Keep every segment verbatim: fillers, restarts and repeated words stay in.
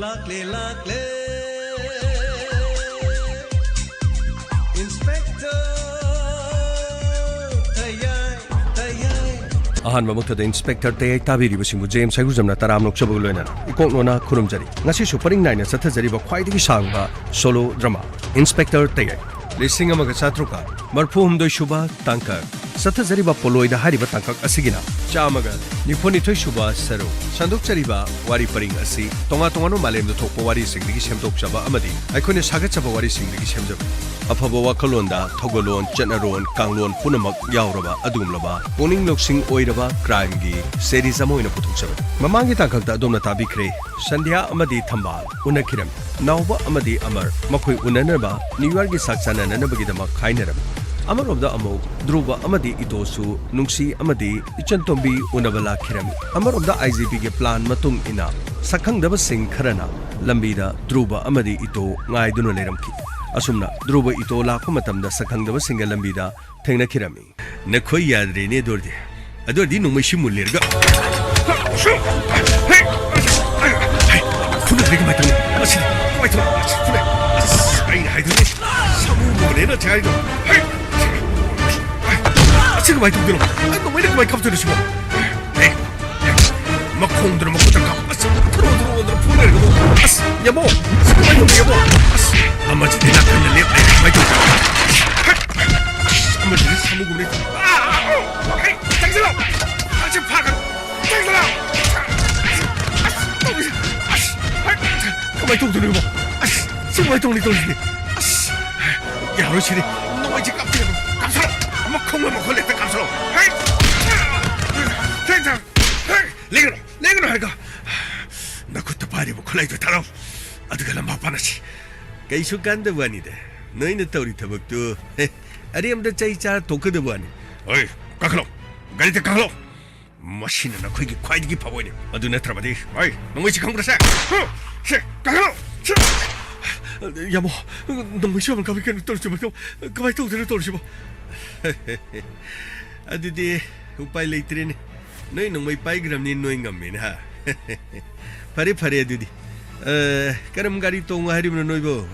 ꯂꯥꯛꯂꯦ, ꯂꯥꯛꯂꯦ, Inspector ꯇꯌꯥꯏ, ꯇꯌꯥꯏ꯫ ꯑꯍꯥꯟꯕꯃꯛꯇꯗ Inspector ꯇꯌꯥꯏ ꯇꯥꯕꯤꯔꯤꯕꯁꯤꯡꯕꯨ J M ꯁꯥꯏꯒꯨꯖꯝꯅ ꯇꯔꯥꯝꯅ ꯑꯣꯛꯆꯕꯒ ꯂꯣꯏꯅꯅ ꯏꯀꯣꯛ ꯅꯣꯅ ꯈꯨꯔꯨꯝꯖꯔꯤ꯫ ꯉꯁꯤꯁꯨ ꯄꯔꯤꯡ ꯅꯥꯏꯅ ꯆꯠꯊꯖꯔꯤꯕ ꯈ꯭ꯋꯥꯏꯗꯒꯤ ꯁꯥꯡꯕ solo drama Inspector ꯇꯌꯥꯏ꯫ ꯂꯤꯁꯤꯡ ꯑꯃꯒ ꯆꯥꯇ꯭ꯔꯨꯛꯀ ꯃꯔꯐꯨ ꯍꯨꯝꯗꯣꯏ ꯁꯨꯕ ꯇꯥꯡꯀꯛ꯫ ꯆꯠꯊꯖꯔꯤꯕ ꯄꯣꯠꯂꯣꯏꯗ ꯍꯥꯏꯔꯤꯕ ꯇꯥꯡꯀꯛ ꯑꯁꯤꯒꯤꯅ ꯆꯥꯝꯃꯒ ꯅꯤꯐꯨ ꯅꯤꯊꯣꯏ ꯁꯨꯕ ꯁꯔꯨꯛ꯫ ꯁꯟꯗꯣꯛꯆꯔꯤꯕ ꯋꯥꯔꯤ ꯄꯔꯤꯡ ꯑꯁꯤ ꯇꯣꯉꯥꯟ ꯇꯣꯉꯥꯟꯕ ꯃꯥꯂꯦꯝꯗ ꯊꯣꯛꯄ ꯋꯥꯔꯤꯁꯤꯡꯗꯒꯤ ꯁꯦꯝꯗꯣꯛꯆꯕ ꯑꯃꯗꯤ ꯑꯩꯈꯣꯏꯅ ꯁꯥꯒꯠꯆꯕ ꯋꯥꯔꯤꯁꯤꯡꯗꯒꯤ ꯁꯦꯝꯖꯕꯅꯤ꯫ ꯑꯐꯕ ꯋꯥꯈꯜꯂꯣꯟꯗ, ꯊꯧꯒꯜꯂꯣꯟ, ꯆꯠꯅꯔꯣꯟ, ꯀꯥꯡꯂꯣꯟ ꯄꯨꯝꯅꯃꯛ ꯌꯥꯎꯔꯕ ꯑꯗꯨꯒꯨꯝꯂꯕ ꯄꯨꯛꯅꯤꯡ ꯂꯧꯁꯤꯡ ꯑꯣꯏꯔꯕ crimeꯒꯤ series ꯑꯃ ꯑꯣꯏꯅ ꯄꯨꯊꯣꯛꯆꯕꯅꯤ꯫ ꯃꯃꯥꯡꯒꯤ ꯇꯥꯡꯀꯛꯇ ꯑꯗꯣꯝꯅ ꯇꯥꯕꯤꯈ꯭ꯔꯦ, ꯁꯟꯙ꯭ꯌꯥ ꯑꯃꯗꯤ ꯊꯝꯕꯥꯜ ꯎꯅꯈꯤꯔꯝꯃꯤ꯫ ꯅꯥꯎꯕ ꯑꯃꯗꯤ ꯑꯃꯔ ꯃꯈꯣꯏ ꯎꯅꯅꯕ ꯅ꯭ꯌꯨ ꯌꯥꯔꯒꯤ ꯆꯥꯛ ꯆꯥꯅꯅꯕꯒꯤꯗꯃꯛ ꯈꯥꯏꯅꯔꯝꯃꯤ꯫ ꯑꯃꯔꯣꯝꯗ ꯑꯃꯨꯛ ꯙ꯭ꯔꯨꯕ ꯑꯃꯗꯤ ꯏꯇꯣꯁꯨ ꯅꯨꯡꯁꯤ ꯑꯃꯗꯤ ꯏꯆꯟꯇꯣꯝꯕꯤ ꯎꯅꯕ ꯂꯥꯛꯈꯤꯔꯝꯃꯤ꯫ ꯑꯃꯔꯣꯝꯗ IGPꯒꯤ plan ꯃꯇꯨꯡ ꯏꯟꯅ ꯁꯛꯈꯪꯗꯕꯁꯤꯡ ꯈꯔꯅ ꯂꯝꯕꯤꯗ ꯙ꯭ꯔꯨꯕ ꯑꯃꯗꯤ ꯏꯇꯣ ꯉꯥꯏꯗꯨꯅ ꯂꯩꯔꯝꯈꯤ꯫ ꯑꯁꯨꯝꯅ ꯙ꯭ꯔꯨꯕ ꯏꯇꯣ ꯂꯥꯛꯄ ꯃꯇꯝꯗ ꯁꯛꯈꯪꯗꯕꯁꯤꯡꯒ ꯂꯝꯕꯤꯗ ꯊꯦꯡꯅꯈꯤꯔꯝꯃꯤ꯫ ꯅꯈꯣꯏ ꯌꯥꯗ꯭ꯔꯦꯅꯦ ꯑꯗꯨ ꯑꯣꯏꯔꯗꯤ꯫ ꯑꯗꯨ ꯑꯣꯏꯔꯗꯤ ꯅꯣꯡꯃꯩꯁꯤ ꯃꯨꯜꯂꯦꯔꯒ꯫ ꯐꯨꯅꯈ꯭ꯔꯦ ꯀꯃꯥꯏ ꯇꯧꯅꯤ? ꯑꯁꯤꯗꯤ ꯀꯃꯥꯏ ꯇꯧꯅꯤ? ꯑꯁ, ꯐꯨꯅ-, ꯑꯁ, ꯑꯩꯅ ꯍꯥꯏꯗꯨꯅꯤ꯫ ꯁꯥꯃꯨꯒꯨꯝꯕꯅꯦꯅ ꯆꯦ ꯍꯥꯏꯗꯣ꯫ ꯑꯁꯤ ꯀꯃꯥꯏ ꯇꯧꯗꯣꯏꯅꯣ? ꯑꯩ ꯅꯣꯡꯃꯩꯅ ꯀꯃꯥꯏ ꯀꯥꯞꯇꯣꯏꯅꯣ ꯁꯤꯕꯣ? ꯃꯈꯣꯡꯗꯨꯅ ꯃꯈꯨꯠꯇ ꯀꯥꯞ-, ꯑꯁ, ꯊꯔꯣ ꯊꯔꯣ ꯑꯣꯟꯗꯅ ꯐꯨ ꯂꯩꯔꯒ꯫ ꯑꯁ, ꯌꯥꯝꯕꯣ, ꯑꯁ, ꯀꯃꯥꯏ ꯇꯧꯅꯤ, ꯌꯥꯝꯕꯣ? ꯑꯁ, ꯑꯃꯁꯤꯗꯤ ꯅꯥꯀꯟꯗ ꯂꯦꯞ ꯂꯩꯔꯦ, ꯀꯃꯥꯏ ꯇꯧꯅꯤ? ꯑꯁ, ꯑꯃꯁꯤꯗꯤ ꯁꯥꯃꯨꯒꯨꯝꯅꯤ꯫ ꯑꯥ, ꯑꯥ, ꯑꯥ, ꯍꯩ, ꯆꯪꯁꯤꯜꯂꯣ! ꯑꯁꯤ ꯐꯥꯈ꯭ꯔꯣ! ꯆꯪꯁꯤꯜꯂꯣ! ꯑꯁ, ꯑꯁ, ꯇꯧꯔꯤꯁꯦ! ꯑꯁ, ꯍꯩ, ꯀꯃꯥꯏ ꯇꯧꯗꯣꯏꯅꯣ, ꯌꯥꯝꯕꯣ? ꯑꯁ, ꯁꯤ ꯀꯃꯥꯏ ꯇꯧꯅꯤ ꯇꯧꯔꯤꯁꯤꯗꯤ? ꯑꯁ, ꯌꯥꯔꯣꯏ ꯁꯤꯗꯤ꯫ ꯅꯣꯡꯃꯩꯁꯦ ꯀꯥꯞꯇꯦ꯫ ꯀꯥꯞꯁꯜꯂꯣ! ꯃꯈꯣꯡ ꯑꯃ ꯃꯈꯣꯡ ꯂꯦꯞꯇ ꯀꯥꯞꯁꯜꯂꯣ! ꯍꯩ! ꯍꯩ! ꯍꯩ! ꯂꯦꯡꯒꯅꯨ! ꯂꯦꯡꯒꯅꯨ ꯍꯥꯏꯔꯒ! ꯅꯈꯨꯠꯇ ꯄꯥꯏꯔꯤꯕ ꯈꯨꯠꯂꯥꯏꯗꯨ ꯊꯥꯔꯛꯎ꯫ ꯑꯗꯨꯒ ꯂꯝꯕꯥ ꯄꯥꯅꯁꯤ꯫ ꯀꯩꯁꯨ ꯀꯥꯟꯗꯕ ꯋꯥꯅꯤꯗ꯫ ꯅꯣꯏꯅ ꯇꯧꯔꯤ ꯊꯕꯛꯇꯨ, ꯍꯦ, ꯑꯔꯦꯝꯕꯗ ꯆꯩ ꯆꯥꯔ ꯇꯣꯛꯀꯗꯕ ꯋꯥꯅꯤ꯫ ꯍꯣꯏ, ꯀꯥꯈꯠꯂꯣ꯫ ꯒꯥꯔꯤꯗ ꯀꯥꯈꯠꯂꯣ꯫ ꯃꯁꯤꯅ ꯅꯈꯣꯏꯒꯤ ꯈ꯭ꯋꯥꯏꯗꯒꯤ ꯐꯕ ꯑꯣꯏꯅꯤ꯫ ꯑꯗꯨ ꯅꯠꯇ꯭ꯔꯕꯗꯤ, ꯍꯣꯏ, ꯅꯣꯡꯃꯩꯁꯤ ꯈꯪꯕ꯭ꯔꯥ ꯁꯦ? ꯁꯦ, ꯀꯥꯈꯠꯂꯣ꯫ ꯁꯦ꯫ ꯌꯥꯝꯕꯣ, ꯅꯣꯡꯃꯩꯁꯤ ꯑꯃ ꯀꯥꯞꯄꯤ ꯀꯩꯅꯣ ꯇꯧꯔꯤꯁꯤ, ꯀꯃꯥꯏꯅ ꯇꯧꯗꯣꯏꯅꯣ ꯇꯧꯔꯤꯁꯤꯕꯣ? ꯑꯗꯨꯗꯤ ꯎꯄꯥꯏ ꯂꯩꯇ꯭ꯔꯦꯅꯦ꯫ ꯅꯣꯏ ꯅꯣꯡꯃꯩ ꯄꯥꯏꯈ꯭ꯔꯕꯅꯤ, ꯅꯣꯏ ꯉꯝꯃꯦꯅꯦ, ꯍꯥ? ꯐꯔꯦ, ꯐꯔꯦ ꯑꯗꯨꯗꯤ꯫ ꯑꯦ, ꯀꯔꯝ ꯒꯥꯔꯤ ꯇꯣꯡꯉꯣ ꯍꯥꯏꯔꯤꯕꯅꯣ ꯅꯣꯏꯕꯣ?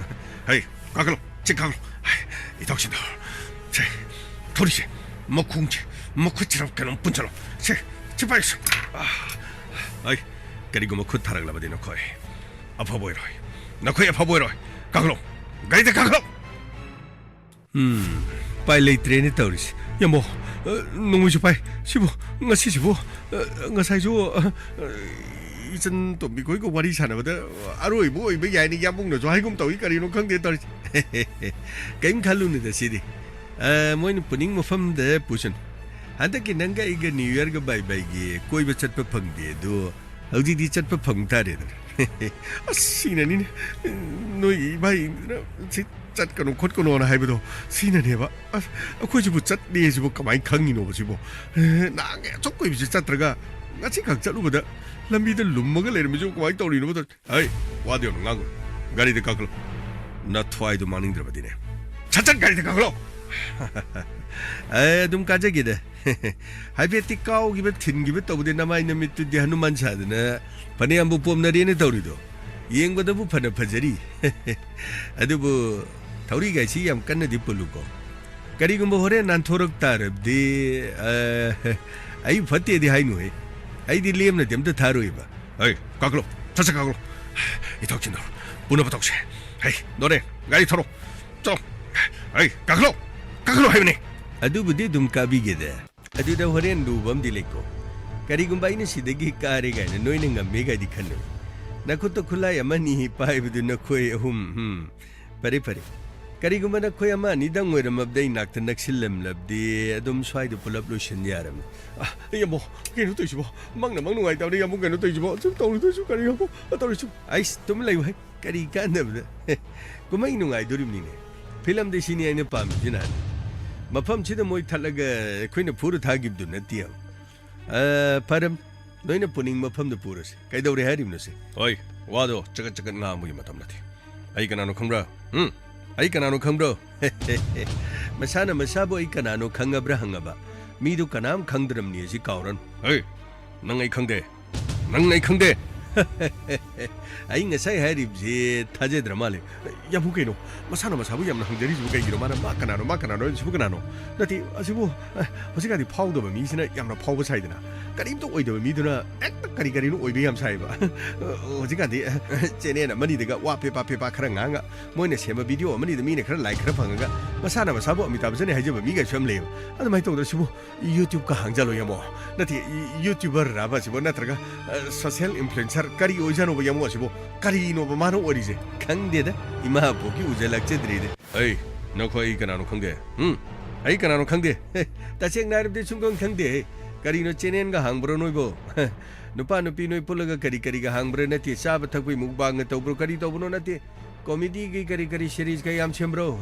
ꯍꯩ, ꯀꯥꯈꯠꯂꯣ, ꯆꯤꯛ ꯀꯥꯈꯠꯂꯣ꯫ ꯍꯩ, ꯏꯇꯥꯎꯁꯤꯡꯗꯣ, ꯁꯦ, ꯊꯧꯔꯤꯁꯦ, ꯃꯈꯣꯡꯁꯦ, ꯃꯈꯨꯠꯁꯤꯔ ꯀꯩꯅꯣꯝ ꯄꯨꯟꯁꯤꯜꯂꯣ꯫ ꯁꯦ, ꯁꯤ ꯄꯥꯏꯁꯦ꯫ ꯑꯥ, ꯍꯩ, ꯀꯔꯤꯒꯨꯝꯕ ꯈꯨꯠ ꯊꯥꯔꯛꯂꯕꯗꯤ ꯅꯈꯣꯏ ꯑꯐꯕ ꯑꯣꯏꯔꯣꯏ꯫ ꯅꯈꯣꯏ ꯑꯐꯕ ꯑꯣꯏꯔꯣꯏ꯫ ꯀꯥꯈꯠꯂꯣ, ꯒꯥꯔꯤꯗ ꯀꯥꯈꯠꯂꯣ꯫ ꯎꯝ, ꯎꯄꯥꯏ ꯂꯩꯇ꯭ꯔꯦꯅꯦ ꯇꯧꯔꯤꯁꯦ꯫ ꯌꯥꯝꯕꯣ, ꯑ, ꯅꯣꯡꯃꯩꯁꯨ ꯄꯥꯏ꯫ ꯁꯤꯕꯨ, ꯉꯁꯤꯁꯤꯕꯨ, ꯑ, ꯉꯁꯥꯏꯁꯨ, ꯑ, ꯑ, ꯏꯆꯟ ꯇꯣꯝꯕꯤ ꯈꯣꯏꯒ ꯋꯥꯔꯤ ꯁꯥꯟꯅꯕꯗ ꯑꯔꯣꯏꯕ ꯑꯣꯏꯕ ꯌꯥꯏꯅ ꯌꯥꯝꯕꯨꯡꯅꯁꯨ ꯍꯥꯏꯒꯨꯝ ꯇꯧꯏ꯫ ꯀꯔꯤꯅꯣ ꯈꯪꯗꯦ ꯇꯧꯔꯤꯁꯦ꯫ ꯀꯩꯝ ꯈꯜꯂꯨꯅꯨꯗ ꯁꯤꯗꯤ꯫ ꯑ, ꯃꯣꯏꯅ ꯄꯨꯅꯤꯡ ꯃꯐꯝꯗ ꯄꯨꯁꯅꯨ꯫ ꯍꯟꯗꯛꯀꯤ ꯅꯪꯒ ꯑꯩꯒ ꯅ꯭ꯌꯨ ꯌꯔꯒ ꯕꯥꯏ ꯕꯥꯏꯒꯤ ꯀꯣꯏꯕ ꯆꯠꯄ ꯐꯪꯗꯦ ꯑꯗꯣ, ꯍꯧꯖꯤꯛꯇꯤ ꯆꯠꯄ ꯐꯪ ꯇꯥꯔꯦꯗꯅ꯫ ꯑꯁ, ꯁꯤꯅꯅꯤꯅꯦ꯫ ꯅꯣꯏꯒꯤ ꯏꯕꯥꯏꯗꯨꯅ ꯁꯤ ꯆꯠꯀꯅꯨ ꯈꯣꯠꯀꯅꯣꯅ ꯍꯥꯏꯕꯗꯣ, ꯁꯤꯅꯅꯦꯕ꯫ ꯑꯁ, ꯑꯩꯈꯣꯏꯁꯤꯕꯨ ꯆꯠꯂꯦ ꯁꯤꯕꯨ ꯀꯃꯥꯏꯅ ꯈꯪꯉꯤꯅꯣꯕ ꯁꯤꯕꯨ? ꯑꯦ, ꯅꯍꯥꯟꯒꯩ ꯑꯁꯨꯛ ꯀꯨꯏꯕꯁꯤ ꯆꯠꯇ꯭ꯔꯒ ꯉꯁꯤꯈꯛ ꯆꯠꯂꯨꯕꯗ ꯂꯝꯕꯤꯗ ꯂꯨꯝꯃꯒ ꯂꯩꯔꯝꯃꯤꯁꯤꯕꯨ ꯀꯃꯥꯏꯅ ꯇꯧꯔꯤꯅꯣꯕ? ꯍꯩ, ꯋꯥꯗꯤ ꯌꯥꯝꯅ ꯉꯥꯡꯒꯅꯨ꯫ ꯒꯥꯔꯤꯗ ꯀꯥꯈꯠꯂꯣ꯫ ꯅꯊ꯭ꯋꯥꯏꯗꯣ ꯃꯥꯡꯅꯤꯡꯗ꯭ꯔꯕꯗꯤꯅꯦ꯫ ꯁꯠ ꯁꯠ ꯒꯥꯔꯤꯗ ꯀꯥꯈꯠꯂꯣ꯫ ꯑꯦ, ꯑꯗꯨꯝ ꯀꯥꯖꯒꯦꯗ꯫ ꯍꯥꯏꯐꯦꯠꯇꯤ ꯀꯥꯎꯈꯤꯕ ꯊꯤꯟꯈꯤꯕ ꯇꯧꯕꯗꯤ ꯅꯃꯥꯏ ꯅꯃꯤꯠꯇꯨꯗꯤ ꯍꯅꯨꯃꯥꯟ ꯁꯥꯗꯅ ꯐꯅꯌꯥꯝꯕꯨ ꯄꯣꯝꯅꯔꯦꯅꯦ ꯇꯧꯔꯤꯗꯣ꯫ ꯌꯦꯡꯕꯗꯕꯨ ꯐꯅ ꯐꯖꯔꯤ꯫ ꯑꯗꯨꯕꯨ ꯊꯧꯔꯤꯒꯥꯏꯁꯤ ꯌꯥꯝ ꯀꯟꯅꯗꯤ ꯄꯨꯜꯂꯨꯀꯣ꯫ ꯀꯔꯤꯒꯨꯝꯕ ꯍꯣꯔꯦꯟ ꯅꯥꯟꯊꯣꯔꯛ ꯇꯥꯔꯕꯗꯤ, ꯑ, ꯑꯩ ꯐꯠꯇꯦꯗꯤ ꯍꯥꯏꯅꯨꯍꯦ꯫ ꯑꯩꯗꯤ ꯂꯦꯝꯅꯗꯤ ꯑꯝꯇ ꯊꯥꯔꯣꯏꯕ꯫ ꯑꯩ, ꯀꯥꯈꯠꯂꯣ, ꯁꯠ ꯁꯠ ꯀꯥꯈꯠꯂꯣ꯫ ꯏꯊꯧ ꯆꯤꯟꯗꯧ, ꯄꯨꯅꯕ ꯇꯧꯁꯦ꯫ ꯍꯩ, ꯗꯣꯔꯦ, ꯒꯥꯔꯤ ꯊꯧꯔꯣ꯫ ꯆꯣ꯫ ꯑꯩ, ꯀꯥꯈꯠꯂꯣ, ꯀꯥꯈꯠꯂꯣ ꯍꯥꯏꯕꯅꯦ꯫ ꯑꯗꯨꯕꯨꯗꯤ ꯑꯗꯨꯝ ꯀꯥꯕꯤꯒꯦꯗ꯫ ꯑꯗꯨꯗ ꯍꯣꯔꯦꯟ ꯂꯨꯕ ꯑꯃꯗꯤ ꯂꯩꯀꯣ꯫ ꯀꯔꯤꯒꯨꯝꯕ ꯑꯩꯅ ꯁꯤꯗꯒꯤ ꯀꯥꯔꯦ ꯀꯥꯏꯅ ꯅꯣꯏꯅ ꯉꯝꯃꯦ ꯀꯥꯏꯗꯤ ꯈꯟꯅꯨ꯫ ꯅꯈꯨꯠꯇ ꯈꯨꯠꯂꯥꯏ ꯑꯃ ꯑꯅꯤ ꯄꯥꯏꯕꯗꯨ ꯅꯈꯣꯏ ꯑꯍꯨꯝ, ꯎꯝ, ꯐꯔꯦ, ꯐꯔꯦ꯫ ꯀꯔꯤꯒꯨꯝꯕ ꯅꯈꯣꯏ ꯑꯃ ꯑꯅꯤꯗꯪ ꯑꯣꯏꯔꯝꯃꯕꯗꯤ ꯑꯩ ꯅꯥꯛꯇ ꯅꯛꯁꯤꯜꯂꯝꯂꯕꯗꯤ ꯑꯗꯨꯝ ꯁ꯭ꯋꯥꯏꯗ ꯄꯨꯂꯞ ꯂꯣꯏꯁꯤꯟ ꯌꯥꯔꯕꯅꯤ꯫ ꯑ, ꯌꯥꯝꯕꯣ, ꯀꯩꯅꯣ ꯇꯧꯔꯤꯁꯤꯕꯣ? ꯃꯪꯅ ꯃꯪ ꯅꯨꯡꯉꯥꯏꯇꯕꯅꯤ, ꯌꯥꯝꯕꯨꯡ ꯀꯩꯅꯣ ꯇꯧꯔꯤꯁꯤꯕꯣ? ꯁꯨꯝ ꯇꯧꯔꯤꯗꯣꯏꯁꯨ ꯀꯔꯤꯅꯣ? ꯑ, ꯇꯧꯔꯤꯁꯤꯕꯣ? ꯑꯩꯁ, ꯇꯨꯝ ꯂꯩꯌꯨ ꯍꯩ꯫ ꯀꯔꯤ ꯀꯥꯟꯅꯕꯗ? ꯀꯨꯝꯍꯩ ꯅꯨꯡꯉꯥꯏꯗꯣꯔꯤꯕꯅꯤꯅꯦ꯫ ꯐꯤꯂꯝꯗꯤ ꯁꯤꯅꯤ ꯑꯩꯅ ꯄꯥꯝꯃꯤꯁꯤꯅ꯫ ꯃꯐꯝꯁꯤꯗ ꯃꯣꯏ ꯊꯠꯂꯒ ꯑꯩꯈꯣꯏꯅ ꯐꯨꯔ ꯊꯥꯈꯤꯕꯗꯨ ꯅꯠꯇꯦ꯫ ꯑ, ꯐꯔꯦ꯫ ꯅꯣꯏꯅ ꯄꯨꯅꯤꯡꯕ ꯃꯐꯝꯗ ꯄꯨꯔꯁꯤ꯫ ꯀꯩꯗꯧꯔꯦ ꯍꯥꯏꯔꯤꯕꯅꯣ ꯁꯤ? ꯍꯣꯏ, ꯋꯥꯗꯣ ꯆꯒꯠ ꯆꯒꯠ ꯉꯥꯡꯕꯒꯤ ꯃꯇꯝ ꯅꯠꯇꯦ꯫ ꯑꯩ ꯀꯅꯥꯅꯣ ꯈꯪꯕ꯭ꯔꯥ? ꯎꯝ? ꯑꯩ ꯀꯅꯥꯅꯣ ꯈꯪꯕ꯭ꯔꯣ? ꯃꯁꯥꯅ ꯃꯁꯥꯕꯨ ꯑꯩ ꯀꯅꯥꯅꯣ ꯈꯪꯉꯕ꯭ꯔꯥ ꯍꯪꯉꯕ꯫ ꯃꯤꯗꯨ ꯀꯅꯥꯝ ꯈꯪꯗ꯭ꯔꯕꯅꯤ ꯑꯁꯤ ꯀꯥꯎꯔꯅꯨ꯫ ꯍꯦ, ꯅꯪ ꯑꯩ ꯈꯪꯗꯦ꯫ ꯅꯪ ꯑꯩ ꯈꯪꯗꯦ꯫ ꯑꯩ ꯉꯁꯥꯏ ꯍꯥꯏꯔꯤꯕꯁꯤ ꯊꯥꯖꯗ꯭ꯔ ꯃꯥꯜꯂꯦ꯫ ꯌꯥꯝꯕꯨ, ꯀꯩꯅꯣ? ꯃꯁꯥꯅ ꯃꯁꯥꯕꯨ ꯌꯥꯝꯅ ꯍꯪꯖꯔꯤꯁꯤꯕꯨ ꯀꯩꯒꯤꯅꯣ? ꯃꯥꯅ "ꯃꯥ ꯀꯅꯥꯅꯣ? ꯃꯥ ꯀꯅꯥꯅꯣ?" ꯍꯥꯏꯔꯤꯁꯤꯕꯨ ꯀꯅꯥꯅꯣ? ꯅꯠꯇꯦ, ꯑꯁꯤꯕꯨ, ꯑ, ꯍꯧꯖꯤꯛꯀꯥꯟꯗꯤ ꯐꯥꯎꯗꯕ ꯃꯤꯁꯤꯅ ꯌꯥꯝꯅ ꯐꯥꯎꯕ ꯁꯥꯏꯗꯅ, ꯀꯔꯤꯝꯇ ꯑꯣꯏꯗꯕ ꯃꯤꯗꯨꯅ ꯍꯦꯛꯇ ꯀꯔꯤ ꯀꯔꯤꯅꯣ ꯑꯣꯏꯕ ꯌꯥꯝ ꯁꯥꯏꯕ꯫ ꯍꯧꯖꯤꯛꯀꯥꯟꯗꯤ, ꯑ, ꯆꯦꯅꯦꯜ ꯑꯃꯅꯤꯗꯒ ꯋꯥ ꯄꯦꯄꯥ ꯄꯦꯄꯥ ꯈꯔ ꯉꯥꯡꯉ, ꯃꯣꯏꯅ ꯁꯦꯝꯕ ꯚꯤꯗꯤꯑꯣ ꯑꯃꯅꯤꯗ ꯃꯤꯅ ꯈꯔ ꯂꯥꯏꯛ ꯈꯔ ꯐꯪꯉꯒ, ꯃꯁꯥꯅ ꯃꯁꯥꯕꯨ ꯑꯃꯤꯇꯥꯕ ꯕꯆꯟꯅꯤ ꯍꯥꯏꯖꯕ ꯃꯤꯒꯁꯨ ꯌꯥꯝ ꯂꯩꯌꯦꯕ꯫ ꯑꯗꯨꯃꯥꯏꯅ ꯇꯧꯗꯅ ꯁꯤꯕꯨ YouTube ꯀ ꯍꯥꯡꯖꯜꯂꯣ, ꯌꯥꯝꯕꯨ꯫ ꯅꯠꯇꯦ, YouTuber ꯔꯕ ꯁꯤꯕꯣ? ꯅꯠꯇ꯭ꯔꯒ, ꯑ, social influencer ꯀꯔꯤ ꯑꯣꯏꯖꯥꯠꯅꯣꯕ, ꯌꯥꯝꯕꯨ, ꯑꯁꯤꯕꯣ? ꯀꯔꯤꯅꯣꯕ ꯃꯥꯅ ꯑꯣꯏꯔꯤꯁꯦ? ꯈꯪꯗꯦꯗ, ꯏꯃꯥ ꯄꯣꯛꯀꯤ ꯎꯖꯜꯂꯛꯆꯗ꯭ꯔꯤꯗ꯫ ꯑꯩ, ꯅꯈꯣꯏ ꯑꯩ ꯀꯅꯥꯅꯣ ꯈꯪꯗꯦ? ꯎꯝ? ꯑꯩ ꯀꯅꯥꯅꯣ ꯈꯪꯗꯦ? ꯍꯦ, ꯇꯁꯦꯡꯅ ꯍꯥꯏꯔꯕꯗꯤ ꯁꯨꯡꯈꯪ ꯈꯪꯗꯦ꯫ ꯀꯔꯤꯅꯣ, ꯆꯦꯅꯦꯜꯒ ꯍꯥꯡꯕ꯭ꯔꯣ ꯅꯣꯏꯕꯣ? ꯅꯨꯄꯥ ꯅꯨꯄꯤ ꯅꯣꯏ ꯄꯨꯜꯂꯒ ꯀꯔꯤ ꯀꯔꯤꯒ ꯍꯥꯡꯕ꯭ꯔꯥ? ꯅꯠꯇꯦ, ꯆꯥꯕ ꯊꯛꯄꯒꯤ ꯃꯨꯛꯕꯥꯡꯒ ꯇꯧꯕ꯭ꯔꯣ? ꯀꯔꯤ ꯇꯧꯕꯅꯣ? ꯅꯠꯇꯦ, ꯀꯣꯃꯦꯗꯤꯒꯤ ꯀꯔꯤ ꯀꯔꯤ ꯁꯤꯔꯤꯁꯀ ꯌꯥꯝ ꯁꯦꯝꯕ꯭ꯔꯣ?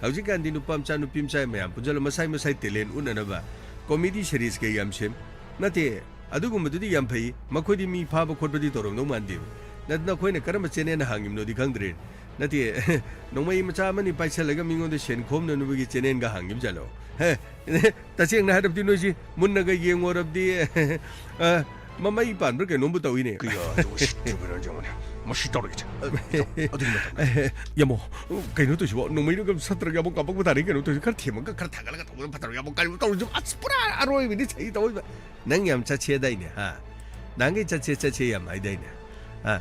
ꯍꯧꯖꯤꯛꯀꯥꯟꯗꯤ ꯅꯨꯄꯥ ꯃꯆꯥ ꯅꯨꯄꯤ ꯃꯆꯥ ꯃꯌꯥꯝ ꯄꯨꯟꯁꯤꯜꯂ ꯃꯁꯥꯏ ꯃꯁꯥꯏ ꯇꯦꯂꯦꯟ ꯎꯠꯅꯅꯕ ꯀꯣꯃꯦꯗꯤ ꯁꯤꯔꯤꯁꯀ ꯌꯥꯝ ꯁꯦꯝ꯫ ꯅꯠꯇꯦ, ꯑꯗꯨꯒꯨꯝꯕꯗꯨꯗꯤ ꯌꯥꯝ ꯐꯩ, ꯃꯈꯣꯏꯗꯤ ꯃꯤ ꯐꯥꯕ ꯈꯣꯠꯄꯗꯤ ꯇꯧꯔꯝꯗꯧ ꯃꯥꯟꯗꯦꯕ꯫ ꯅ-, ꯅꯈꯣꯏꯅ ꯀꯔꯝꯕ ꯆꯦꯅꯦꯜꯅ ꯍꯥꯡꯉꯤꯕꯅꯣꯗꯤ ꯈꯪꯗ꯭ꯔꯦ꯫ ꯅꯠꯇꯦ, ꯅꯣꯡꯃꯩ ꯃꯆꯥ ꯑꯃꯅꯤ ꯄꯥꯏꯁꯜꯂꯒ ꯃꯤꯉꯣꯟꯗ ꯁꯦꯟ ꯈꯣꯝꯅꯅꯕꯒꯤ ꯆꯦꯅꯦꯜꯒ ꯍꯥꯡꯉꯤꯕ ꯖꯥꯠꯂꯣ? ꯍꯦ, ꯇꯁꯦꯡꯅ ꯍꯥꯏꯔꯕꯗꯤ ꯅꯣꯏꯁꯤ ꯃꯨꯟꯅꯒ ꯌꯦꯡꯉꯨꯔꯕꯗꯤ, ꯑ, ꯃꯃꯩ ꯄꯥꯟꯕ꯭ꯔꯥ ꯀꯩꯅꯣꯝꯕꯨ ꯇꯧꯏꯅꯦ꯫ ꯀꯌꯥꯗ ꯎꯁꯤꯠꯇ꯭ꯔꯤꯕꯅꯣ ꯌꯦꯡꯉꯨꯅꯦ꯫ ꯃꯁꯤ ꯇꯧꯔꯛꯏꯁꯦ꯫ ꯑꯗꯨꯒꯤ ꯃꯇꯝꯗ꯫ ꯌꯥꯝꯕꯨ, ꯀꯩꯅꯣ ꯇꯧꯏꯁꯤꯕꯣ? ꯅꯣꯡꯃꯩꯅ ꯀꯩꯅꯣ ꯁꯠꯇ꯭ꯔꯒ ꯑꯃꯨꯛ ꯀꯥꯞꯄꯛꯄ ꯇꯥꯔꯦ ꯀꯩꯅꯣ ꯇꯧꯏꯁꯦ꯫ ꯈꯔ ꯊꯦꯝꯃꯒ ꯈꯔ ꯊꯥꯒꯠꯂꯒ ꯇꯧꯕꯅ ꯐꯠꯇ꯭ꯔꯣ? ꯌꯥꯝꯕꯨ, ꯀꯔꯤꯅꯣ ꯇꯧꯔꯤꯁꯤꯕꯣ? ꯑꯁ, ꯄꯨꯔꯥ ꯑꯔꯣꯏꯕꯤꯅꯤ ꯆꯍꯤ ꯇꯧꯔꯤꯕ꯫ ꯅꯪ ꯌꯥꯝ ꯆꯠꯁꯦꯗꯥꯏꯅꯦ, ꯍꯥ? ꯅꯍꯥꯟꯒꯩ ꯆꯠꯁꯦ, ꯆꯠꯁꯦ ꯌꯥꯝ ꯍꯥꯏꯗꯥꯏꯅꯦ? ꯍꯥ?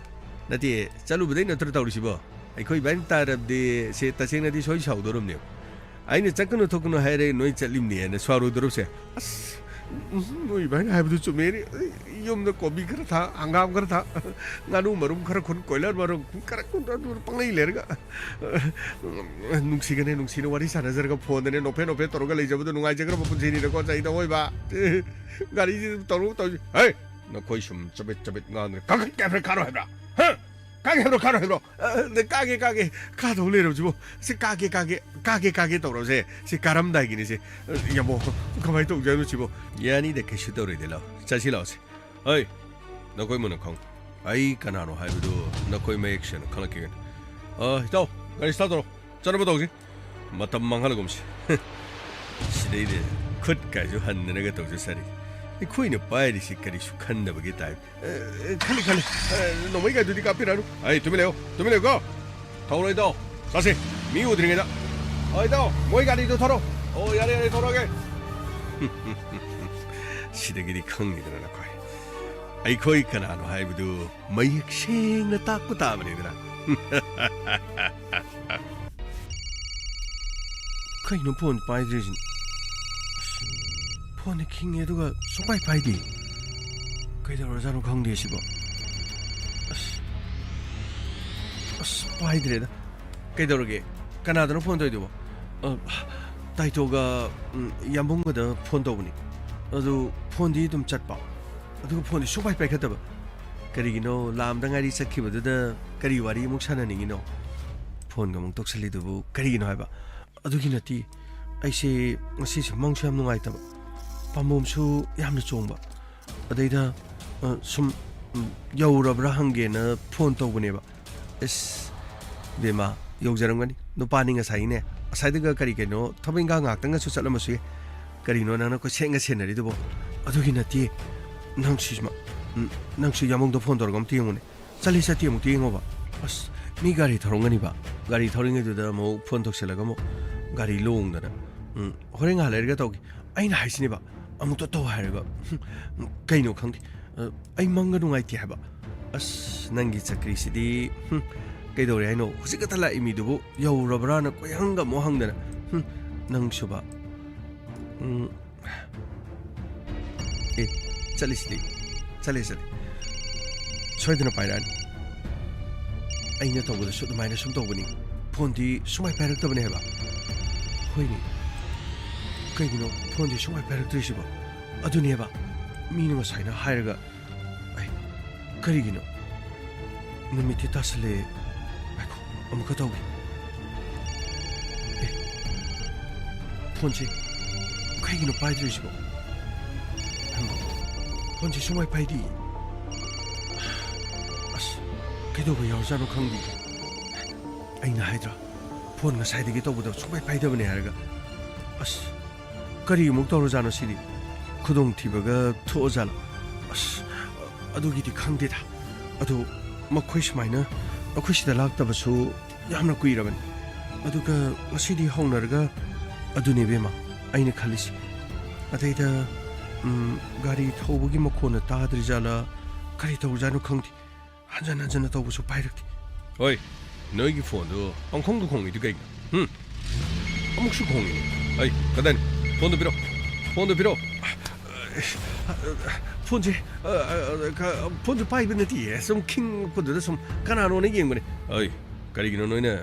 ꯅꯠꯇꯦ, ꯆꯠꯂꯨꯕꯗꯩ ꯅꯠꯇ꯭ꯔꯣ ꯇꯧꯔꯤꯁꯤꯕꯣ? ꯑꯩꯈꯣꯏ ꯏꯕꯥꯅꯤ ꯇꯥꯔꯕꯗꯤ ꯁꯦ ꯇꯁꯦꯡꯅꯗꯤ ꯁꯣꯏ ꯁꯥꯎꯗꯣꯔꯝꯅꯦꯕ꯫ ꯑꯩꯅ "ꯆꯠꯀꯅꯨ ꯊꯣꯛꯀꯅꯨ" ꯍꯥꯏꯔꯦ, ꯅꯣꯏ ꯆꯠꯂꯤꯕꯅꯦꯅ ꯁꯥꯎꯔꯣꯏꯗꯣꯔꯕꯁꯦ꯫ ꯑꯁ, ꯎꯝ, ꯅꯣꯏ ꯏꯕꯥꯅꯤ ꯍꯥꯏꯕꯗꯨ ꯆꯨꯝꯃꯦꯅꯦ꯫ ꯌꯨꯝꯗ ꯀꯣꯕꯤ ꯈꯔ ꯊꯥ, ꯍꯪꯒꯥꯝ ꯈꯔ ꯊꯥ, ꯉꯥꯅꯨ ꯃꯔꯨꯝ ꯈꯔ ꯈꯨꯟ, ꯀꯣꯏꯂꯔ ꯃꯔꯨꯝ ꯈꯔ ꯈꯨꯟ, ꯑꯗꯨ ꯄꯪꯂꯩ ꯂꯩꯔꯒ꯫ ꯅꯨꯡꯁꯤꯒꯅꯦ, ꯅꯨꯡꯁꯤꯅ ꯋꯥꯔꯤ ꯁꯥꯟꯅꯖꯔꯒ ꯐꯣꯟꯗꯅꯦ ꯅꯣꯛꯐꯦꯠ ꯅꯣꯛꯐꯦꯠ ꯇꯧꯔꯒ ꯂꯩꯖꯕꯗꯨ ꯅꯨꯡꯉꯥꯏꯖꯈ꯭ꯔꯕ ꯄꯨꯟꯁꯤꯅꯤꯗꯀꯣ, ꯆꯍꯤ ꯇꯧꯑꯣꯏꯕ꯫ ꯒꯥꯔꯤꯁꯤ ꯇꯧꯔꯨ ꯇꯧꯔꯤ꯫ ꯍꯦ! ꯅꯈꯣꯏ ꯁꯨꯝ ꯆꯕꯤꯠ ꯆꯕꯤꯠ ꯉꯥꯡꯗꯅ ꯀꯥꯈꯠ-, ꯀꯥꯈꯠ-, ꯀꯥꯔꯣ ꯍꯥꯏꯕ꯭ꯔꯥ? ꯍꯥ? ꯀꯥꯒꯦ ꯍꯥꯏꯕ꯭ꯔꯣ? ꯀꯥꯔꯣ ꯍꯥꯏꯕ꯭ꯔꯣ? ꯑ, ꯀꯥꯒꯦ, ꯀꯥꯒꯦ꯫ ꯀꯥꯗꯧ ꯂꯩꯔꯕꯁꯤꯕꯣ? ꯁꯤ ꯀꯥꯒꯦ, ꯀꯥꯒꯦ, ꯀꯥꯒꯦ, ꯀꯥꯒꯦ ꯇꯧꯔꯕꯁꯦ? ꯁꯤ ꯀꯥꯔꯝꯗꯥꯏꯒꯤꯅꯤ ꯁꯤ꯫ ꯌꯥꯝꯕꯨ, ꯀꯃꯥꯏꯅ ꯇꯧꯖꯥꯠꯅꯣ ꯁꯤꯕꯣ? ꯌꯥꯅꯤꯗ, ꯀꯩꯁꯨ ꯇꯧꯔꯣꯏꯗ, ꯂꯥꯎ꯫ ꯆꯠꯁꯤ ꯂꯥꯎꯁꯤ꯫ ꯍꯣꯏ, ꯅꯈꯣꯏ ꯃꯨꯟꯅ ꯈꯪꯉꯨ꯫ ꯑꯩ ꯀꯅꯥꯅꯣ ꯍꯥꯏꯕꯗꯨ ꯅꯈꯣꯏ ꯃꯌꯦꯛ ꯁꯦꯡꯅ ꯈꯪꯂꯛꯈꯤꯒꯅꯤ꯫ ꯑ, ꯏꯇꯥꯎ, ꯒꯥꯔꯤ start ꯇꯧꯔꯣ꯫ ꯆꯠꯅꯕ ꯇꯧꯁꯤ꯫ ꯃꯇꯝ ꯃꯥꯡꯍꯜꯂꯒꯨꯝꯁꯤ꯫ ꯁꯤꯗꯩꯗꯤ ꯈꯨꯠ ꯀꯥꯏꯁꯨ ꯍꯟꯗꯅꯒ ꯇꯧꯖ ꯁꯥꯔꯤ꯫ ꯑꯩꯈꯣꯏꯅ ꯄꯥꯏꯔꯤꯁꯤ ꯀꯔꯤꯁꯨ ꯈꯟꯗꯕꯒꯤ ꯇꯥꯏꯞ꯫ ꯑꯦ, ꯈꯜꯂꯤ, ꯈꯜꯂꯤ꯫ ꯑꯦ, ꯅꯣꯡꯃꯩ ꯀꯥꯏꯗꯨꯗꯤ ꯀꯥꯞꯄꯤꯔꯛꯑꯅꯨ꯫ ꯑꯩ ꯇꯨꯃꯤꯟ ꯂꯩꯌꯣ, ꯇꯨꯃꯤꯟ ꯂꯩꯌꯨꯀꯣ꯫ ꯊꯧꯔꯣꯏꯗꯣ, ꯆꯥꯁꯤ, ꯃꯤ ꯎꯗ꯭ꯔꯤꯉꯩꯗ꯫ ꯑꯣ, ꯏꯇꯥꯎ, ꯃꯣꯏ ꯒꯥꯔꯤꯗꯣ ꯊꯧꯔꯣ꯫ ꯑꯣ, ꯌꯥꯔꯦ, ꯌꯥꯔꯦ, ꯊꯧꯔꯛꯑꯒꯦ꯫ ꯁꯤꯗꯒꯤꯗꯤ ꯈꯪꯉꯤꯗꯅ ꯅꯈꯣꯏ꯫ ꯑꯩꯈꯣꯏ ꯀꯅꯥꯅꯣ ꯍꯥꯏꯕꯗꯨ ꯃꯌꯦꯛ ꯁꯦꯡꯅ ꯇꯥꯛꯄ ꯇꯥꯕꯅꯤꯗꯅ꯫ ꯀꯩꯅꯣ ꯐꯣꯟ ꯄꯥꯏꯗ꯭ꯔꯤꯁꯤꯅ? ꯑꯁ, ꯐꯣꯟꯗꯤ ꯈꯤꯡꯉꯦ ꯑꯗꯨꯒ ꯁꯨꯡꯄꯥꯏ ꯄꯥꯏꯗꯦ꯫ ꯀꯩꯗꯧꯔꯖꯥꯠꯅꯣ ꯈꯪꯗꯦ ꯁꯤꯕꯣ꯫ ꯑꯁ, ꯑꯁ, ꯄꯥꯏꯗ꯭ꯔꯦꯗ꯫ ꯀꯩꯗꯧꯔꯒꯦ? ꯀꯅꯥꯗꯅꯣ ꯐꯣꯟ ꯇꯧꯔꯤꯗꯨꯕꯣ? ꯑ, ꯇꯥꯏꯇꯣꯒ, ꯎꯝ, ꯌꯥꯝꯕꯨꯡꯒꯗ ꯐꯣꯟ ꯇꯧꯕꯅꯤ꯫ ꯑꯗꯨ ꯐꯣꯟꯗꯤ ꯑꯗꯨꯝ ꯆꯠꯄ꯫ ꯑꯗꯨꯒ ꯐꯣꯟꯗꯤ ꯁꯨꯡꯄꯥꯏ ꯄꯥꯏꯈꯠꯇꯕ꯫ ꯀꯔꯤꯒꯤꯅꯣ? ꯂꯥꯛꯑꯝꯗ ꯉꯥꯏꯔꯤ ꯆꯠꯈꯤꯕꯗꯨꯗ ꯀꯔꯤ ꯋꯥꯔꯤ ꯑꯃꯨꯛ ꯁꯥꯟꯅꯅꯤꯡꯉꯤꯅꯣ? ꯐꯣꯟꯒ ꯑꯃꯨꯛ ꯇꯧꯁꯜꯂꯤꯗꯨꯕꯨ ꯀꯔꯤꯒꯤꯅꯣ ꯍꯥꯏꯕ? ꯑꯗꯨꯒꯤ ꯅꯠꯇꯦ, ꯑꯩꯁꯦ ꯉꯁꯤꯁꯦ ꯃꯪꯁꯨ ꯌꯥꯝ ꯅꯨꯡꯉꯥꯏꯇꯕ, ꯄꯥꯝꯕꯣꯝꯁꯨ ꯌꯥꯝꯅ ꯆꯣꯡꯕ꯫ ꯑꯗꯩꯗ, ꯑ, ꯁꯨꯝ, ꯎꯝ, ꯌꯧꯔꯕ꯭ꯔꯥ ꯍꯪꯒꯦꯅ ꯐꯣꯟ ꯇꯧꯕꯅꯦꯕ꯫ ꯏꯁ, ꯕꯦꯝꯃ, ꯌꯧꯖꯔꯝꯒꯅꯤ꯫ ꯅꯨꯄꯥꯅꯤ ꯉꯁꯥꯏꯅꯦ, ꯉꯁꯥꯏꯗꯒ ꯀꯔꯤ ꯀꯩꯅꯣ ꯊꯕꯛ ꯏꯪꯈꯥꯡ ꯉꯥꯛꯇꯪꯒꯁꯨ ꯆꯠꯂꯝꯕꯁꯨ ꯌꯥꯏ꯫ ꯀꯔꯤꯅꯣ ꯅꯪꯅ ꯀꯣꯏꯁꯦꯟꯒ ꯁꯦꯟꯅꯔꯤꯗꯨꯕꯣ? ꯑꯗꯨꯒꯤ ꯅꯠꯇꯦ, ꯅꯪꯁꯤ ꯁꯨꯃ-, ꯎꯝ, ꯅꯪꯁꯨ ꯌꯥꯝꯕꯨꯡꯗ ꯐꯣꯟ ꯇꯧꯔꯒ ꯑꯝꯇ ꯌꯦꯡꯉꯨꯅꯦ꯫ ꯆꯠꯂꯤ ꯆꯠꯇꯦ ꯑꯃꯨꯛꯇ ꯌꯦꯡꯉꯣꯕ꯫ ꯑꯁ, ꯃꯤ ꯒꯥꯔꯤ ꯊꯧꯔꯝꯒꯅꯤꯕ꯫ ꯒꯥꯔꯤ ꯊꯧꯔꯤꯉꯩꯗꯨꯗ ꯑꯃꯨꯛ ꯐꯣꯟ ꯇꯧꯁꯤꯜꯂꯒ ꯑꯃꯨꯛ ꯒꯥꯔꯤ ꯂꯣꯡꯗꯅ꯫ ꯎꯝ, ꯍꯣꯔꯦꯟ ꯉꯥꯏꯍꯥꯛ ꯂꯩꯔꯒ ꯇꯧꯒꯦ꯫ ꯑꯩꯅ ꯍꯥꯏꯁꯤꯅꯦꯕ, ꯑꯃꯨꯛꯇ ꯇꯧ ꯍꯥꯏꯔꯒ꯫ ꯍꯨꯝ, ꯀꯩꯅꯣ ꯈꯪꯗꯦ꯫ ꯑ, ꯑꯩ ꯃꯪꯒ ꯅꯨꯡꯉꯥꯏꯇꯦ ꯍꯥꯏꯕ꯫ ꯑꯁ, ꯅꯪꯒꯤ ꯆꯀ꯭ꯔꯤꯁꯤꯗꯤ, ꯍꯨꯝ, ꯀꯩꯗꯧꯔꯦ ꯍꯥꯏꯅꯣ? ꯍꯧꯖꯤꯛ ꯈꯛꯇ ꯂꯥꯛꯏ ꯃꯤꯗꯨꯕꯨ ꯌꯧꯔꯕ꯭ꯔꯥꯅ ꯀꯣꯏꯍꯪꯒ ꯑꯃꯨꯛ ꯍꯪꯗꯅ꯫ ꯍꯨꯝ, ꯅꯪꯁꯨꯕ꯫ ꯎꯝ, ꯑꯦ, ꯆꯠꯂꯤꯁꯤꯗꯤ꯫ ꯆꯠꯂꯦ, ꯆꯠꯂꯦ꯫ ꯁꯣꯏꯗꯅ ꯄꯥꯏꯔꯛꯑꯅꯤ꯫ ꯑꯩꯅ ꯇꯧꯕꯗꯁꯨ ꯑꯗꯨꯃꯥꯏꯅ ꯁꯨꯝ ꯇꯧꯕꯅꯤ꯫ ꯐꯣꯟꯗꯤ ꯁꯨꯡꯄꯥꯏ ꯄꯥꯏꯔꯛꯇꯕꯅꯦ ꯍꯥꯏꯕ꯫ ꯍꯣꯏꯅꯦ꯫ ꯀꯩꯒꯤꯅꯣ ꯐꯣꯟꯗꯤ ꯁꯨꯡꯄꯥꯏ ꯄꯥꯏꯔꯛꯇ꯭ꯔꯤꯁꯤꯕꯣ? ꯑꯗꯨꯅꯦꯕ꯫ ꯃꯤꯅ ꯉꯁꯥꯏꯅ ꯍꯥꯏꯔꯒ ꯑꯩ, ꯀꯔꯤꯒꯤꯅꯣ? ꯅꯨꯃꯤꯠꯇꯤ ꯇꯥꯁꯜꯂꯛꯑꯦ꯫ ꯉꯥꯏꯈꯣ, ꯑꯃꯨꯛꯀ ꯇꯧꯒꯦ꯫ ꯑꯦ, ꯐꯣꯟꯁꯦ ꯀꯩꯒꯤꯅꯣ ꯄꯥꯏꯗ꯭ꯔꯤꯁꯤꯕꯣ? ꯍꯩꯃꯥ, ꯐꯣꯟꯁꯦ ꯁꯨꯡꯄꯥꯏ ꯄꯥꯏꯗꯦ꯫ ꯑꯁ, ꯀꯩꯗꯧꯕ ꯌꯥꯎꯔꯖꯥꯠꯅꯣ ꯈꯪꯗꯦ꯫ ꯑꯩꯅ ꯍꯥꯏꯗ꯭ꯔꯣ, ꯐꯣꯟ ꯉꯁꯥꯏꯗꯒꯤ ꯇꯧꯕꯗꯣ ꯁꯨꯡꯄꯥꯏ ꯄꯥꯏꯗꯕꯅꯦ ꯍꯥꯏꯔꯒ꯫ ꯑꯁ, ꯀꯔꯤ ꯑꯃꯨꯛ ꯇꯧꯔꯖꯥꯠꯅꯣ ꯁꯤꯗꯤ? ꯈꯨꯗꯣꯡꯊꯤꯕꯒ ꯊꯣꯛꯑꯖꯥꯠꯂꯣ? ꯑꯁ, ꯑꯗꯨꯒꯤꯗꯤ ꯈꯪꯗꯦꯗ꯫ ꯑꯗꯣ ꯃꯈꯣꯏ ꯁꯨꯃꯥꯏꯅ ꯑꯩꯈꯣꯏ ꯁꯤꯗ ꯂꯥꯛꯇꯕꯁꯨ ꯌꯥꯝꯅ ꯀꯨꯏꯔꯕꯅꯤ꯫ ꯑꯗꯨꯒ ꯉꯁꯤꯗꯤ ꯍꯧꯅꯔꯒ ꯑꯗꯨꯅꯦ ꯏꯕꯦꯝꯃ ꯑꯩꯅ ꯈꯜꯂꯤꯁꯦ꯫ ꯑꯗꯩꯗ, ꯎꯝ, ꯒꯥꯔꯤ ꯊꯧꯕꯒꯤ ꯃꯈꯣꯟꯅ ꯇꯥꯗ꯭ꯔꯤꯖꯥꯠꯂꯥ, ꯀꯔꯤ ꯇꯧꯔꯖꯥꯠꯅꯣ ꯈꯪꯗꯦ꯫ ꯍꯟꯖꯟ ꯍꯟꯖꯟꯅ ꯇꯧꯕꯁꯨ ꯄꯥꯏꯔꯛꯇꯦ꯫ ꯍꯣꯏ, ꯅꯣꯏꯒꯤ ꯐꯣꯟꯗꯨ ꯄꯪꯈꯣꯡꯗ ꯈꯣꯡꯉꯤꯗꯨ ꯀꯩꯒꯤꯅꯣ? ꯍꯨꯝ? ꯑꯃꯨꯛꯁꯨ ꯈꯣꯡꯉꯤꯅꯦ꯫ ꯑꯩ, ꯀꯗꯥꯏꯅꯣ? ꯐꯣꯟꯗꯣ ꯄꯤꯔꯣ꯫ ꯐꯣꯟꯗꯣ ꯄꯤꯔꯣ꯫ ꯐꯣꯟꯁꯦ, ꯑ, ꯑ, ꯑ, ꯀ-, ꯐꯣꯟꯁꯦ ꯄꯥꯏꯕ ꯅꯠꯇꯤꯌꯦ꯫ ꯁꯨꯝ ꯈꯤꯡꯉꯛꯄꯗꯨꯗ ꯁꯨꯝ ꯀꯅꯥꯅꯣꯅ ꯌꯦꯡꯕꯅꯦ꯫ ꯑꯩ, ꯀꯔꯤꯒꯤꯅꯣ ꯅꯣꯏꯅ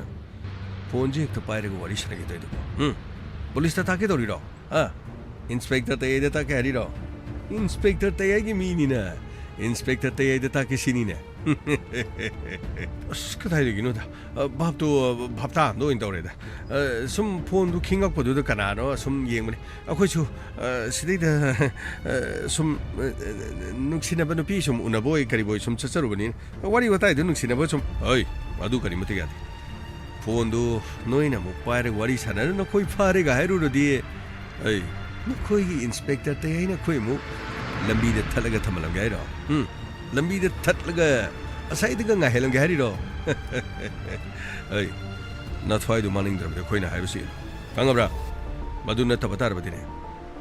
ꯐꯣꯟꯁꯦ ꯍꯦꯛꯇ ꯄꯥꯏꯔꯒ ꯋꯥꯔꯤ ꯁꯥꯟꯅꯒꯦ ꯇꯧꯔꯤꯗꯨꯕꯣ? ꯍꯨꯝ? ꯄꯨꯂꯤꯁꯇ ꯇꯥꯛꯀꯦ ꯇꯧꯔꯤꯔꯣ? ꯑ? ꯏꯟꯁꯄꯦꯛꯇꯔ ꯇꯌꯥꯏꯗ ꯇꯥꯛꯀꯦ ꯍꯥꯏꯔꯤꯔꯣ? ꯏꯟꯁꯄꯦꯛꯇꯔ ꯇꯌꯥꯏꯒꯤ ꯃꯤꯅꯤꯅ ꯏꯟꯁꯄꯦꯛꯇꯔ ꯇꯌꯥꯏꯗ ꯇꯥꯛꯀꯦ ꯁꯤꯅꯤꯅꯦ꯫ ꯑꯁ, ꯀꯗꯥꯏꯗꯒꯤꯅꯣꯗ? ꯑ, ꯚꯥꯞꯇꯣ, ꯑ, ꯚꯥꯞ ꯇꯥꯍꯟꯗ ꯑꯣꯏꯅ ꯇꯧꯔꯦꯗ꯫ ꯑ, ꯁꯨꯝ ꯐꯣꯟꯗꯨ ꯈꯤꯡꯉꯛꯄꯗꯨꯗ ꯀꯅꯥꯅꯣ ꯁꯨꯝ ꯌꯦꯡꯕꯅꯤ꯫ ꯑꯩꯈꯣꯏꯁꯨ, ꯑ, ꯁꯤꯗꯩꯗ, ꯑ, ꯁꯨꯝ, ꯑ, ꯅꯨꯡꯁꯤꯅꯕ ꯅꯨꯄꯤ ꯁꯨꯝ ꯎꯅꯕ ꯑꯣꯏ ꯀꯔꯤꯕꯣꯏ ꯁꯨꯝ ꯆꯠꯆꯔꯨꯕꯅꯤꯅ꯫ ꯋꯥꯔꯤ ꯋꯥꯇꯥꯏꯗꯨ ꯅꯨꯡꯁꯤꯅꯕ ꯁꯨꯝ, ꯑꯩ, ꯃꯗꯨ ꯀꯔꯤꯃꯇ ꯌꯥꯗꯦ꯫ ꯐꯣꯟꯗꯨ ꯅꯣꯏꯅ ꯑꯃꯨꯛ ꯄꯥꯏꯔꯒ ꯋꯥꯔꯤ ꯁꯥꯟꯅꯔ ꯅꯈꯣꯏ ꯐꯥꯔꯦꯒ ꯍꯥꯏꯔꯨꯔꯗꯤ, ꯑꯩ, ꯅꯈꯣꯏꯒꯤ ꯏꯟꯁꯄꯦꯛꯇꯔ ꯇꯌꯥꯏꯅ ꯑꯩꯈꯣꯏ ꯑꯃꯨꯛ ꯂꯝꯕꯤꯗ ꯊꯠꯂꯒ ꯊꯝꯍꯜꯂꯝꯒꯦ ꯍꯥꯏꯔꯣ? ꯎꯝ? ꯂꯝꯕꯤꯗ ꯊꯠꯂꯒ ꯑꯁꯥꯏꯗꯒ ꯉꯥꯏꯍꯜꯂꯝꯒꯦ ꯍꯥꯏꯔꯤꯔꯣ? ꯑꯩ, ꯅꯊ꯭ꯋꯥꯏꯗꯨ ꯃꯥꯡꯅꯤꯡꯗ꯭ꯔꯕꯗꯤ ꯑꯩꯈꯣꯏꯅ ꯍꯥꯏꯕꯁꯤ ꯏꯜꯂꯨ꯫ ꯈꯪꯉꯕ꯭ꯔꯥ? ꯃꯗꯨ ꯅꯠꯇꯕ ꯇꯥꯔꯕꯗꯤꯅꯦ,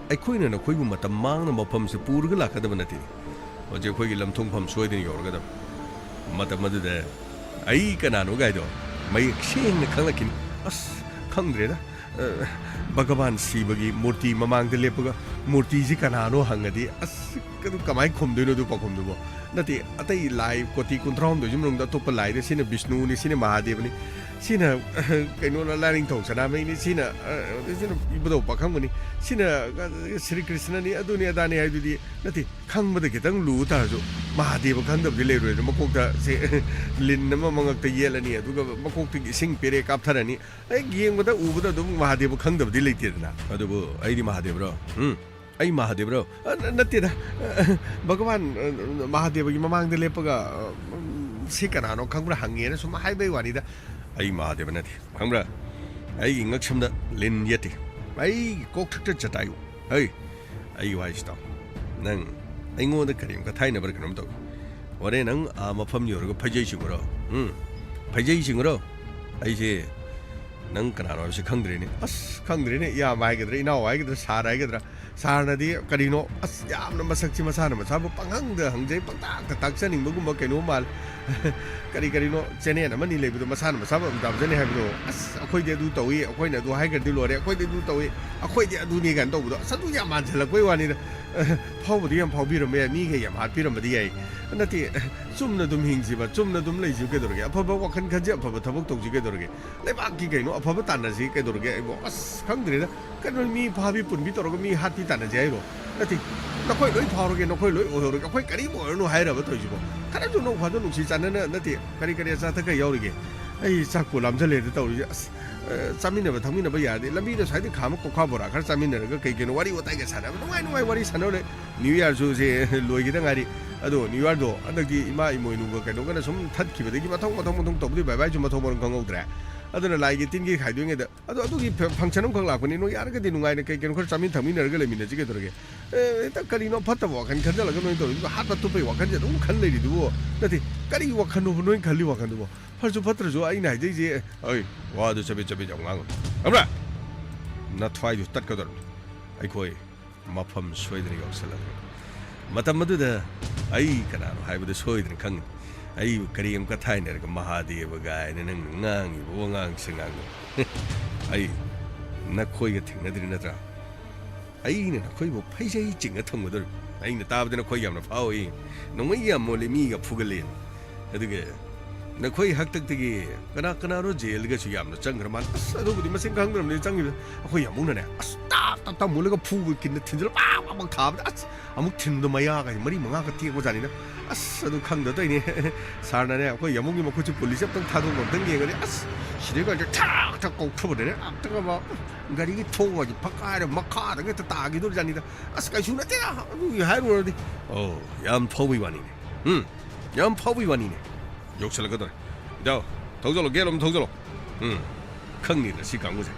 ꯑꯩꯈꯣꯏꯅ ꯅꯈꯣꯏꯕꯨ ꯃꯇꯝ ꯃꯥꯡꯅ ꯃꯐꯝꯁꯦ ꯄꯨꯔꯒ ꯂꯥꯛꯀꯗꯕ ꯅꯠꯇꯦ꯫ ꯍꯧꯖꯤꯛ ꯑꯩꯈꯣꯏꯒꯤ ꯂꯝꯊꯨꯡꯐꯝ ꯁꯣꯏꯗꯅ ꯌꯧꯔꯒꯗꯕ꯫ ꯃꯇꯝ ꯑꯗꯨꯗ ꯑꯩ ꯀꯅꯥꯅꯣ ꯒꯥꯏꯗꯣ ꯃꯌꯦꯛ ꯁꯦꯡꯅ ꯈꯪꯂꯛꯈꯤꯅꯤ꯫ ꯑꯁ, ꯈꯪꯗ꯭ꯔꯦꯗ꯫ ꯑ, ꯚꯒꯕꯥꯟ ꯁꯤꯕꯒꯤ ꯃꯨꯔꯇꯤ ꯃꯃꯥꯡꯗ ꯂꯦꯞꯄꯒ ꯃꯨꯔꯇꯤꯁꯤ ꯀꯅꯥꯅꯣ ꯍꯪꯉꯗꯤ, ꯑꯁ, ꯑꯗꯨ ꯀꯃꯥꯏꯅ ꯈꯨꯝꯗꯣꯏꯅꯣ ꯑꯗꯨ ꯄꯥꯎꯈꯨꯝꯗꯨꯕꯣ? ꯅꯠꯇꯦ, ꯑꯇꯩ ꯂꯥꯏ ꯀꯣꯇꯤ ꯀꯨꯟꯊ꯭ꯔꯥꯍꯨꯝꯗꯣꯏꯁꯤ ꯃꯅꯨꯡꯗ ꯑꯇꯣꯞꯄ ꯂꯥꯏꯗ ꯁꯤꯅ ꯕꯤꯁꯅꯨꯅꯤ, ꯁꯤꯅ ꯃꯍꯥꯗꯦꯕꯅꯤ, ꯁꯤꯅ, ꯑ, ꯀꯩꯅꯣꯅ ꯂꯥꯏꯅꯤꯡꯊꯧ ꯁꯅꯥꯃꯍꯤꯅꯤ, ꯁꯤꯅ, ꯑ, ꯁꯤꯅ ꯏꯕꯨꯙꯧ ꯄꯥꯈꯪꯕꯅꯤ, ꯁꯤꯅ, ꯑ, ꯁ꯭ꯔꯤ ꯀ꯭ꯔꯤꯁꯅꯅꯤ, ꯑꯗꯨꯅꯤ ꯑꯗꯥꯅꯤ ꯍꯥꯏꯗꯨꯗꯤ ꯅꯠꯇꯦ꯫ ꯈꯪꯕꯗ ꯈꯤꯇꯪ ꯂꯨ ꯇꯥꯔꯁꯨ ꯃꯍꯥꯗꯦꯕ ꯈꯪꯗꯕꯗꯤ ꯂꯩꯔꯣꯏꯅ ꯃꯀꯣꯛꯇ ꯁꯦ ꯂꯤꯟ ꯑꯃ ꯃꯉꯛꯇ ꯌꯦꯠꯂꯅꯤ, ꯑꯗꯨꯒ ꯃꯀꯣꯛꯇꯒꯤ ꯏꯁꯤꯡ ꯄꯦꯔꯦ ꯀꯥꯞꯊꯔꯅꯤ꯫ ꯍꯦꯛ ꯌꯦꯡꯕꯗ ꯎꯕꯗ ꯑꯗꯨꯝ ꯃꯍꯥꯗꯦꯕ ꯈꯪꯗꯕꯗꯤ ꯂꯩꯇꯦꯗꯅ꯫ ꯑꯗꯨꯕꯨ ꯑꯩꯗꯤ ꯃꯍꯥꯗꯦꯕꯔꯣ? ꯎꯝ? ꯑꯩ ꯃꯍꯥꯗꯦꯕꯔꯣ? ꯑ, ꯅ-, ꯅꯠꯇꯦꯗ꯫ ꯑ, ꯚꯒꯋꯥꯟ, ꯑ, ꯃꯍꯥꯗꯦꯕꯒꯤ ꯃꯃꯥꯡꯗ ꯂꯦꯞꯄꯒ, ꯑ, ꯎꯝ, "ꯁꯤ ꯀꯅꯥꯅꯣ ꯈꯪꯕ꯭ꯔꯥ?" ꯍꯪꯉꯦꯅ ꯁꯨꯝ ꯍꯥꯏꯕꯩ ꯋꯥꯅꯤꯗ꯫ ꯑꯩ ꯃꯍꯥꯗꯦꯕ ꯅꯠꯇꯦ, ꯈꯪꯕ꯭ꯔꯥ? ꯑꯩꯒꯤ ꯉꯛꯁꯝꯗ ꯂꯤꯟ ꯌꯦꯠꯇꯦ꯫ ꯑꯩꯒꯤ ꯀꯣꯛꯊꯛꯇ ꯖꯇꯥꯌꯨ꯫ ꯍꯩ, ꯑꯩꯒꯤ ꯋꯥꯍꯩꯁꯤ ꯇꯥꯎ꯫ ꯅꯪ ꯑꯩꯉꯣꯟꯗ ꯀꯔꯤꯝ ꯀꯊꯥꯏꯅꯕ꯭ꯔꯥ ꯀꯩꯅꯣꯝ ꯇꯧꯏ꯫ ꯍꯣꯔꯦꯟ ꯅꯪ ꯑꯥ ꯃꯐꯝ ꯌꯧꯔꯒ ꯐꯩꯖꯩ ꯁꯤꯡꯉꯨꯔꯣ꯫ ꯎꯝ, ꯐꯩꯖꯩ ꯁꯤꯡꯉꯨꯔꯣ꯫ ꯑꯩꯁꯦ ꯅꯪ ꯀꯅꯥꯅꯣ ꯍꯥꯏꯕꯁꯤ ꯈꯪꯗ꯭ꯔꯦꯅꯦ꯫ ꯑꯁ, ꯈꯪꯗ꯭ꯔꯦꯅꯦ꯫ ꯏꯌꯥꯝꯕ ꯍꯥꯏꯒꯗ꯭ꯔꯥ, ꯏꯅꯥꯎ ꯍꯥꯏꯒꯗ꯭ꯔꯥ, ꯁꯥꯔ ꯍꯥꯏꯒꯗ꯭ꯔꯥ? ꯁꯥꯔꯅꯗꯤ ꯀꯔꯤꯅꯣ, ꯑꯁ, ꯌꯥꯝꯅ ꯃꯁꯛꯁꯤ ꯃꯁꯥꯅ ꯃꯁꯥꯕꯨ ꯄꯪꯍꯪꯗ ꯍꯪꯖꯩ, ꯄꯪꯇꯥꯛꯇ ꯇꯥꯛꯆꯅꯤꯡꯕꯒꯨꯝꯕ ꯀꯩꯅꯣ ꯃꯥꯜꯂꯦ꯫ ꯀꯔꯤ ꯀꯔꯤꯅꯣ ꯆꯦꯅꯦꯜ ꯑꯃꯅꯤ ꯂꯩꯕꯗꯣ, ꯃꯁꯥꯅ ꯃꯁꯥꯕꯨ ꯑꯗꯨꯝ ꯇꯥꯛꯆꯅꯤ ꯍꯥꯏꯕꯗꯣ, "ꯑꯁ, ꯑꯩꯈꯣꯏꯗꯤ ꯑꯗꯨ ꯇꯧꯏ, ꯑꯩꯈꯣꯏꯅ ꯑꯗꯨ ꯍꯥꯏꯈ꯭ꯔꯗꯤ ꯂꯣꯏꯔꯦ, ꯑꯩꯈꯣꯏꯗꯤ ꯑꯗꯨ ꯇꯧꯏ, ꯑꯩꯈꯣꯏꯗꯤ ꯑꯗꯨꯅꯤ" ꯀꯥꯏꯅ ꯇꯧꯕꯗꯣ, ꯑꯁ, ꯑꯗꯨ ꯌꯥꯝ ꯃꯥꯟꯁꯤꯜꯂꯛꯄꯩ ꯋꯥꯅꯤꯗ꯫ ꯐꯥꯎꯕꯗꯤ ꯌꯥꯝ ꯐꯥꯎꯕꯤꯔꯝꯕ ꯌꯥꯏ, ꯃꯤꯒ ꯌꯥꯝ ꯍꯥꯠꯄꯤꯔꯝꯕꯗꯤ ꯌꯥꯏ꯫ ꯅꯠꯇꯦ, ꯆꯨꯝꯅ ꯑꯗꯨꯝ ꯍꯤꯡꯁꯤꯕ, ꯆꯨꯝꯅ ꯑꯗꯨꯝ ꯂꯩꯁꯤꯕ ꯀꯩꯗꯧꯔꯒꯦ? ꯑꯐꯕ ꯋꯥꯈꯜ ꯈꯟꯁꯤ, ꯑꯐꯕ ꯊꯕꯛ ꯇꯧꯁꯤ ꯀꯩꯗꯧꯔꯒꯦ? ꯂꯩꯕꯥꯛꯀꯤ ꯀꯩꯅꯣ ꯑꯐꯕ ꯇꯥꯟꯅꯁꯤ ꯀꯩꯗꯧꯔꯒꯦ? ꯑꯩꯕꯨ ꯑꯁ ꯈꯪꯗ꯭ꯔꯦꯗ꯫ ꯀꯩꯅꯣ, ꯃꯤ ꯐꯥꯕꯤ ꯄꯨꯟꯕꯤ ꯇꯧꯔꯒ ꯃꯤ ꯍꯥꯠꯄꯤ ꯇꯥꯟꯅꯁꯤ ꯍꯥꯏꯔꯣ? ꯅꯠꯇꯦ, ꯅꯈꯣꯏ ꯂꯣꯏ ꯐꯥꯎꯔꯒꯦ, ꯅꯈꯣꯏ ꯂꯣꯏ ꯑꯣꯏꯍꯧꯔꯒꯦ, ꯑꯩꯈꯣꯏ ꯀꯔꯤꯝ ꯑꯣꯏꯔꯅꯨ ꯍꯥꯏꯔꯕ ꯇꯧꯔꯤꯁꯤꯕꯣ? ꯈꯔꯁꯨ ꯅꯣꯡ ꯐꯥꯗꯣꯛ ꯅꯨꯡꯁꯤ ꯆꯥꯟꯅꯅ, ꯅꯠꯇꯦ, ꯀꯔꯤ ꯀꯔꯤ ꯑꯆꯥ ꯑꯊꯛ ꯈꯔ ꯌꯥꯎꯔꯤꯒꯦ? ꯑꯩ ꯆꯥꯛꯄꯨ ꯂꯥꯝꯖꯜꯂꯦꯗ ꯇꯧꯔꯤꯁꯦ꯫ ꯑꯁ, ꯑ, ꯆꯥꯃꯤꯟꯅꯕ ꯊꯛꯃꯤꯟꯅꯕ ꯌꯥꯔꯗꯤ, ꯂꯝꯕꯤꯗ ꯁ꯭ꯋꯥꯏꯗ ꯈꯥꯝꯃ ꯀꯣꯈꯥ ꯕꯣꯔꯥ ꯈꯔ ꯆꯥꯃꯤꯟꯅꯔꯒ ꯀꯩ ꯀꯩꯅꯣ ꯋꯥꯔꯤ ꯋꯥꯇꯥꯏꯒ ꯁꯥꯟꯅꯕ, ꯅꯨꯡꯉꯥꯏ ꯅꯨꯡꯉꯥꯏ ꯋꯥꯔꯤ ꯁꯥꯟꯅꯔꯦ꯫ ꯅ꯭ꯌꯨ ꯌꯥꯔꯁꯨ ꯁꯦ ꯂꯣꯏꯈꯤꯗ ꯉꯥꯏꯔꯤ꯫ ꯑꯗꯣ ꯅ꯭ꯌꯨ ꯌꯥꯔꯗꯣ ꯍꯟꯗꯛꯇꯤ ꯏꯃꯥ ꯏꯃꯣꯏꯅꯨꯒ ꯀꯩꯅꯣꯒꯅ ꯁꯨꯝ ꯊꯠꯈꯤꯕꯗꯒꯤ ꯃꯊꯪ ꯃꯊꯪ ꯃꯊꯪ ꯇꯧꯕꯗꯤ ꯕꯥꯏ ꯕꯥꯏꯁꯨ ꯃꯊꯣꯡ ꯃꯔꯝ ꯈꯪꯍꯧꯗ꯭ꯔꯦ꯫ ꯑꯗꯨꯅ ꯂꯥꯏꯒꯤ ꯇꯤꯟꯒꯤ ꯈꯥꯏꯗꯣꯛꯏꯉꯩꯗ, ꯑꯗꯣ ꯑꯗꯨꯒꯤ ꯐ-, ꯐꯪꯁꯟ ꯑꯃꯈꯛ ꯂꯥꯛꯄꯅꯤ, ꯅꯣꯏ ꯌꯥꯔꯒꯗꯤ ꯅꯨꯡꯉꯥꯏꯅ ꯀꯩ ꯀꯩꯅꯣ ꯈꯔ ꯆꯥꯃꯤꯟ ꯊꯛꯃꯤꯟꯅꯔꯒ ꯂꯩꯃꯤꯟꯅꯁꯤ ꯀꯩꯗꯧꯔꯒꯦ? ꯑꯦ, ꯍꯦꯛꯇ ꯀꯔꯤꯅꯣ ꯐꯠꯇꯕ ꯋꯥꯈꯜ ꯈꯟꯖꯜꯂꯒ ꯅꯣꯏ ꯇꯧꯔꯤꯗꯨꯕꯨ? ꯍꯥꯠꯄ ꯇꯨꯞꯄꯩ ꯋꯥꯈꯜꯁꯦ ꯑꯗꯨꯝ ꯈꯟ ꯂꯩꯔꯤꯗꯨꯕꯨ? ꯅꯠꯇꯦ, ꯀꯔꯤ ꯋꯥꯈꯜꯅꯣꯕ ꯅꯣꯏ ꯈꯜꯂꯤ ꯋꯥꯈꯜꯗꯨꯕꯨ? ꯐꯔꯁꯨ ꯐꯠꯇ꯭ꯔꯁꯨ ꯑꯩꯅ ꯍꯥꯏꯖꯩꯁꯦ, ꯑꯩ ꯋꯥꯗꯨ ꯆꯕꯦꯠ ꯆꯕꯦꯠ ꯌꯥꯝ ꯉꯥꯡꯒꯅꯨ, ꯈꯪꯕ꯭ꯔꯥ? ꯅꯊ꯭ꯋꯥꯏꯗꯨ ꯇꯠꯀꯗꯧꯔꯕꯅꯤ꯫ ꯑꯩꯈꯣꯏ ꯃꯐꯝ ꯁꯣꯏꯗꯅ ꯌꯧꯁꯜꯂꯛꯂꯦ꯫ ꯃꯇꯝ ꯑꯗꯨꯗ ꯑꯩ ꯀꯅꯥꯅꯣ ꯍꯥꯏꯕꯗꯨ ꯁꯣꯏꯗꯅ ꯈꯪꯒꯅꯤ꯫ ꯑꯩꯕꯨ ꯀꯔꯤ ꯑꯃꯨꯛꯀ ꯊꯥꯏꯅꯔꯒ ꯃꯍꯥꯗꯦꯕ ꯀꯥꯏꯅ ꯅꯪꯅ ꯉꯥꯡꯉꯤꯕ ꯋꯥꯉꯥꯡ ꯁꯉꯥꯡꯗꯣ꯫ ꯑꯩ ꯅꯈꯣꯏꯒ ꯊꯦꯡꯅꯗ꯭ꯔꯤ ꯅꯠꯇ꯭ꯔꯥ? ꯑꯩꯅ ꯅꯈꯣꯏꯕꯨ ꯐꯩꯖꯩ ꯆꯤꯡꯉ ꯊꯝꯒꯗꯧꯔꯤꯕ꯫ ꯑꯩꯅ ꯇꯥꯕꯗ ꯅꯈꯣꯏ ꯌꯥꯝꯅ ꯐꯥꯎꯏ, ꯅꯣꯡꯃꯩ ꯌꯥꯝ ꯃꯣꯜꯂꯤ, ꯃꯤꯒ ꯐꯨꯒꯠꯂꯦꯅ꯫ ꯑꯗꯨꯒ ꯅꯈꯣꯏ ꯍꯥꯛꯇꯛꯇꯒꯤ ꯀꯅꯥ ꯀꯅꯥꯅꯣ ꯖꯦꯜꯒꯁꯨ ꯌꯥꯝꯅ ꯆꯪꯈ꯭ꯔ ꯃꯥꯜꯂꯦ꯫ ꯑꯁ, ꯑꯗꯨꯕꯨꯗꯤ ꯃꯁꯤꯡ ꯈꯪꯗ꯭ꯔꯕꯅꯤ ꯆꯪꯈꯤꯕꯗ꯫ ꯑꯩꯈꯣꯏ ꯌꯥꯝꯕꯨꯡꯅꯅꯦ, ꯑꯁ, ꯇꯥꯞ ꯇꯥꯞ ꯇꯥꯞ ꯃꯨꯜꯂꯒ ꯐꯨꯕ ꯀꯤꯟꯅ ꯊꯤꯟꯖꯤꯜꯂ ꯄꯥꯛ ꯄꯥꯛ ꯄꯥꯛ ꯊꯥꯕꯗ, ꯑꯁ, ꯑꯃꯨꯛ ꯊꯤꯟꯕꯗꯣ ꯃꯌꯥꯒꯁꯦ ꯃꯔꯤ ꯃꯉꯥꯒ ꯇꯦꯛꯄꯖꯥꯠꯅꯤꯗ꯫ ꯑꯁ, ꯑꯗꯨ ꯈꯪꯗ ꯇꯧꯔꯤꯅꯦ꯫ ꯁꯥꯔꯅꯅꯦ, ꯑꯩꯈꯣꯏ ꯌꯥꯝꯕꯨꯡꯒꯤ ꯃꯈꯨꯠꯁꯦ ꯄꯨꯂꯤꯁ ꯑꯝꯇꯪ ꯊꯥꯗꯣꯛꯄ ꯑꯝꯇꯪ ꯌꯦꯡꯉꯗꯤ, ꯑꯁ, ꯁꯤꯗꯩ ꯀꯥꯟꯁꯦ ꯊꯥꯛ ꯊꯥꯛ ꯀꯧꯊꯕꯗꯅꯦ, ꯑꯝꯇꯪ ꯑꯃ ꯒꯥꯔꯤꯒꯤ ꯊꯣꯡ ꯍꯥꯏꯁꯦ ꯐꯛꯀꯥꯏꯔ ꯃꯈꯥꯗꯒ ꯍꯦꯛꯇ ꯇꯥꯈꯤꯗꯣꯔꯤꯖꯥꯠꯅꯤꯗ꯫ ꯑꯁ, ꯀꯩꯁꯨ ꯅꯠꯇꯦꯗ, ꯑꯗꯨꯒꯤ ꯍꯥꯏꯔꯨꯔꯗꯤ꯫ ꯑꯣ, ꯌꯥꯝ ꯐꯥꯎꯕꯩ ꯋꯥꯅꯤꯅꯦ꯫ ꯎꯝ, ꯌꯥꯝ ꯐꯥꯎꯕꯩ ꯋꯥꯅꯤꯅꯦ꯫ ꯌꯧꯁꯜꯂꯛꯀꯗꯧꯔꯦ꯫ ꯏꯇꯥꯎ, ꯊꯧꯖꯜꯂꯣ, ꯒꯦꯠ ꯑꯃ ꯊꯧꯖꯜꯂꯣ꯫ ꯎꯝ, ꯈꯪꯅꯤꯗ ꯁꯤ ꯀꯥꯡꯕꯨꯁꯦ꯫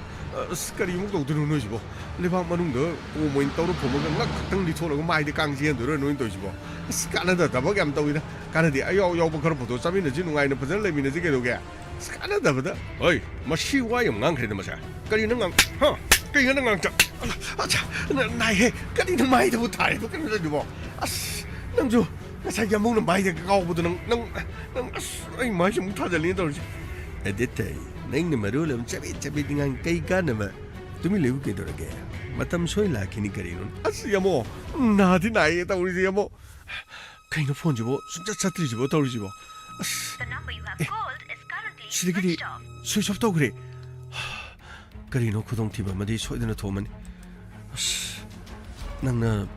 ꯑꯁ, ꯀꯔꯤꯃꯨꯛ ꯇꯧꯗꯣꯏꯅꯣ ꯅꯣꯏꯁꯤꯕꯣ? ꯂꯩꯕꯥꯛ ꯃꯅꯨꯡꯗ ꯀꯣꯝ ꯑꯣꯏꯅ ꯇꯧꯔ ꯐꯨꯝꯃꯒ ꯉꯛ ꯈꯛꯇꯪ ꯂꯤꯊꯣꯛꯂꯒ ꯃꯥꯏꯗ ꯀꯥꯡ ꯆꯦꯟꯗꯣꯏꯔꯣ ꯅꯣꯏꯅ ꯇꯧꯔꯤꯁꯤꯕꯣ? ꯑꯁ, ꯀꯥꯟꯅꯗ ꯊꯕꯛ ꯌꯥꯝ ꯇꯧꯏꯗ꯫ ꯀꯥꯟꯅꯗꯦ꯫ ꯑꯌꯥꯎ ꯌꯥꯎꯕ ꯈꯔ ꯐꯣꯇꯣ ꯆꯥꯃꯤꯟꯅꯁꯤ, ꯅꯨꯡꯉꯥꯏꯅ ꯐꯖꯅ ꯂꯩꯃꯤꯟꯅꯁꯤ ꯀꯩꯗꯧꯒꯦ? ꯑꯁ, ꯀꯥꯟꯅꯗꯕꯗ꯫ ꯍꯣꯏ, ꯃꯁꯤ ꯋꯥ ꯌꯥꯝ ꯉꯥꯡꯈ꯭ꯔꯦꯗ ꯃꯁꯦ꯫ ꯀꯔꯤ ꯅꯪ ꯉꯥꯡ-, ꯍꯥ? ꯀꯔꯤ ꯅꯪ ꯉꯥꯡ-, ꯑ, ꯑ, ꯅ-, ꯅꯥꯏꯍꯦ꯫ ꯀꯔꯤꯅꯣ ꯃꯥꯏꯗꯕꯨ ꯊꯥꯔꯤꯕ ꯀꯩꯅꯣ ꯇꯧꯔꯤꯗꯨꯕꯣ? ꯑꯁ, ꯅꯪꯁꯨ ꯉꯁꯥꯏꯒꯤ ꯑꯃꯧꯅ ꯃꯥꯏꯗ ꯀꯥꯎꯕꯗꯣ ꯅꯪ, ꯅꯪ, ꯅꯪ, ꯑꯁ, ꯑꯩ ꯃꯥꯏꯁꯦ ꯑꯃꯨꯛ ꯊꯥꯖꯜꯂꯤꯅꯦ ꯇꯧꯔꯤꯁꯦ꯫ ꯑꯗꯨ ꯇꯥꯏ, ꯅꯪꯅ ꯃꯔꯣꯜ ꯑꯃ ꯆꯕꯦꯠ ꯆꯕꯦꯠ ꯉꯥꯡ, ꯀꯩ ꯀꯥꯟꯅꯕ? ꯇꯨꯃꯤꯟ ꯂꯩꯌꯨ ꯀꯩꯗꯧꯔꯒꯦ? ꯃꯇꯝ ꯁꯣꯏ ꯂꯥꯛꯈꯤꯅꯤ ꯀꯔꯤꯅꯣ? ꯑꯁ, ꯌꯥꯝꯃꯣ, ꯅꯥꯗꯤ ꯅꯥꯏꯌꯦ ꯇꯧꯔꯤꯁꯦ, ꯌꯥꯝꯃꯣ꯫ ꯀꯩꯅꯣ ꯐꯣꯟꯁꯤꯕꯣ ꯁꯨꯡꯆꯠ ꯆꯠꯇ꯭ꯔꯤꯁꯤꯕꯣ ꯇꯧꯔꯤꯁꯤꯕꯣ? ꯑꯁ, The number you have A, called is currently ꯁꯤꯗꯒꯤꯗꯤ switched off. Switch off ꯇꯧꯈ꯭ꯔꯦ꯫ ꯀꯔꯤꯅꯣ ꯈꯨꯗꯣꯡꯊꯤꯕ ꯑꯃꯗꯤ ꯁꯣꯏꯗꯅ ꯊꯣꯛꯑꯃꯅꯤ꯫ ꯑꯁ, ꯅꯪꯅ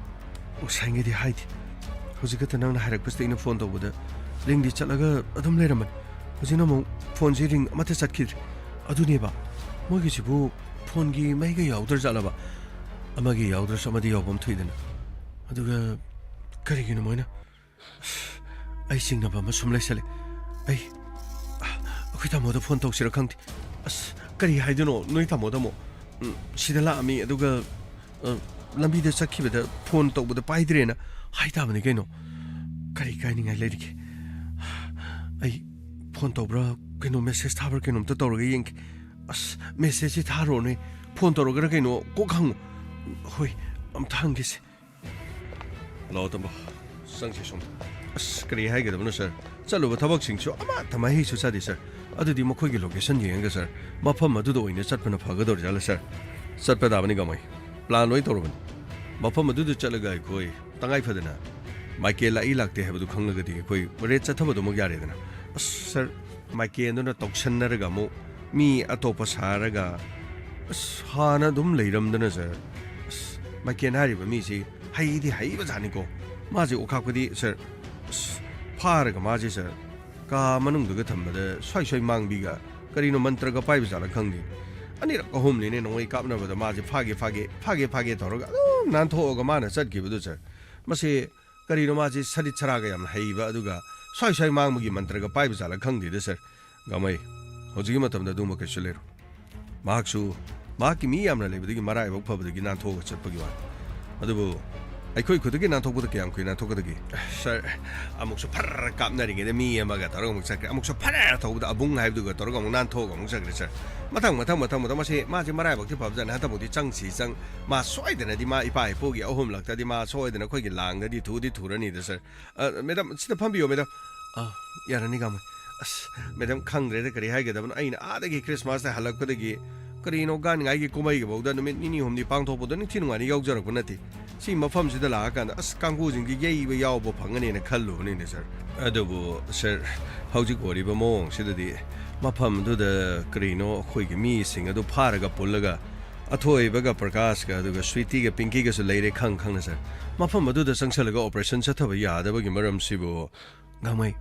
ꯉꯁꯥꯏꯉꯩꯗꯤ ꯍꯥꯏꯗꯦ꯫ ꯍꯧꯖꯤꯛ ꯈꯛꯇ ꯅꯪꯅ ꯍꯥꯏꯔꯛꯄꯁꯤꯗ ꯑꯩꯅ ꯐꯣꯟ ꯇꯧꯕꯗ ꯔꯤꯡꯗꯤ ꯆꯠꯂꯒ ꯑꯗꯨꯝ ꯂꯩꯔꯝꯕꯅꯤ꯫ ꯍꯧꯖꯤꯛꯅ ꯑꯃꯨꯛ ꯐꯣꯟꯁꯤ ꯔꯤꯡ ꯑꯃꯠꯇ ꯆꯠꯈꯤꯗ꯭ꯔꯦ꯫ ꯑꯗꯨꯅꯦꯕ, ꯃꯣꯏꯒꯤꯁꯤꯕꯨ ꯐꯣꯟꯒꯤ ꯃꯩꯒ ꯌꯥꯎꯗ꯭ꯔ ꯖꯥꯠꯂꯕ? ꯑꯃꯒꯤ ꯌꯥꯎꯗ꯭ꯔꯁꯨ ꯑꯃꯗꯤ ꯌꯥꯎꯐꯝ ꯊꯣꯛꯏꯗꯅ꯫ ꯑꯗꯨꯒ ꯀꯔꯤꯒꯤꯅꯣ ꯃꯣꯏꯅ ꯑꯩ ꯆꯤꯡꯅꯕ ꯑꯃ ꯁꯨꯝ ꯂꯩꯁꯜꯂꯦ꯫ ꯑꯩ, ꯑꯩꯈꯣꯏ ꯇꯥꯃꯣꯗ ꯐꯣꯟ ꯇꯧꯁꯤꯔ ꯈꯪꯗꯦ꯫ ꯑꯁ, ꯀꯔꯤ ꯍꯥꯏꯗꯣꯏꯅꯣ ꯅꯣꯏ ꯇꯥꯃꯣꯗ ꯑꯃꯨꯛ? ꯎꯝ, ꯁꯤꯗ ꯂꯥꯛꯑꯝꯃꯤ, ꯑꯗꯨꯒ, ꯑ, ꯂꯝꯕꯤꯗ ꯆꯠꯈꯤꯕꯗ ꯐꯣꯟ ꯇꯧꯕꯗ ꯄꯥꯏꯗ꯭ꯔꯦꯅ ꯍꯥꯏ ꯇꯥꯕꯅꯤ ꯀꯩꯅꯣ꯫ ꯀꯔꯤ ꯀꯥꯏꯅꯤꯡꯉꯥꯏ ꯂꯩꯔꯤꯒꯦ? ꯑꯩ ꯐꯣꯟ ꯇꯧꯕ꯭ꯔꯥ, ꯀꯩꯅꯣ, ꯃꯦꯁꯦꯖ ꯊꯥꯕ꯭ꯔꯥ ꯀꯩꯅꯣꯝꯇ ꯇꯧꯔꯒ ꯌꯦꯡꯒꯦ꯫ ꯑꯁ, ꯃꯦꯁꯦꯖꯁꯤ ꯊꯥꯔꯣꯅꯦ꯫ ꯐꯣꯟ ꯇꯧꯔꯒꯔ ꯀꯩꯅꯣ ꯀꯣꯛ ꯍꯪꯉꯨ꯫ ꯍꯣꯏ, ꯑꯝꯇ ꯍꯪꯒꯦꯁꯦ꯫ ꯂꯥꯛꯑꯣ, ꯇꯝꯕ꯫ ꯆꯪꯁꯤ ꯁꯣꯝꯗ꯫ ꯑꯁ, ꯀꯔꯤ ꯍꯥꯏꯒꯗꯕꯅꯣ, ꯁꯥꯔ? ꯆꯠꯂꯨꯕ ꯊꯕꯛꯁꯤꯡꯁꯨ ꯑꯃꯠꯇ ꯃꯍꯩꯁꯨ ꯆꯥꯗꯦ, ꯁꯥꯔ꯫ ꯑꯗꯨꯗꯤ ꯃꯈꯣꯏꯒꯤ ꯂꯣꯀꯦꯁꯟ ꯌꯦꯡꯉꯒ, ꯁꯥꯔ, ꯃꯐꯝ ꯑꯗꯨꯗ ꯑꯣꯏꯅ ꯆꯠꯄꯅ ꯐꯒꯗꯧꯔꯤꯖꯥꯠꯂ, ꯁꯥꯔ? ꯆꯠꯄ ꯇꯥꯕꯅꯤ, ꯒꯃꯩ꯫ ꯄ꯭ꯂꯥꯟ ꯂꯣꯏ ꯇꯧꯔꯕꯅꯤ꯫ ꯃꯐꯝ ꯑꯗꯨꯗ ꯆꯠꯂꯒ ꯑꯩꯈꯣꯏ ꯇꯉꯥꯏ ꯐꯗꯅ ꯃꯥꯏꯀꯦꯜ ꯂꯥꯛꯏ ꯂꯥꯛꯇꯦ ꯍꯥꯏꯕꯗꯨ ꯈꯪꯂꯒꯗꯤ ꯑꯩꯈꯣꯏ ꯔꯦꯠ ꯆꯠꯊꯕꯗꯨꯃꯛ ꯌꯥꯔꯦꯗꯅ꯫ ꯑꯁ, ꯁꯥꯔ, ꯃꯥꯏꯀꯦꯜꯗꯨꯅ ꯇꯧꯁꯟꯅꯔꯒ ꯑꯃꯨꯛ ꯃꯤ ꯑꯇꯣꯞꯄ ꯁꯥꯔꯒ, ꯑꯁ, ꯍꯥꯟꯅ ꯑꯗꯨꯝ ꯂꯩꯔꯝꯗꯅ, ꯁꯥꯔ꯫ ꯑꯁ, ꯃꯥꯏꯀꯦꯜ ꯍꯥꯏꯔꯤꯕ ꯃꯤꯁꯤ ꯍꯩꯗꯤ ꯍꯩꯕꯖꯥꯠꯅꯤꯀꯣ꯫ ꯃꯥꯁꯦ ꯑꯣꯈꯥꯛꯄꯗꯤ, ꯁꯥꯔ, ꯑꯁ, ꯐꯥꯔꯒ ꯃꯥꯁꯦ, ꯁꯥꯔ, ꯀꯥ ꯃꯅꯨꯡꯗꯒ ꯊꯝꯕꯗ ꯁ꯭ꯋꯥꯏ ꯁ꯭ꯋꯥꯏ ꯃꯥꯡꯕꯤꯒ ꯀꯔꯤꯅꯣ ꯃꯟꯇ꯭ꯔꯒ ꯄꯥꯏꯕ ꯖꯥꯠꯂ ꯈꯪꯗꯦ꯫ ꯑꯅꯤꯔꯛ ꯑꯍꯨꯝꯅꯤꯅꯦ ꯅꯣꯡꯃꯩ ꯀꯥꯞꯅꯕꯗ ꯃꯥꯁꯦ ꯐꯥꯒꯦ, ꯐꯥꯒꯦ, ꯐꯥꯒꯦ, ꯐꯥꯒꯦ ꯇꯧꯔꯒ ꯑꯗꯨꯝ ꯅꯥꯟꯊꯣꯛꯑꯒ ꯃꯥꯅ ꯆꯠꯈꯤꯕꯗꯨ, ꯁꯥꯔ꯫ ꯃꯁꯤ ꯀꯔꯤꯅꯣ ꯃꯥꯁꯤ ꯁꯔꯤꯠ ꯁꯔꯥꯒ ꯌꯥꯝꯅ ꯍꯩꯕ, ꯑꯗꯨꯒ ꯁ꯭ꯋꯥꯏ ꯁ꯭ꯋꯥꯏ ꯃꯥꯡꯕꯒꯤ ꯃꯟꯇ꯭ꯔꯒ ꯄꯥꯏꯕ ꯖꯥꯠꯂ ꯈꯪꯗꯦꯗ, ꯁꯥꯔ꯫ ꯒꯃꯩ, ꯍꯧꯖꯤꯛꯀꯤ ꯃꯇꯝꯗ ꯑꯗꯨꯒꯨꯝꯕ ꯀꯩꯁꯨ ꯂꯩꯔꯣꯏ꯫ ꯃꯍꯥꯛꯁꯨ ꯃꯍꯥꯛꯀꯤ ꯃꯤ ꯌꯥꯝꯅ ꯂꯩꯕꯗꯒꯤ ꯃꯔꯥꯏꯕꯛ ꯐꯕꯗꯒꯤ ꯅꯥꯟꯊꯣꯛꯑꯒ ꯆꯠꯄꯒꯤ ꯋꯥꯅꯤ꯫ ꯑꯗꯨꯕꯨ ꯑꯩꯈꯣꯏ ꯈꯨꯗꯛꯀꯤ ꯅꯥꯟꯊꯣꯛꯄꯗ ꯀꯌꯥꯝ ꯀꯨꯏꯅ ꯅꯥꯟꯊꯣꯛꯀꯗꯒꯦ? ꯁꯥꯔ, ꯑꯃꯨꯛꯁꯨ ꯐꯔ ꯀꯥꯞꯅꯔꯤꯉꯩꯗ ꯃꯤ ꯑꯃꯒ ꯇꯧꯔꯒ ꯑꯃꯨꯛ ꯆꯠꯈ꯭ꯔꯦ, ꯑꯃꯨꯛꯁꯨ ꯐꯔ ꯊꯧꯕꯗ ꯑꯕꯨꯡ ꯍꯥꯏꯕꯗꯨꯒ ꯇꯧꯔꯒ ꯑꯃꯨꯛ ꯅꯥꯟꯊꯣꯛꯑꯒ ꯑꯃꯨꯛ ꯆꯠꯈ꯭ꯔꯦ, ꯁꯥꯔ꯫ ꯃꯊꯪ, ꯃꯊꯪ, ꯃꯊꯪ, ꯃꯊꯪ, ꯃꯁꯤ ꯃꯥꯁꯦ ꯃꯔꯥꯏꯕꯛꯇꯤ ꯐꯕꯖꯥꯠꯅꯤ꯫ ꯍꯟꯗꯛꯃꯨꯛꯇꯤ ꯆꯪꯁꯤ ꯆꯪ, ꯃꯥ ꯁꯣꯏꯗꯅꯗꯤ, ꯃꯥ ꯏꯄꯥ ꯏꯄꯨꯒꯤ ꯑꯍꯨꯝꯂꯛꯇꯗꯤ ꯃꯥ ꯁꯣꯏꯗꯅ ꯑꯩꯈꯣꯏꯒꯤ ꯂꯥꯡꯗꯗꯤ ꯊꯨꯗꯤ ꯊꯨꯔꯅꯤꯗ, ꯁꯥꯔ꯫ ꯑ, ꯃꯦꯗꯥꯝ, ꯁꯤꯗ ꯐꯝꯕꯤꯌꯣ, ꯃꯦꯗꯥꯝ꯫ ꯑ, ꯌꯥꯔꯅꯤ, ꯒꯥꯡꯃꯩ꯫ ꯑꯁ, ꯃꯦꯗꯥꯝ, ꯈꯪꯗ꯭ꯔꯦꯗ ꯀꯔꯤ ꯍꯥꯏꯒꯗꯕꯅꯣ꯫ ꯑꯩꯅ ꯑꯥꯗꯒꯤ ꯈ꯭ꯔꯤꯁꯃꯥꯁꯇ ꯍꯜꯂꯛꯄꯗꯒꯤ ꯀꯔꯤꯅꯣ ꯒꯥꯟꯉꯥꯏꯒꯤ ꯀꯨꯝꯍꯩꯒꯤꯐꯥꯎꯗ ꯅꯨꯃꯤꯠ ꯅꯤꯅꯤ ꯍꯨꯝꯅꯤ ꯄꯥꯡꯊꯣꯛꯄꯗꯣ ꯅꯤꯡꯊꯤ ꯅꯨꯡꯉꯥꯏꯅ ꯌꯥꯎꯖꯔꯛꯄ ꯅꯠꯇꯦ꯫ ꯁꯤ ꯃꯐꯝꯁꯤꯗ ꯂꯥꯛꯑꯀꯥꯟꯗ, ꯑꯁ, ꯀꯥꯡꯕꯨꯁꯤꯡꯒꯤ ꯌꯩꯕ ꯌꯥꯎꯕ ꯐꯪꯒꯅꯦꯅ ꯈꯜꯂꯨꯕꯅꯤꯅꯦ, ꯁꯥꯔ꯫ ꯑꯗꯨꯕꯨ, ꯁꯥꯔ, ꯍꯧꯖꯤꯛ ꯑꯣꯏꯔꯤꯕ ꯃꯑꯣꯡꯁꯤꯗꯗꯤ ꯃꯐꯝꯗꯨꯗ ꯀꯔꯤꯅꯣ ꯑꯩꯈꯣꯏꯒꯤ ꯃꯤꯁꯤꯡ ꯑꯗꯨ ꯐꯥꯔꯒ ꯄꯨꯜꯂꯒ ꯑꯊꯣꯏꯕꯒ ꯄ꯭ꯔꯀꯥꯁꯀ ꯑꯗꯨꯒ ꯁ꯭ꯋꯤꯇꯤꯒ ꯄꯤꯡꯀꯤꯒꯁꯨ ꯂꯩꯔꯦ ꯈꯪ ꯈꯪꯅ, ꯁꯥꯔ꯫ ꯃꯐꯝ ꯑꯗꯨꯗ ꯆꯪꯁꯜꯂꯒ ꯑꯣꯄꯔꯦꯁꯟ ꯆꯠꯊꯕ ꯌꯥꯗꯕꯒꯤ ꯃꯔꯝꯁꯤꯕꯨ ꯒꯥꯡꯃꯩ,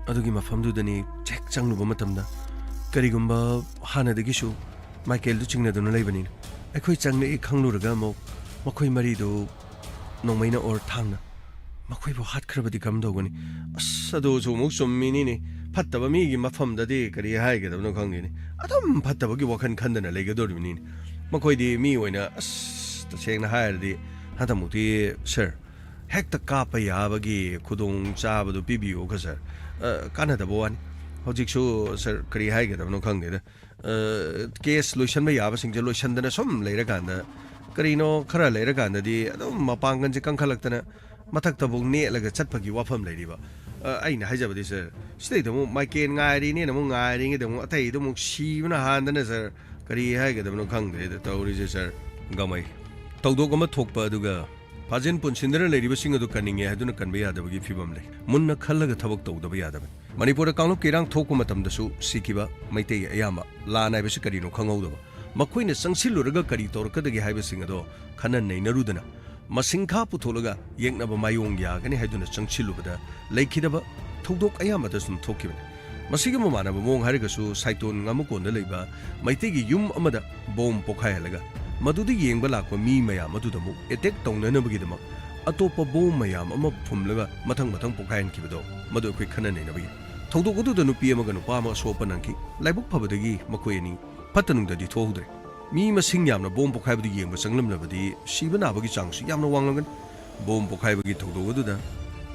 ꯑꯗꯨꯒꯤ ꯃꯐꯝꯗꯨꯗꯅꯤ ꯍꯦꯛ ꯆꯪꯂꯨꯕ ꯃꯇꯝꯗ ꯀꯔꯤꯒꯨꯝꯕ ꯍꯥꯟꯅꯗꯒꯤꯁꯨ ꯃꯥꯏꯀꯦꯜꯗꯨ ꯆꯤꯡꯅꯗꯨꯅ ꯂꯩꯕꯅꯤꯅ ꯑꯩꯈꯣꯏ ꯆꯪꯂꯛꯏ ꯈꯪꯂꯨꯔꯒ ꯑꯃꯨꯛ ꯃꯈꯣꯏ ꯃꯔꯤꯗꯨ ꯅꯣꯡꯃꯩꯅ ꯑꯣꯔ ꯊꯥꯡꯅ ꯃꯈꯣꯏꯕꯨ ꯍꯥꯠꯈ꯭ꯔꯕꯗꯤ ꯀꯔꯝ ꯇꯧꯒꯅꯤ? ꯑꯁ, ꯑꯗꯨꯁꯨ ꯑꯃꯨꯛ ꯆꯨꯝꯃꯤꯅꯤꯅꯦ꯫ ꯐꯠꯇꯕ ꯃꯤꯒꯤ ꯃꯐꯝꯗꯗꯤ ꯀꯔꯤ ꯍꯥꯏꯒꯗꯕꯅꯣ ꯈꯪꯗꯦꯅꯦ꯫ ꯑꯗꯨꯝ ꯐꯠꯇꯕꯒꯤ ꯋꯥꯈꯜ ꯈꯟꯗꯅ ꯂꯩꯒꯗꯧꯔꯤꯕꯅꯤꯅꯦ꯫ ꯃꯈꯣꯏꯗꯤ ꯃꯤ ꯑꯣꯏꯅ, ꯑꯁ, ꯇꯁꯦꯡꯅ ꯍꯥꯏꯔꯗꯤ ꯍꯟꯗꯛꯃꯨꯛꯇꯤ, ꯁꯥꯔ, ꯍꯦꯛꯇ ꯀꯥꯞꯄ ꯌꯥꯕꯒꯤ ꯈꯨꯗꯣꯡ ꯆꯥꯕꯗꯨ ꯄꯤꯕꯤꯌꯨ ꯈ ꯁꯥꯔ꯫ ꯑ, ꯀꯥꯟꯅꯗꯕ ꯋꯥꯅꯤ꯫ ꯍꯧꯖꯤꯛꯁꯨ ꯁꯥꯔ ꯀꯔꯤ ꯍꯥꯏꯒꯗꯕꯅꯣ ꯈꯪꯗꯦꯗ꯫ ꯑ, ꯀꯦꯁ ꯂꯣꯏꯁꯟꯕ ꯌꯥꯕꯁꯤꯡꯁꯦ ꯂꯣꯏꯁꯟꯗꯅ ꯁꯨꯝ ꯂꯩꯔꯀꯥꯟꯗ, ꯀꯔꯤꯅꯣ ꯈꯔ ꯂꯩꯔꯀꯥꯟꯗꯗꯤ ꯑꯗꯨꯝ ꯃꯄꯥꯡꯒꯜꯁꯦ ꯀꯟꯈꯠꯂꯛꯇꯅ ꯃꯊꯛꯇꯐꯥꯎ ꯅꯦꯠꯂꯒ ꯆꯠꯄꯒꯤ ꯋꯥꯐꯝ ꯂꯩꯔꯤꯕ꯫ ꯑ, ꯑꯩꯅ ꯍꯥꯏꯖꯕꯗꯤ ꯁꯥꯔ, ꯁꯤꯗꯩꯗ ꯑꯃꯨꯛ ꯃꯥꯏꯀꯦꯟ ꯉꯥꯏꯔꯤꯅꯦꯅ ꯑꯃꯨꯛ ꯉꯥꯏꯔꯤꯉꯩꯗ ꯑꯃꯨꯛ ꯑꯇꯩꯗ ꯑꯃꯨꯛ ꯁꯤꯕꯅ ꯍꯥꯟꯗꯅ ꯁꯥꯔ, ꯀꯔꯤ ꯍꯥꯏꯒꯗꯕꯅꯣ ꯈꯪꯗ꯭ꯔꯦꯗ ꯇꯧꯔꯤꯁꯦ ꯁꯥꯔ꯫ ꯒꯥꯡꯃꯩ, ꯊꯧꯗꯣꯛ ꯑꯃ ꯊꯣꯛꯄ ꯑꯗꯨꯒ ꯐꯥꯖꯤꯟ ꯄꯨꯟꯁꯤꯟꯗꯨꯅ ꯂꯩꯔꯤꯕꯁꯤꯡ ꯑꯗꯨ ꯀꯟꯅꯤꯡꯉꯦ ꯍꯥꯏꯗꯨꯅ ꯀꯟꯕ ꯌꯥꯗꯕꯒꯤ ꯐꯤꯕꯝ ꯂꯩ꯫ ꯃꯨꯟꯅ ꯈꯜꯂꯒ ꯊꯕꯛ ꯇꯧꯗꯕ ꯌꯥꯗꯕꯅꯤ꯫ ꯃꯅꯤꯄꯨꯔꯗ ꯀꯥꯡꯂꯨꯞꯀꯤ ꯏꯔꯥꯡ ꯊꯣꯛꯄ ꯃꯇꯝꯗꯁꯨ ꯁꯤꯈꯤꯕ ꯃꯩꯇꯩ ꯑꯌꯥꯝꯕ ꯂꯥꯟ ꯍꯥꯏꯕꯁꯤ ꯀꯔꯤꯅꯣ ꯈꯪꯍꯧꯗꯕ, ꯃꯈꯣꯏꯅ ꯆꯪꯁꯤꯜꯂꯨꯔꯒ ꯀꯔꯤ ꯇꯧꯔꯛꯀꯗꯒꯦ ꯍꯥꯏꯕꯁꯤꯡ ꯑꯗꯣ ꯈꯟꯅ ꯅꯩꯅꯔꯨꯗꯅ ꯃꯁꯤꯡ ꯈꯥ ꯄꯨꯊꯣꯛꯂꯒ ꯌꯦꯛꯅꯕ ꯃꯥꯏꯑꯣꯡ ꯌꯥꯒꯅꯤ ꯍꯥꯏꯗꯨꯅ ꯆꯪꯁꯤꯜꯂꯨꯕꯗ ꯂꯩꯈꯤꯗꯕ ꯊꯧꯗꯣꯛ ꯑꯌꯥꯝꯕꯗ ꯁꯨꯝ ꯊꯣꯛꯈꯤꯕꯅꯤ꯫ ꯃꯁꯤꯒ ꯃꯃꯥꯟꯅꯕ ꯃꯑꯣꯡ ꯍꯥꯏꯔꯒꯁꯨ ꯁꯥꯏꯇꯣꯟ ꯉꯥꯃꯨꯀꯣꯟꯗ ꯂꯩꯕ ꯃꯩꯇꯩꯒꯤ ꯌꯨꯝ ꯑꯃꯗ ꯕꯣꯝ ꯄꯣꯈꯥꯏꯍꯜꯂꯒ ꯃꯗꯨꯗ ꯌꯦꯡꯕ ꯂꯥꯛꯄ ꯃꯤ ꯃꯌꯥꯝ ꯑꯗꯨꯗ ꯑꯃꯨꯛ ꯑꯦꯇꯦꯛ ꯇꯧꯅꯅꯕꯒꯤꯗꯃꯛ ꯑꯇꯣꯞꯄ ꯕꯣꯝ ꯃꯌꯥꯝ ꯑꯃ ꯐꯨꯝꯂꯒ ꯃꯊꯪ ꯃꯊꯪ ꯄꯣꯈꯥꯏꯍꯟꯈꯤꯕꯗꯣ ꯃꯗꯨ ꯑꯩꯈꯣꯏ ꯈꯟꯅ ꯅꯩꯅꯕ ꯌꯥꯏ꯫ ꯊꯧꯗꯣꯛ ꯑꯗꯨꯗ ꯅꯨꯄꯤ ꯑꯃꯒ ꯅꯨꯄꯥ ꯑꯃ ꯑꯁꯣꯛꯄ ꯅꯪꯈꯤ꯫ ꯂꯥꯏꯕꯛ ꯐꯕꯗꯒꯤ ꯃꯈꯣꯏ ꯑꯅꯤ ꯐꯠꯇ ꯅꯨꯡꯗꯗꯤ ꯊꯣꯛꯍꯧꯗ꯭ꯔꯦ꯫ ꯃꯤ ꯃꯁꯤꯡ ꯌꯥꯝꯅ ꯕꯣꯝ ꯄꯣꯈꯥꯏꯕꯗꯨ ꯌꯦꯡꯕ ꯆꯪꯂꯝꯂꯕꯗꯤ ꯁꯤꯕ ꯅꯥꯕꯒꯤ ꯆꯥꯡꯁꯨ ꯌꯥꯝꯅ ꯋꯥꯡꯂꯝꯒꯅꯤ꯫ ꯕꯣꯝ ꯄꯣꯈꯥꯏꯕꯒꯤ ꯊꯧꯗꯣꯛ ꯑꯗꯨꯗ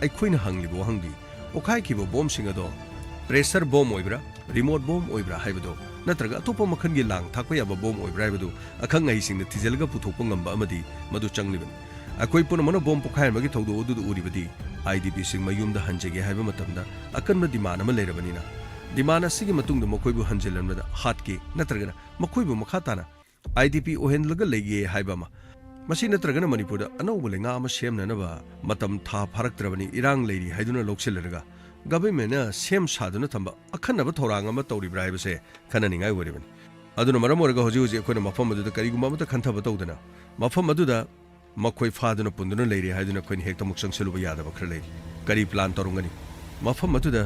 ꯑꯩꯈꯣꯏꯅ ꯍꯪꯂꯤꯕ ꯋꯥꯍꯪꯗꯤ, ꯄꯣꯈꯥꯏꯈꯤꯕ ꯕꯣꯝꯁꯤꯡ ꯑꯗꯣ pressure bomb ꯑꯣꯏꯕ꯭ꯔꯥ, remote bomb ꯑꯣꯏꯕ꯭ꯔꯥ ꯍꯥꯏꯕꯗꯣ, ꯅꯠꯇ꯭ꯔꯒ ꯑꯇꯣꯞꯄ ꯃꯈꯜꯒꯤ ꯂꯥꯡ ꯊꯥꯛꯄ ꯌꯥꯕ ꯕꯣꯝ ꯑꯣꯏꯕ꯭ꯔꯥ ꯍꯥꯏꯕꯗꯨ ꯑꯈꯪ ꯑꯍꯩꯁꯤꯡꯅ ꯊꯤꯖꯤꯜꯂꯒ ꯄꯨꯊꯣꯛꯄ ꯉꯝꯕ ꯑꯃꯗꯤ ꯃꯗꯨ ꯆꯪꯂꯤꯕꯅꯤ꯫ ꯑꯩꯈꯣꯏ ꯄꯨꯝꯅꯃꯛꯅ ꯕꯣꯝ ꯄꯣꯈꯥꯏꯔꯝꯕꯒꯤ ꯊꯧꯗꯣꯛ ꯑꯗꯨꯗ ꯎꯔꯤꯕꯗꯤ, IDPꯁꯤꯡ ꯃꯌꯨꯝꯗ ꯍꯟꯖꯒꯦ ꯍꯥꯏꯕ ꯃꯇꯝꯗ ꯑꯀꯟꯕ demand ꯑꯃ ꯂꯩꯔꯕꯅꯤꯅ, demand ꯑꯁꯤꯒꯤ ꯃꯇꯨꯡꯗ ꯃꯈꯣꯏꯕꯨ ꯍꯟꯖꯤꯜꯍꯟꯕꯗ ꯍꯥꯠꯀꯦ ꯅꯠꯇ꯭ꯔꯒꯅ ꯃꯈꯣꯏꯕꯨ ꯃꯈꯥ ꯇꯥꯅ IDP ꯑꯣꯏꯍꯜꯂꯒ ꯂꯩꯒꯦ ꯍꯥꯏꯕ ꯑꯃ, ꯃꯁꯤ ꯅꯠꯇ꯭ꯔꯒꯅ ꯃꯅꯤꯄꯨꯔꯗ ꯑꯅꯧꯕ ꯂꯩꯉꯥꯛ ꯑꯃ ꯁꯦꯝꯅꯅꯕ ꯃꯇꯝ ꯊꯥ ꯐꯥꯔꯛꯇ꯭ꯔꯕꯅꯤ, ꯏꯔꯥꯡ ꯂꯩꯔꯤ ꯍꯥꯏꯗꯨꯅ ꯂꯧꯁꯤꯜꯂꯔꯒ governmentꯅ ꯁꯦꯝ ꯁꯥꯗꯨꯅ ꯊꯝꯕ ꯑꯈꯟꯅꯕ ꯊꯧꯔꯥꯡ ꯑꯃ ꯇꯧꯔꯤꯕ꯭ꯔꯥ ꯍꯥꯏꯕꯁꯦ ꯈꯟꯅꯅꯤꯡꯉꯥꯏ ꯑꯣꯏꯔꯤꯕꯅꯤ꯫ ꯑꯗꯨꯅ ꯃꯔꯝ ꯑꯣꯏꯔꯒ ꯍꯧꯖꯤꯛ ꯍꯧꯖꯤꯛ ꯑꯩꯈꯣꯏꯅ ꯃꯐꯝ ꯑꯗꯨꯗ ꯀꯔꯤꯒꯨꯝꯕ ꯑꯃꯠꯇ ꯈꯟꯊꯕ ꯇꯧꯗꯅ, ꯃꯐꯝ ꯑꯗꯨꯗ ꯃꯈꯣꯏ ꯐꯥꯗꯨꯅ ꯄꯨꯟꯗꯨꯅ ꯂꯩꯔꯦ ꯍꯥꯏꯗꯨꯅ ꯑꯩꯈꯣꯏꯅ ꯍꯦꯛꯇꯃꯛ ꯆꯪꯁꯤꯜꯂꯨꯕ ꯌꯥꯗꯕ ꯈꯔ ꯂꯩꯔꯤ꯫ ꯀꯔꯤ plan ꯇꯧꯔꯝꯒꯅꯤ? ꯃꯐꯝ ꯑꯗꯨꯗ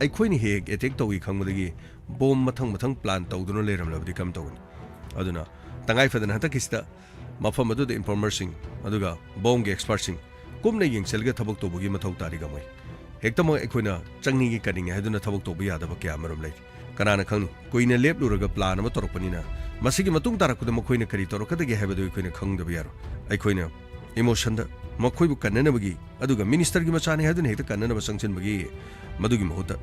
ꯑꯩꯈꯣꯏꯅ ꯍꯦꯛ ꯍꯦꯛ attack ꯇꯧꯏ ꯈꯪꯕꯗꯒꯤ ꯕꯣꯝ ꯃꯊꯪ ꯃꯊꯪ plan ꯇꯧꯗꯨꯅ ꯂꯩꯔꯝꯂꯕꯗꯤ ꯀꯔꯝ ꯇꯧꯒꯅꯤ? ꯑꯗꯨꯅ ꯇꯉꯥꯏ ꯐꯗꯅ ꯍꯟꯗꯛꯀꯤꯁꯤꯗ ꯃꯐꯝ ꯑꯗꯨꯗ informerꯁꯤꯡ ꯑꯗꯨꯒ ꯕꯣꯝꯒꯤ expertꯁꯤꯡ ꯀꯨꯞꯅ ꯌꯦꯡꯁꯤꯜꯂꯒ ꯊꯕꯛ ꯇꯧꯕꯒꯤ ꯃꯊꯧ ꯇꯥꯔꯤ ꯒꯥꯡꯃꯩ꯫ ꯍꯦꯛꯇꯃꯛ ꯑꯩꯈꯣꯏꯅ ꯆꯪꯅꯤꯡꯏ ꯀꯅꯤꯡꯏ ꯍꯥꯏꯗꯨꯅ ꯊꯕꯛ ꯇꯧꯕ ꯌꯥꯗꯕ ꯀꯌꯥ ꯑꯃꯔꯣꯝ ꯂꯩꯔꯤ꯫ ꯀꯅꯥꯅ ꯈꯪꯅꯤ? ꯀꯨꯏꯅ ꯂꯦꯞꯂꯨꯔꯒ plan ꯑꯃ ꯇꯧꯔꯛꯄꯅꯤꯅ ꯃꯁꯤꯒꯤ ꯃꯇꯨꯡ ꯇꯥꯔꯛꯄꯗ ꯃꯈꯣꯏꯅ ꯀꯔꯤ ꯇꯧꯔꯛꯀꯗꯒꯦ ꯍꯥꯏꯕꯗꯨ ꯑꯩꯈꯣꯏꯅ ꯈꯪꯗꯕ ꯌꯥꯔꯣꯏ꯫ ꯑꯩꯈꯣꯏꯅ emotionꯗ ꯃꯈꯣꯏꯕꯨ ꯀꯟꯅꯅꯕꯒꯤ, ꯑꯗꯨꯒ ministerꯒꯤ ꯃꯆꯥꯅꯤ ꯍꯥꯏꯗꯨꯅ ꯍꯦꯛꯇ ꯀꯟꯅꯅꯕ ꯆꯪꯁꯤꯟꯕꯒꯤ, ꯃꯗꯨꯒꯤ ꯃꯍꯨꯠꯇ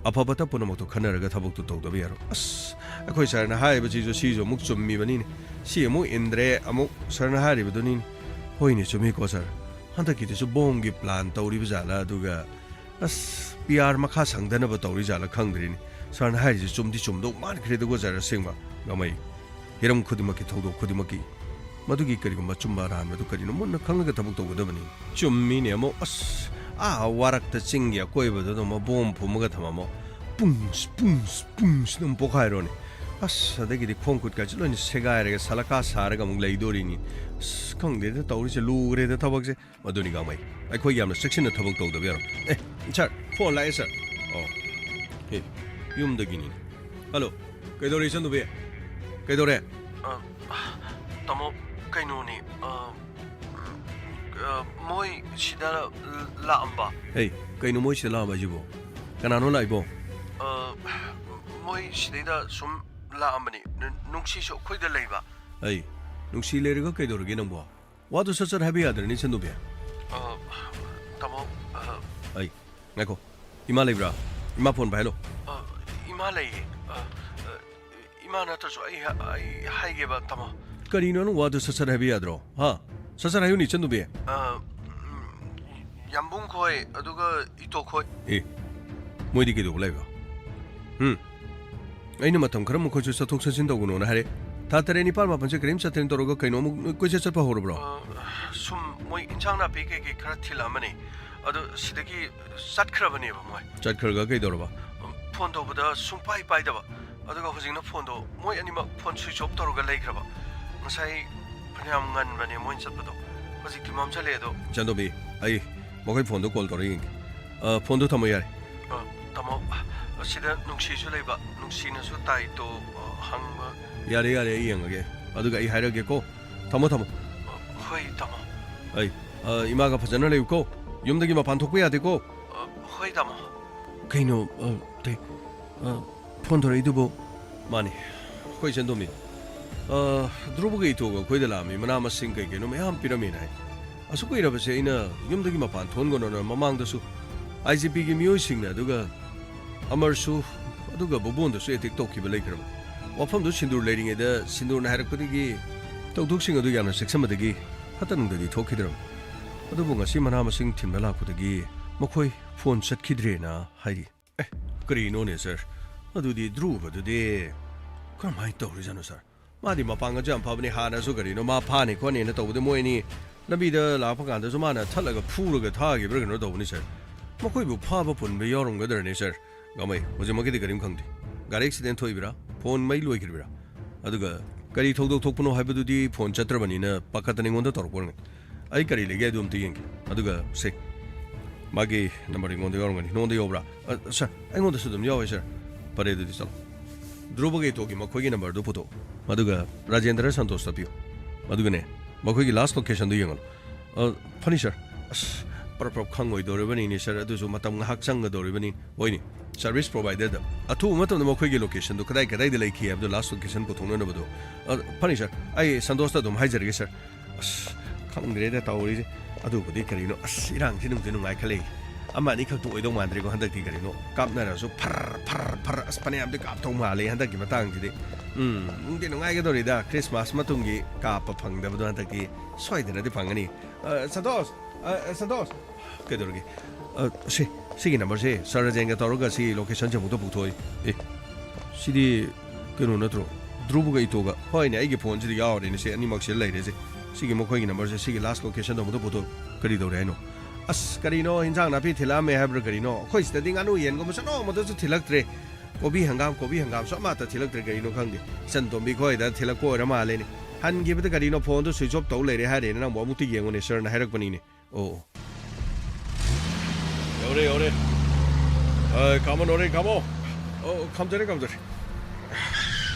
ꯑꯐ ꯐꯠꯇ ꯄꯨꯝꯅꯃꯛꯇꯣ ꯈꯟꯅꯔꯒ ꯊꯕꯛꯇꯨ ꯇꯧꯗꯕ ꯌꯥꯔꯣꯏ꯫ ꯑꯁ, ꯑꯩꯈꯣꯏ sirꯅ ꯍꯥꯏꯔꯤꯕꯁꯤꯁꯨ, ꯁꯤꯁꯨ ꯑꯃꯨꯛ ꯆꯨꯝꯃꯤꯕꯅꯤꯅꯦ꯫ ꯁꯤ ꯑꯃꯨꯛ ꯏꯟꯗ꯭ꯔꯦ, ꯑꯃꯨꯛ sirꯅ ꯍꯥꯏꯔꯤꯕꯗꯨꯅꯤꯅꯦ꯫ ꯍꯣꯏꯅꯦ, ꯆꯨꯝꯃꯤꯀꯣ sir꯫ ꯍꯟꯗꯛꯀꯤꯗꯨꯁꯨ ꯕꯣꯝꯒꯤ plan ꯇꯧꯔꯤꯕ ꯖꯥꯠꯂ? ꯑꯗꯨꯒ ꯑꯁ, PR ꯃꯈꯥ ꯁꯪꯗꯅꯕ ꯇꯧꯔꯤ ꯖꯥꯠꯂ ꯈꯪꯗ꯭ꯔꯤꯅꯤ꯫ Sirꯅ ꯍꯥꯏꯔꯤꯁꯦ ꯆꯨꯝꯗꯤ ꯆꯨꯝꯗꯧ ꯃꯥꯟꯈ꯭ꯔꯦꯗꯀꯣ sir, ꯑꯁꯦꯡꯕ꯫ ꯒꯥꯡꯃꯩ, ꯍꯤꯔꯝ ꯈꯨꯗꯤꯡꯃꯛꯀꯤ, ꯊꯧꯗꯣꯛ ꯈꯨꯗꯤꯡꯃꯛꯀꯤ ꯃꯗꯨꯒꯤ ꯀꯔꯤꯒꯨꯝꯕ ꯑꯆꯨꯝꯕ ꯑꯔꯥꯟꯕꯗꯨ ꯀꯔꯤꯅꯣ ꯃꯨꯟꯅ ꯈꯪꯂꯒ ꯊꯕꯛ ꯇꯧꯒꯗꯕꯅꯤ꯫ ꯆꯨꯝꯃꯤꯅꯦ ꯑꯃꯨꯛ, ꯑꯁ, ꯑꯥ ꯋꯥꯔꯛꯇ ꯆꯤꯡꯒꯤ ꯑꯀꯣꯏꯕꯗꯨꯗ ꯑꯃꯨꯛ ꯕꯣꯝ ꯐꯨꯝꯃꯒ ꯊꯝꯃꯝꯃꯣ꯫ ꯄꯨꯡꯁ, ꯄꯨꯡꯁ, ꯄꯨꯡꯁꯅ ꯑꯃꯨꯛ ꯄꯣꯈꯥꯏꯔꯣꯅꯦ꯫ ꯑꯁ, ꯑꯗꯒꯤꯗꯤ ꯈꯣꯡ ꯈꯨꯠꯀꯥꯁꯦ ꯂꯣꯏꯅ ꯁꯦꯒꯥꯏꯔꯒ ꯁꯂꯀꯥ ꯁꯥꯔꯒ ꯑꯃꯨꯛ ꯂꯩꯗꯣꯔꯤꯅꯤ꯫ ꯑꯁ, ꯈꯪꯗꯦꯗ ꯇꯧꯔꯤꯁꯦ, ꯂꯨꯈ꯭ꯔꯦꯗ ꯊꯕꯛꯁꯦ꯫ ꯃꯗꯨꯅꯤ ꯒꯥꯡꯃꯩ꯫ ꯑꯩꯈꯣꯏ ꯌꯥꯝꯅ ꯆꯦꯛꯁꯤꯟꯅ ꯊꯕꯛ ꯇꯧꯗꯕ ꯌꯥꯔꯣꯏ꯫ ꯑꯦ, sir, phone ꯂꯥꯛꯑꯦ, sir꯫ ꯑꯣ꯫ ꯑꯦ, ꯌꯨꯝꯗꯒꯤꯅꯤꯅꯦ꯫ Hello, ꯀꯩꯗꯧꯔꯦ, ꯏꯆꯟ ꯅꯨꯄꯤ? ꯀꯩꯗꯧꯔꯦ? ꯑ, ꯇꯥꯃꯣ, ꯀꯩꯅꯣꯅꯦ, ꯑ, ꯑ, ꯃꯣꯏ ꯁꯤꯗ ꯂꯥꯛꯑꯝꯕ꯫ ꯑꯦ, ꯀꯩꯅꯣ ꯃꯣꯏ ꯁꯤꯗ ꯂꯥꯛꯑꯝꯕ ꯍꯥꯏꯁꯤꯕꯣ? ꯀꯅꯥꯅꯣ ꯂꯥꯛꯏꯕꯣ? ꯑ, ꯃꯣꯏ ꯁꯤꯗꯩꯗ ꯁꯨꯝ ꯂꯥꯛꯑꯝꯕꯅꯤ꯫ ꯅꯨ-, ꯅꯨꯡꯁꯤꯁꯨ ꯑꯩꯈꯣꯏꯗ ꯂꯩꯕ꯫ ꯑꯩ, ꯅꯨꯡꯁꯤ ꯂꯩꯔꯒ ꯀꯩꯗꯧꯔꯒꯦ ꯅꯪꯕꯣ? ꯋꯥꯗꯨ ꯁꯠ ꯁꯠ ꯍꯥꯏꯕ ꯌꯥꯗ꯭ꯔꯅꯤ, ꯏꯆꯟꯗꯨꯕꯤ? ꯑ, ꯇꯥꯃꯣ, ꯑ, ꯑꯩ, ꯉꯥꯏꯈꯣ꯫ ꯏꯃꯥ ꯂꯩꯕ꯭ꯔꯥ? ꯏꯃꯥ ꯐꯣꯟ ꯄꯥꯏꯍꯜꯂꯣ꯫ ꯑ, ꯏꯃꯥ ꯂꯩꯌꯦ꯫ ꯑ, ꯑ, ꯏꯃꯥ ꯅꯠꯇ꯭ꯔꯁꯨ ꯑꯩ ꯍ-, ꯑꯩ ꯍꯥꯏꯒꯦꯕ, ꯇꯥꯃꯣ꯫ ꯀꯔꯤꯅꯣ ꯅꯪ ꯋꯥꯗꯨ ꯁꯠ ꯁꯠ ꯍꯥꯏꯕ ꯌꯥꯗ꯭ꯔꯣ? ꯍꯥ? ꯁꯠ ꯁꯠ ꯍꯥꯏꯌꯨꯅꯦ, ꯏꯆꯟꯗꯨꯕꯤ꯫ ꯑ, ꯎꯝ, ꯌꯥꯝꯕꯨꯡ ꯈꯣꯏ, ꯑꯗꯨꯒ ꯏꯇꯣ ꯈꯣꯏ꯫ ꯑꯦ, ꯃꯣꯏꯗꯤ ꯀꯩꯗꯧꯕ ꯂꯩꯕ? ꯎꯝ? ꯑꯩꯅ ꯃꯇꯝ ꯈꯔ ꯃꯈꯣꯏꯁꯨ ꯆꯠꯊꯣꯛ ꯆꯠꯁꯤꯟ ꯇꯧꯒꯅꯣꯅ ꯍꯥꯏꯔꯦ꯫ ꯊꯥ ꯇꯔꯦꯠ ꯅꯤꯄꯥꯜ ꯃꯥꯄꯜꯁꯦ ꯀꯔꯤꯝ ꯆꯠꯇ꯭ꯔꯦꯅ ꯇꯧꯔꯒ ꯀꯩꯅꯣ ꯑꯃꯨꯛ ꯅꯣꯏ ꯀꯣꯏꯆꯠ ꯆꯠꯄ ꯍꯧꯔꯕ꯭ꯔꯣ? ꯑ, ꯁꯨꯝ ꯃꯣꯏ ꯏꯟꯁꯥꯡ ꯅꯥꯄꯤ ꯀꯩꯀꯩ ꯈꯔ ꯊꯤꯜꯂꯛꯑꯝꯕꯅꯦ꯫ ꯑꯗꯣ ꯁꯤꯗꯒꯤ ꯆꯠꯈ꯭ꯔꯕꯅꯦꯕ ꯃꯣꯏ꯫ ꯆꯠꯈ꯭ꯔꯒ ꯀꯩꯗꯧꯔꯕ? ꯐꯣꯟ ꯇꯧꯕꯗ ꯁꯨꯡꯄꯥꯏ ꯄꯥꯏꯗꯕ꯫ ꯑꯗꯨꯒ ꯍꯧꯖꯤꯛꯅ ꯐꯣꯟꯗꯣ ꯃꯣꯏ ꯑꯅꯤꯃꯛ ꯐꯣꯟ switch off ꯇꯧꯔꯒ ꯂꯩꯈ꯭ꯔꯕ꯫ ꯉꯁꯥꯏ ꯐꯅꯌꯥꯝ ꯉꯟꯕꯅꯦ ꯃꯣꯏꯅ ꯆꯠꯄꯗꯣ꯫ ꯍꯧꯖꯤꯛꯇꯤ ꯃꯝꯁꯤꯜꯂꯛꯑꯦ ꯑꯗꯣ꯫ ꯆꯥꯟꯗꯣꯕꯤ, ꯑꯩ ꯃꯈꯣꯏ ꯐꯣꯟꯗꯣ call ꯇꯧꯔ ꯌꯦꯡꯒꯦ꯫ ꯑ, ꯐꯣꯟꯗꯣ ꯊꯝꯃꯣ ꯌꯥꯔꯦ꯫ ꯑ, ꯇꯥꯃꯣ, ꯑꯁꯤꯗ ꯅꯨꯡꯁꯤꯁꯨ ꯂꯩꯕ, ꯅꯨꯡꯁꯤꯅꯁꯨ ꯇꯥꯏꯇꯣ, ꯑ, ꯍꯪꯕ꯫ ꯌꯥꯔꯦ, ꯌꯥꯔꯦ, ꯑꯩ ꯌꯦꯡꯉꯒꯦ꯫ ꯑꯗꯨꯒ ꯑꯩ ꯍꯥꯏꯔꯒꯦꯀꯣ꯫ ꯊꯝꯃꯣ, ꯊꯝꯃꯣ꯫ ꯑ, ꯍꯣꯏ, ꯇꯥꯃꯣ꯫ ꯑꯩ, ꯑ, ꯏꯃꯥꯒ ꯐꯖꯅ ꯂꯩꯌꯨꯀꯣ꯫ ꯌꯨꯝꯗꯒꯤ ꯃꯄꯥꯟ ꯊꯣꯛꯄ ꯌꯥꯗꯦꯀꯣ꯫ ꯑ, ꯍꯣꯏ, ꯇꯥꯃꯣ꯫ ꯀꯩꯅꯣ, ꯑ, ꯇꯦ-, ꯑ, ꯐꯣꯟ ꯇꯧꯔꯛꯏꯗꯨꯕꯨ? ꯃꯥꯅꯤ, ꯑꯩꯈꯣꯏ ꯏꯆꯟꯗꯣꯝꯅꯤ꯫ ꯑ, ꯙ꯭ꯔꯨꯕꯒ ꯏꯇꯣꯒ ꯑꯩꯈꯣꯏꯗ ꯂꯥꯛꯑꯝꯃꯤ, ꯃꯅꯥ ꯃꯁꯤꯡ ꯀꯩ ꯀꯩꯅꯣ ꯃꯌꯥꯝ ꯄꯤꯔꯝꯃꯦꯅ ꯍꯥꯏ꯫ ꯑꯁꯨꯛ ꯀꯨꯏꯔꯕꯁꯦ ꯑꯩꯅ ꯌꯨꯝꯗꯒꯤ ꯃꯄꯥꯟ ꯊꯣꯛꯍꯟꯒꯅꯣꯅ ꯃꯃꯥꯡꯗꯁꯨ ꯑꯥꯏ ꯖꯤ ꯄꯤꯒꯤ ꯃꯤꯑꯣꯏꯁꯤꯡꯅ, ꯑꯗꯨꯒ ꯑꯃꯔꯁꯨ, ꯑꯗꯨꯒ ꯕꯣꯕꯣꯟꯗꯁꯨ attack ꯇꯧꯈꯤꯕ ꯂꯩꯈ꯭ꯔꯕ꯫ ꯋꯥꯐꯝꯗꯨ ꯁꯤꯟꯗꯨꯔ ꯂꯩꯔꯤꯉꯩꯗ ꯁꯤꯟꯗꯨꯔꯅ ꯍꯥꯏꯔꯛꯄꯗꯒꯤ ꯊꯧꯗꯣꯛꯁꯤꯡ ꯑꯗꯨ ꯌꯥꯝꯅ ꯆꯦꯛꯁꯤꯟꯕꯗꯒꯤ ꯐꯠꯇ ꯅꯨꯡꯗꯗꯤ ꯊꯣꯛꯈꯤꯗ꯭ꯔꯕ꯫ ꯑꯗꯨꯕꯨ ꯉꯁꯤ ꯃꯅꯥ ꯃꯁꯤꯡ ꯊꯤꯟꯕ ꯂꯥꯛꯄꯗꯒꯤ ꯃꯈꯣꯏ ꯐꯣꯟ ꯆꯠꯈꯤꯗ꯭ꯔꯦꯅ ꯍꯥꯏꯔꯤ꯫ ꯑꯦ, ꯀꯔꯤꯅꯣꯅꯦ ꯁꯥꯔ? ꯑꯗꯨꯗꯤ ꯙ꯭ꯔꯨꯕꯗꯨꯗꯤ ꯀꯔꯝꯍꯥꯏꯅ ꯇꯧꯔꯤꯖꯥꯠꯅꯣ ꯁꯥꯔ? ꯃꯥꯗꯤ ꯃꯄꯥꯡꯒꯜꯁꯨ ꯌꯥꯝ ꯐꯕꯅꯤ, ꯍꯥꯟꯅꯁꯨ ꯀꯔꯤꯅꯣ ꯃꯥ ꯐꯥꯅꯤ ꯈꯣꯠꯅꯤꯅ ꯇꯧꯕꯗ ꯃꯣꯏ ꯑꯅꯤ ꯂꯝꯕꯤꯗ ꯂꯥꯛꯄ ꯀꯥꯟꯗꯁꯨ ꯃꯥꯅ ꯊꯠꯂꯒ ꯐꯨꯔꯒ ꯊꯥꯈꯤꯕ꯭ꯔꯥ ꯀꯩꯅꯣ ꯇꯧꯕꯅꯤ ꯁꯥꯔ꯫ ꯃꯈꯣꯏꯕꯨ ꯐꯥꯕ ꯄꯨꯟꯕ ꯌꯥꯎꯔꯝꯒꯗ꯭ꯔꯅꯦ ꯁꯥꯔ? ꯒꯃꯩ, ꯍꯧꯖꯤꯛꯃꯛꯀꯤꯗꯤ ꯀꯔꯤꯝ ꯈꯪꯗꯦ꯫ ꯒꯥꯔꯤ accident ꯊꯣꯛꯏꯕ꯭ꯔꯥ? ꯐꯣꯟ ꯃꯩ ꯂꯣꯏꯈ꯭ꯔꯤꯕ꯭ꯔꯥ? ꯑꯗꯨꯒ ꯀꯔꯤ ꯊꯧꯗꯣꯛ ꯊꯣꯛꯄꯅꯣ ꯍꯥꯏꯕꯗꯨꯗꯤ ꯐꯣꯟ ꯆꯠꯇ꯭ꯔꯕꯅꯤꯅ ꯄꯥꯈꯠꯇꯅ ꯑꯩꯉꯣꯟꯗ ꯇꯧꯔꯛꯄ ꯑꯣꯏꯔꯝꯒꯅꯤ꯫ ꯑꯩ ꯀꯔꯤ ꯂꯩꯒꯦ ꯍꯥꯏꯗꯨ ꯑꯝꯇ ꯌꯦꯡꯒꯦ꯫ ꯑꯗꯨꯒ ꯁꯦ, ꯃꯥꯒꯤ ꯅꯝꯕꯔ ꯑꯩꯉꯣꯟꯗ ꯌꯥꯎꯔꯝꯒꯅꯤ꯫ ꯅꯉꯣꯟꯗ ꯌꯥꯎꯕ꯭ꯔꯥ? ꯑ, ꯁꯥꯔ, ꯑꯩꯉꯣꯟꯗꯁꯨ ꯑꯗꯨꯝ ꯌꯥꯎꯋꯦ, ꯁꯥꯔ꯫ ꯐꯔꯦ, ꯑꯗꯨꯗꯤ ꯆꯠꯂꯣ꯫ ꯙ꯭ꯔꯨꯕꯒ ꯏꯇꯣꯒꯤ ꯃꯈꯣꯏꯒꯤ ꯅꯝꯕꯔꯗꯨ ꯄꯨꯊꯣꯛꯑꯣ꯫ ꯑꯗꯨꯒ ꯔꯥꯖꯦꯟꯗ꯭ꯔ ꯁꯟꯇꯣꯁꯇ ꯄꯤꯌꯨ꯫ ꯑꯗꯨꯒꯅꯦ, ꯃꯈꯣꯏꯒꯤ last locationꯗꯨ ꯌꯦꯡꯍꯜꯂꯣ꯫ ꯑ, ꯐꯅꯤ, ꯁꯥꯔ꯫ ꯑꯁ, ꯄ꯭ꯔꯞ ꯄ꯭ꯔꯞ ꯈꯪꯉꯣꯏꯗꯧꯔꯤꯕꯅꯤꯅꯦ, ꯁꯥꯔ꯫ ꯑꯗꯨꯁꯨ ꯃꯇꯝ ꯉꯥꯏꯍꯥꯛ ꯆꯪꯒꯗꯧꯔꯤꯕꯅꯤ꯫ ꯍꯣꯏꯅꯦ, ꯁꯔꯚꯤꯁ ꯄ꯭ꯔꯣꯚꯥꯏꯗꯔꯗ ꯑꯊꯨꯕ ꯃꯇꯝꯗ ꯃꯈꯣꯏꯒꯤ ꯂꯣꯀꯦꯁꯟꯗꯨ ꯀꯗꯥꯏ ꯀꯗꯥꯏꯗ ꯂꯩꯈꯤ ꯍꯥꯏꯕꯗꯨ ꯂꯥꯁ ꯂꯣꯀꯦꯁꯟ ꯄꯨꯊꯣꯛꯅꯅꯕꯗꯨ꯫ ꯑ, ꯐꯅꯤ ꯁꯥꯔ, ꯑꯩ ꯁꯟꯇꯣꯁꯇ ꯑꯗꯨꯝ ꯍꯥꯏꯖꯔꯒꯦ ꯁꯥꯔ꯫ ꯑꯁ, ꯈꯪꯗ꯭ꯔꯦꯗ ꯇꯧꯔꯤꯁꯦ꯫ ꯑꯗꯨꯕꯨꯗꯤ ꯀꯔꯤꯅꯣ, ꯑꯁ, ꯏꯔꯥꯡꯁꯤ ꯅꯨꯡꯗꯤ ꯅꯨꯡꯉꯥꯏꯈꯠꯂꯛꯏ꯫ ꯑꯃ ꯑꯅꯤꯈꯛꯇ ꯑꯣꯏꯗꯧ ꯃꯥꯟꯗ꯭ꯔꯦꯀꯣ ꯍꯟꯗꯛꯇꯤ꯫ ꯀꯔꯤꯅꯣ, ꯀꯥꯞꯅꯔꯁꯨ ꯐꯔ ꯐꯔ ꯐꯔ, ꯑꯁ, ꯐꯅꯌꯥꯝꯗꯤ ꯀꯥꯞꯇꯧ ꯃꯥꯜꯂꯦ ꯍꯟꯗꯛꯀꯤ ꯃꯇꯥꯡꯁꯤꯗꯤ꯫ ꯎꯝ, ꯅꯨꯡꯗꯤ ꯅꯨꯡꯉꯥꯏꯒꯗꯧꯔꯤꯗ, ꯈ꯭ꯔꯤꯁꯃꯥꯁ ꯃꯇꯨꯡꯒꯤ ꯀꯥꯞꯄ ꯐꯪꯗꯕꯗꯣ ꯍꯟꯗꯛꯇꯤ ꯁꯣꯏꯗꯅꯗꯤ ꯐꯪꯒꯅꯤ꯫ ꯑ, ꯁꯟꯇꯣꯁ! ꯑ, ꯁꯟꯇꯣꯁ! ꯀꯩꯗꯧꯔꯒꯦ? ꯑ, ꯁꯤ, ꯁꯤꯒꯤ ꯅꯝꯕꯔꯁꯦ ꯁꯥꯔ ꯔꯥꯖꯦꯟꯒ ꯇꯧꯔꯒ ꯁꯤ ꯂꯣꯀꯦꯁꯟꯁꯦ ꯑꯃꯨꯛꯇ ꯄꯨꯊꯣꯛꯑꯣ꯫ ꯑꯦ, ꯁꯤꯗꯤ ꯀꯩꯅꯣ ꯅꯠꯇ꯭ꯔꯣ? ꯙ꯭ꯔꯨꯕꯒ ꯏꯇꯣꯒ꯫ ꯍꯣꯏꯅꯦ, ꯑꯩꯒꯤ ꯐꯣꯟꯁꯤꯗ ꯌꯥꯎꯔꯦꯅꯦ, ꯁꯤ ꯑꯅꯤꯃꯛꯁꯤꯗ ꯂꯩꯔꯦꯁꯦ꯫ ꯁꯤꯒꯤ ꯃꯈꯣꯏꯒꯤ ꯅꯝꯕꯔꯁꯦ, ꯁꯤꯒꯤ ꯂꯥꯁ ꯂꯣꯀꯦꯁꯟꯗꯣ ꯑꯃꯨꯛꯇ ꯄꯨꯊꯣꯛꯑꯣ꯫ ꯀꯔꯤ ꯇꯧꯔꯦ ꯍꯥꯏꯅꯣ? ꯑꯁ, ꯀꯔꯤꯅꯣ, ꯏꯟꯖꯥꯡ ꯅꯥꯄꯤ ꯊꯤꯜꯂꯛꯑꯝꯃꯦ ꯍꯥꯏꯕ꯭ꯔꯥ ꯀꯔꯤꯅꯣ? ꯑꯩꯈꯣꯏ ꯁꯤꯗꯗꯤ ꯉꯥꯅꯨ ꯌꯦꯟꯒꯨꯝꯕꯁꯨ ꯅꯣꯡꯃꯇꯁꯨ ꯊꯤꯜꯂꯛꯇ꯭ꯔꯦ꯫ ꯀꯣꯕꯤ ꯍꯪꯒꯥꯝ, ꯀꯣꯕꯤ ꯍꯪꯒꯥꯝꯁꯨ ꯑꯃꯠꯇ ꯊꯤꯜꯂꯛꯇ꯭ꯔꯦ, ꯀꯔꯤꯅꯣ ꯈꯪꯗꯦ꯫ ꯏꯆꯟ ꯇꯣꯝꯕꯤ ꯈꯣꯏꯗ ꯊꯤꯜꯂꯛꯄ ꯑꯣꯏꯔ ꯃꯥꯜꯂꯦꯅꯦ꯫ ꯍꯟꯈꯤꯕꯗ ꯀꯔꯤꯅꯣ ꯐꯣꯟꯗꯣ ꯁ꯭ꯋꯤꯆ ꯑꯣꯐ ꯇꯧ ꯂꯩꯔꯦ ꯍꯥꯏꯔꯦꯅ, ꯅꯪꯕꯨ ꯑꯃꯨꯛꯇ ꯌꯦꯡꯉꯨꯅꯦ, ꯁꯥꯔꯅ ꯍꯥꯏꯔꯛꯄꯅꯤꯅꯦ꯫ ꯑꯣ, ꯑꯣ꯫ ꯌꯧꯔꯦ, ꯌꯧꯔꯦ꯫ ꯑ, ꯈꯥꯝꯃꯣ, ꯅꯣꯔꯦ, ꯈꯥꯝꯃꯣ꯫ ꯑꯣ, ꯈꯥꯝꯖꯔꯦ, ꯈꯥꯝꯖꯔꯦ꯫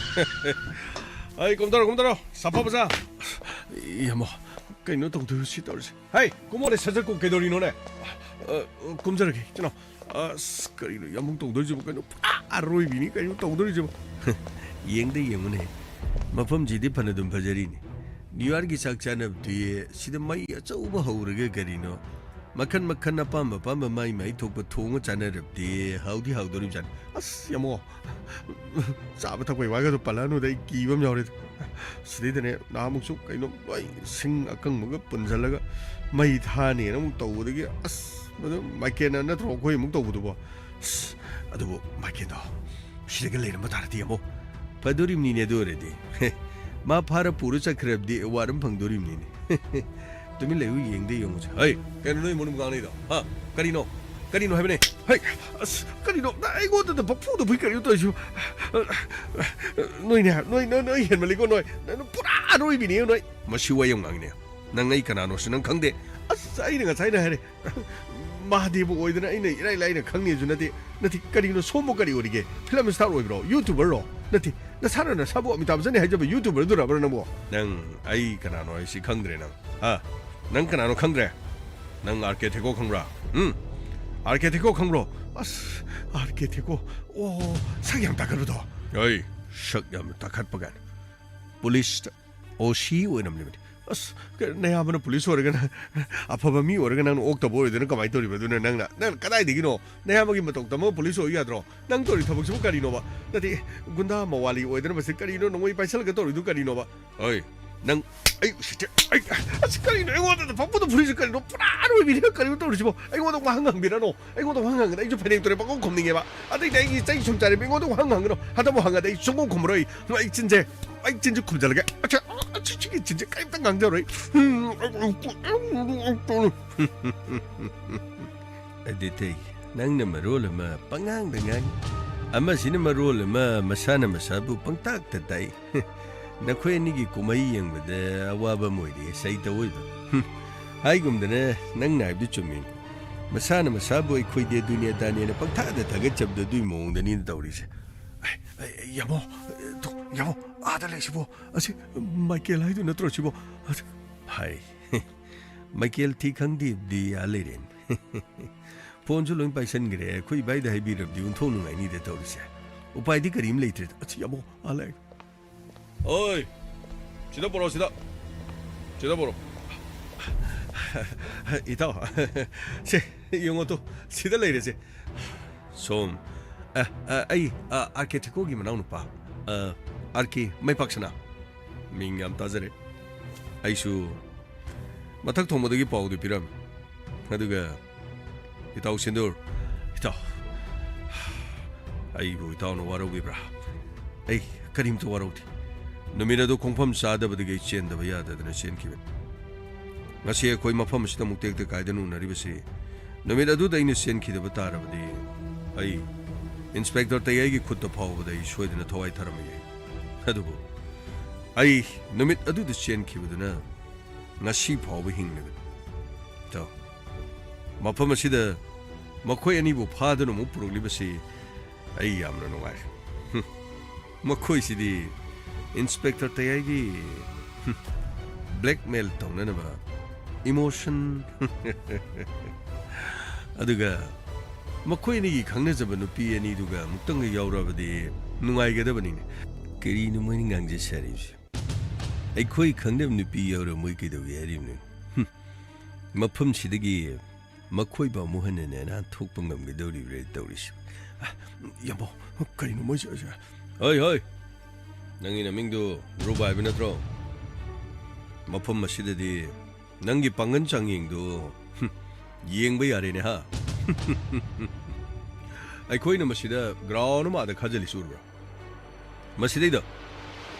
ꯑꯩ ꯀꯨꯝꯊꯔꯣ, ꯀꯨꯝꯊꯔꯣ꯫ ꯁꯥꯐꯕ ꯁꯥ꯫ ꯏꯃꯥ, ꯀꯩꯅꯣ ꯇꯧꯗꯣꯏꯁꯤ ꯇꯧꯔꯤꯁꯦ? ꯍꯩ, ꯀꯨꯝꯃꯣꯅꯦ, ꯁꯠ ꯁꯠ ꯀꯨꯝ-, ꯀꯩꯗꯧꯔꯤꯅꯣꯅꯦ? ꯑ, ꯑ, ꯀꯨꯝꯖꯔꯒꯦ, ꯏꯆꯤꯟꯅꯥꯎ꯫ ꯑꯁ, ꯀꯔꯤꯅꯣ ꯌꯥꯝꯕꯨꯡ ꯇꯧꯗꯣꯏꯁꯤꯕꯨ? ꯀꯩꯅꯣ ꯄꯨꯔꯥ ꯑꯔꯣꯏꯕꯤꯅꯤ ꯀꯩꯅꯣ ꯇꯧꯗꯣꯔꯤꯁꯤꯕꯨ꯫ ꯌꯦꯡꯗ ꯌꯦꯡꯉꯨꯅꯦ, ꯃꯐꯝꯁꯤꯗꯤ ꯐꯅꯗꯨꯝ ꯐꯖꯔꯤꯅꯤ꯫ ꯅ꯭ꯌꯨ ꯌꯥꯔꯒꯤ ꯆꯥꯛ ꯆꯥꯅꯕꯗꯤ ꯁꯤꯗ ꯃꯩ ꯑꯆꯧꯕ ꯍꯧꯔꯒ ꯀꯔꯤꯅꯣ ꯃꯈꯟ ꯃꯈꯟ ꯑꯄꯥꯝ ꯑꯄꯥꯝꯕ ꯃꯥꯏ ꯃꯥꯏ ꯊꯣꯛꯄ ꯊꯣꯡꯉ ꯆꯥꯅꯔꯕꯗꯤ ꯍꯥꯎꯗꯤ ꯍꯥꯎꯗꯣꯔꯤꯕꯖꯥꯠꯅꯤ꯫ ꯑꯁ, ꯌꯥꯝꯕꯨꯡ, ꯆꯥꯕ ꯊꯛꯄꯩ ꯋꯥꯒꯗꯣ ꯄꯜꯂꯛꯑꯅꯨꯗ, ꯑꯩ ꯀꯤꯕ ꯑꯃ ꯌꯥꯎꯔꯦꯗ꯫ ꯁꯤꯗꯩꯗꯅꯦ ꯅꯍꯥꯟꯃꯨꯛꯁꯨ ꯀꯩꯅꯣ ꯂꯣꯏ ꯁꯤꯡ ꯑꯀꯪꯕꯒ ꯄꯨꯟꯁꯤꯜꯂꯒ ꯃꯩ ꯊꯥꯅꯦꯅ ꯑꯃꯨꯛ ꯇꯧꯕꯗꯒꯤ, ꯑꯁ, ꯃꯗꯨ ꯃꯥꯏꯀꯦꯟꯅ ꯅꯠꯇ꯭ꯔꯣ ꯑꯩꯈꯣꯏ ꯑꯃꯨꯛ ꯇꯧꯕꯗꯨꯕꯣ? ꯑꯁ, ꯑꯗꯨꯕꯨ ꯃꯥꯏꯀꯦꯟꯗꯣ ꯁꯤꯗꯒ ꯂꯩꯔꯝꯕ ꯇꯥꯔꯗꯤ ꯑꯃꯨꯛ ꯐꯗꯣꯔꯤꯕꯅꯤꯅꯦ꯫ ꯑꯗꯨ ꯑꯣꯏꯔꯗꯤ ꯃꯥ ꯐꯥꯔ ꯄꯨꯔ ꯆꯠꯈ꯭ꯔꯕꯗꯤ ꯑꯦꯋꯥꯔꯗ ꯑꯃ ꯐꯪꯗꯣꯔꯤꯕꯅꯤꯅꯦ꯫ ꯇꯨꯃꯤꯟ ꯂꯩꯌꯨ, ꯌꯦꯡꯗ ꯌꯦꯡꯉꯨꯁꯦ꯫ ꯍꯩ, ꯀꯩꯅꯣ ꯅꯣꯏ ꯃꯅꯨꯡ ꯉꯥꯡꯅꯩꯗꯣ? ꯍꯥ? ꯀꯔꯤꯅꯣ? ꯀꯔꯤꯅꯣ ꯍꯥꯏꯕꯅꯦ? ꯍꯩ, ꯑꯁ, ꯀꯔꯤꯅꯣ? ꯅꯪ ꯑꯩꯉꯣꯟꯗꯗ ꯄꯛꯐꯨꯗ ꯐꯨꯏ ꯀꯔꯤꯅꯣ ꯇꯧꯔꯤꯁꯤꯕꯨ? ꯅꯣꯏꯅꯦ, ꯅꯣꯏ, ꯅꯣꯏ, ꯅꯣꯏ ꯍꯦꯟꯃꯜꯂꯤꯀꯣ, ꯅꯣꯏ꯫ ꯅꯣꯏ ꯄꯨꯔꯥ ꯑꯔꯣꯏꯕꯤꯅꯦ, ꯅꯣꯏ꯫ ꯃꯁꯤ ꯋꯥ ꯌꯥꯝ ꯉꯥꯡꯉꯤꯅꯦ꯫ ꯅꯪ ꯑꯩ ꯀꯅꯥꯅꯣꯁꯨ ꯅꯪ ꯈꯪꯗꯦ꯫ ꯑꯁ, ꯑꯩꯅ ꯉꯁꯥꯏꯅ ꯍꯥꯏꯔꯦ꯫ ꯃꯍꯥꯗꯦꯕ ꯑꯣꯏꯗꯅ ꯑꯩꯅ ꯏꯔꯥꯏ ꯂꯥꯏꯅ ꯈꯪꯅꯤꯁꯨ ꯅꯠꯇꯦ꯫ ꯅꯠꯇꯦ, ꯀꯔꯤꯅꯣ? ꯁꯣꯝꯕꯨ ꯀꯔꯤ ꯑꯣꯏꯔꯤꯒꯦ? ꯐꯤꯂꯝ ꯁ꯭ꯇꯥꯔ ꯑꯣꯏꯕ꯭ꯔꯣ? ꯌꯨꯇꯨꯕꯔꯔꯣ? ꯅꯠꯇꯦ, ꯅꯁꯥꯅ ꯅꯁꯥꯕꯨ ꯑꯃꯤꯇꯥꯕ ꯕꯆꯟꯅꯤ ꯍꯥꯏꯖꯕ ꯌꯨꯇꯨꯕꯔꯗꯨꯔꯕ꯭ꯔꯥ ꯅꯪꯕꯣ? ꯅꯪ ꯑꯩ ꯀꯅꯥꯅꯣ ꯍꯥꯏꯁꯤ ꯈꯪꯗ꯭ꯔꯦ ꯅꯪ? ꯍꯥ? ꯅꯪ ꯀꯅꯥꯅꯣ ꯈꯪꯗ꯭ꯔꯦ? ꯅꯪ ꯑꯥꯔ ꯀꯦ ꯊꯦꯀꯣ ꯈꯪꯕ꯭ꯔꯥ? ꯎꯝ? ꯑꯥꯔ ꯀꯦ ꯊꯦꯀꯣ ꯈꯪꯕ꯭ꯔꯣ? ꯑꯁ, ꯑꯥꯔ ꯀꯦ ꯊꯦꯀꯣ꯫ ꯑꯣ, ꯁꯛ ꯌꯥꯝ ꯇꯥꯈꯠꯄꯗꯣ꯫ ꯑꯩ ꯁꯛ ꯌꯥꯝ ꯇꯥꯈꯠꯄ ꯀꯥꯏꯅ꯫ ꯄꯨꯂꯤꯁꯇ ꯑꯣ ꯁꯤ ꯑꯣꯏꯔꯝꯂꯤꯕꯅꯤ꯫ ꯑꯁ, ꯀ-, ꯅꯌꯥꯝꯕꯅ ꯄꯨꯂꯤꯁ ꯑꯣꯏꯔꯒꯅ, ꯑꯐꯕ ꯃꯤ ꯑꯣꯏꯔꯒ ꯅꯪꯅ ꯑꯣꯛꯇꯕ ꯑꯣꯏꯗꯣꯏꯅ ꯀꯃꯥꯏꯅ ꯇꯧꯔꯤꯕ? ꯑꯗꯨꯅ ꯅꯪꯅ, ꯅꯪ ꯀꯗꯥꯏꯗꯒꯤꯅꯣ? ꯅꯌꯥꯝꯕꯒꯤ ꯃꯇꯧ ꯇꯝꯃꯒ ꯄꯨꯂꯤꯁ ꯑꯣꯏ ꯌꯥꯗ꯭ꯔꯣ? ꯅꯪ ꯇꯧꯔꯤ ꯊꯕꯛꯁꯤꯕꯨ ꯀꯔꯤꯅꯣꯕ? ꯅꯠꯇꯦ, ꯒꯨꯟꯗꯥ ꯃꯋꯥꯂꯤ ꯑꯣꯏꯗꯅ ꯃꯁꯤ ꯀꯔꯤꯅꯣ? ꯅꯣꯡꯃꯩ ꯄꯥꯏꯁꯜꯂꯒ ꯇꯧꯔꯤꯗꯨ ꯀꯔꯤꯅꯣꯕ? ꯑꯩ, ꯅꯪ, ꯑꯩ ꯎꯁꯤꯠꯇꯦ꯫ ꯑꯩ, ꯑꯁ, ꯀꯔꯤꯅꯣ ꯑꯩꯉꯣꯟꯗ ꯐꯝꯄꯨꯗ ꯐꯨꯔꯤꯁꯦ ꯀꯔꯤꯅꯣ? ꯄꯨꯔꯥ ꯑꯔꯣꯏꯕꯤꯅꯦ ꯀꯔꯤꯅꯣ ꯇꯧꯔꯤꯁꯤꯕꯣ? ꯑꯩꯉꯣꯟꯗ ꯋꯥꯍꯪ ꯍꯪꯕꯤꯔꯅꯣ꯫ ꯑꯩꯉꯣꯟꯗ ꯋꯥꯍꯪ ꯍꯪꯉꯗꯤ ꯑꯩꯁꯨ ꯐꯅꯦꯛ ꯇꯨꯔꯦ ꯄꯪꯈꯨꯝ ꯈꯨꯝꯅꯤꯡꯉꯦꯕ꯫ ꯑꯗꯩꯗꯤ ꯑꯩꯒꯤ ꯆꯩ ꯁꯨꯝ ꯆꯥꯔꯦ, ꯑꯩꯉꯣꯟꯗ ꯋꯥꯍꯪ ꯍꯪꯒꯅꯣ꯫ ꯍꯟꯗꯛꯃꯨꯛ ꯍꯪꯉꯗꯤ ꯑꯩ ꯁꯨꯡꯈꯨꯝ ꯈꯨꯝꯃꯔꯣꯏ꯫ ꯑꯩ ꯆꯤꯟꯁꯦ, ꯑꯩ ꯆꯤꯟꯁꯦ ꯈꯨꯝꯖꯤꯜꯂꯒꯦ꯫ ꯑꯆꯥ, ꯑꯆꯥ, ꯁꯤꯒꯤ ꯆꯤꯟꯁꯦ ꯀꯔꯤꯝꯇ ꯉꯥꯡꯖꯔꯣꯏ꯫ ꯎꯝ, ꯑꯗꯨꯗꯤ ꯅꯪꯅ ꯃꯔꯣꯜ ꯑꯃ ꯄꯉꯥꯡꯗ ꯉꯥꯡꯉꯤ, ꯑꯃꯁꯤꯅ ꯃꯔꯣꯜ ꯑꯃ ꯃꯁꯥꯅ ꯃꯁꯥꯕꯨ ꯄꯪꯇꯥꯛꯇ ꯇꯥꯛꯏ꯫ ꯅꯈꯣꯏ ꯑꯅꯤꯒꯤ ꯀꯨꯝꯍꯩ ꯌꯦꯡꯕꯗ ꯑꯋꯥꯕ ꯑꯃ ꯑꯣꯏꯔꯦ, ꯁꯩꯇ ꯑꯣꯏꯕ꯫ ꯍꯨꯝ, ꯍꯥꯏꯒꯨꯝꯗꯅ ꯅꯪꯅ ꯍꯥꯏꯕꯗꯨ ꯆꯨꯝꯃꯤ꯫ ꯃꯁꯥꯅ ꯃꯁꯥꯕꯨ ꯑꯩꯈꯣꯏꯗꯤ ꯑꯗꯨꯅꯤ ꯑꯗꯥꯅꯦꯅ ꯄꯪꯊꯥꯗ ꯊꯥꯒꯠꯆꯕꯗꯣ ꯑꯗꯨꯏ ꯃꯑꯣꯡꯗꯅꯤꯅ ꯇꯧꯔꯤꯁꯦ꯫ ꯑꯩ, ꯑꯩ, ꯌꯥꯃꯣ, ꯇꯨ, ꯌꯥꯃꯣ, ꯑꯥꯗ ꯂꯩꯁꯤꯕꯣ꯫ ꯑꯁꯤ ꯃꯥꯏꯀꯦꯜ ꯍꯥꯏꯗꯨ ꯅꯠꯇ꯭ꯔꯣ ꯁꯤꯕꯣ? ꯑꯁ, ꯍꯥꯏ꯫ ꯃꯥꯏꯀꯦꯜ ꯊꯤ ꯈꯪꯗꯦꯕꯗꯤ ꯑꯥ ꯂꯩꯔꯦꯅꯦ꯫ ꯐꯣꯟꯁꯨ ꯂꯣꯏ ꯄꯥꯏꯁꯟꯈ꯭ꯔꯦ꯫ ꯑꯩꯈꯣꯏ ꯏꯕꯥꯏꯗ ꯍꯥꯏꯕꯤꯔꯕꯗꯤ ꯑꯣꯟꯊꯣꯛ ꯅꯨꯡꯉꯥꯏꯅꯤꯗ ꯇꯧꯔꯤꯁꯦ꯫ ꯎꯄꯥꯏꯗꯤ ꯀꯔꯤꯝ ꯂꯩꯇ꯭ꯔꯦꯗ꯫ ꯑꯁ, ꯌꯥꯃꯣ, ꯑꯥ ꯂꯩꯔꯦ꯫ ꯑꯣꯏ, ꯁꯤꯗ ꯄꯣꯔꯛꯑꯣ, ꯁꯤꯗ꯫ ꯁꯤꯗ ꯄꯣꯔꯛꯑꯣ꯫ ꯏꯇꯥꯎ, ꯁꯦ, ꯌꯦꯡꯉꯣ ꯇꯨ, ꯁꯤꯗ ꯂꯩꯔꯦꯁꯦ꯫ ꯁꯣꯝ, ꯑ, ꯑ, ꯑꯩ, ꯑ, ꯑꯥꯔ ꯀꯦ ꯊꯦꯀꯣꯒꯤ ꯃꯅꯥꯎꯅꯨꯄꯥ, ꯑ, ꯑꯥꯔ ꯀꯦ ꯃꯩꯄꯥꯛꯁꯅꯥ꯫ ꯃꯤꯡ ꯌꯥꯝ ꯇꯥꯖꯔꯦ꯫ ꯑꯩꯁꯨ ꯃꯊꯛ ꯊꯣꯡꯕꯗꯒꯤ ꯄꯥꯎꯗꯨ ꯄꯤꯔꯝꯃꯤ꯫ ꯑꯗꯨꯒ ꯏꯇꯥꯎ ꯁꯤꯟꯗꯨꯔ, ꯏꯇꯥꯎ, ꯑꯩꯕꯨ ꯏꯇꯥꯎꯅ ꯋꯥꯔꯧꯕꯤꯕ꯭ꯔꯥ? ꯑꯩ ꯀꯔꯤꯝꯇ ꯋꯥꯔꯧꯗꯦ꯫ ꯅꯨꯃꯤꯠ ꯑꯗꯨ ꯈꯣꯡꯐꯝ ꯆꯥꯗꯕꯗꯒꯤ ꯑꯩ ꯆꯦꯟꯗꯕ ꯌꯥꯗꯗꯅ ꯆꯦꯟꯈꯤꯕꯅꯤ꯫ ꯉꯁꯤ ꯑꯩꯈꯣꯏ ꯃꯐꯝ ꯑꯁꯤꯗ ꯑꯃꯨꯛ ꯇꯦꯛꯇ ꯀꯥꯏꯗꯅ ꯎꯅꯔꯤꯕꯁꯤ, ꯅꯨꯃꯤꯠ ꯑꯗꯨꯗ ꯑꯩꯅ ꯆꯦꯟꯈꯤꯗꯕ ꯇꯥꯔꯕꯗꯤ, ꯑꯩ ꯏꯟꯁꯄꯦꯛꯇꯔ ꯇꯌꯥꯏꯒꯤ ꯈꯨꯠꯇ ꯐꯥꯎꯕꯗ ꯑꯩ ꯁꯣꯏꯗꯅ ꯊꯋꯥꯏ ꯊꯥꯔꯝꯕ ꯌꯥꯏ꯫ ꯑꯗꯨꯕꯨ ꯑꯩ ꯅꯨꯃꯤꯠ ꯑꯗꯨꯗ ꯆꯦꯟꯈꯤꯕꯗꯨꯅ ꯉꯁꯤ ꯐꯥꯎꯕ ꯍꯤꯡꯂꯤꯕꯅꯤ꯫ ꯏꯇꯥꯎ, ꯃꯐꯝ ꯑꯁꯤꯗ ꯃꯈꯣꯏ ꯑꯅꯤꯕꯨ ꯐꯥꯗꯨꯅ ꯑꯃꯨꯛ ꯄꯨꯔꯛꯂꯤꯕꯁꯤ ꯑꯩ ꯌꯥꯝꯅ ꯅꯨꯡꯉꯥꯏꯔꯦ꯫ ꯍꯨꯝ, ꯃꯈꯣꯏꯁꯤꯗꯤ ꯏꯟꯁꯄꯦꯛꯇꯔ ꯇꯌꯥꯏꯒꯤ, ꯍꯨꯝ, ꯕ꯭ꯂꯦꯛꯃꯦꯜ ꯇꯧꯅꯅꯕ ꯏꯃꯣꯁꯟ꯫ ꯑꯗꯨꯒ ꯃꯈꯣꯏ ꯑꯅꯤꯒꯤ ꯈꯪꯅꯖꯕ ꯅꯨꯄꯤ ꯑꯅꯤꯗꯨꯒ ꯑꯃꯨꯛꯇꯪꯒ ꯌꯥꯎꯔꯕꯗꯤ ꯅꯨꯡꯉꯥꯏꯒꯗꯕꯅꯤꯅꯦ꯫ ꯀꯔꯤꯅꯣ ꯃꯣꯏꯅ ꯉꯥꯡꯖꯩ ꯁꯥꯔꯤꯕꯁꯦ? ꯑꯩꯈꯣꯏ ꯈꯪꯅꯕ ꯅꯨꯄꯤ ꯌꯥꯎꯔ ꯃꯣꯏ ꯀꯩꯗꯧꯒꯦ ꯍꯥꯏꯔꯤꯕꯅꯣ? ꯍꯨꯝ꯫ ꯃꯐꯝꯁꯤꯗꯒꯤ ꯃꯈꯣꯏꯕꯨ ꯑꯃꯨꯛ ꯍꯟꯅ ꯅꯦꯅꯥꯟ ꯊꯣꯛꯄ ꯉꯝꯒꯗꯧꯔꯤꯕ꯭ꯔꯥ ꯇꯧꯔꯤꯁꯤ? ꯑ, ꯌꯥꯝꯕꯧ, ꯀꯔꯤꯅꯣ ꯃꯣꯏꯁꯦ? ꯍꯣꯏ, ꯍꯣꯏ꯫ ꯅꯪꯒꯤ ꯅꯃꯤꯡꯗꯨ ꯙ꯭ꯔꯨꯕ ꯍꯥꯏꯕ ꯅꯠꯇ꯭ꯔꯣ? ꯃꯐꯝ ꯑꯁꯤꯗꯗꯤ ꯅꯪꯒꯤ ꯄꯥꯡꯒꯜ ꯆꯥꯡꯌꯦꯡꯗꯨ, ꯍꯨꯝ, ꯌꯦꯡꯕ ꯌꯥꯔꯦꯅꯦ, ꯍꯥ? ꯑꯩꯈꯣꯏꯅ ꯃꯁꯤꯗ ground ꯑꯃ ꯑꯥꯗ ꯈꯥꯖꯤꯜꯂꯤꯁꯤ ꯎꯔꯕ꯭ꯔꯥ? ꯃꯁꯤꯗꯩꯗ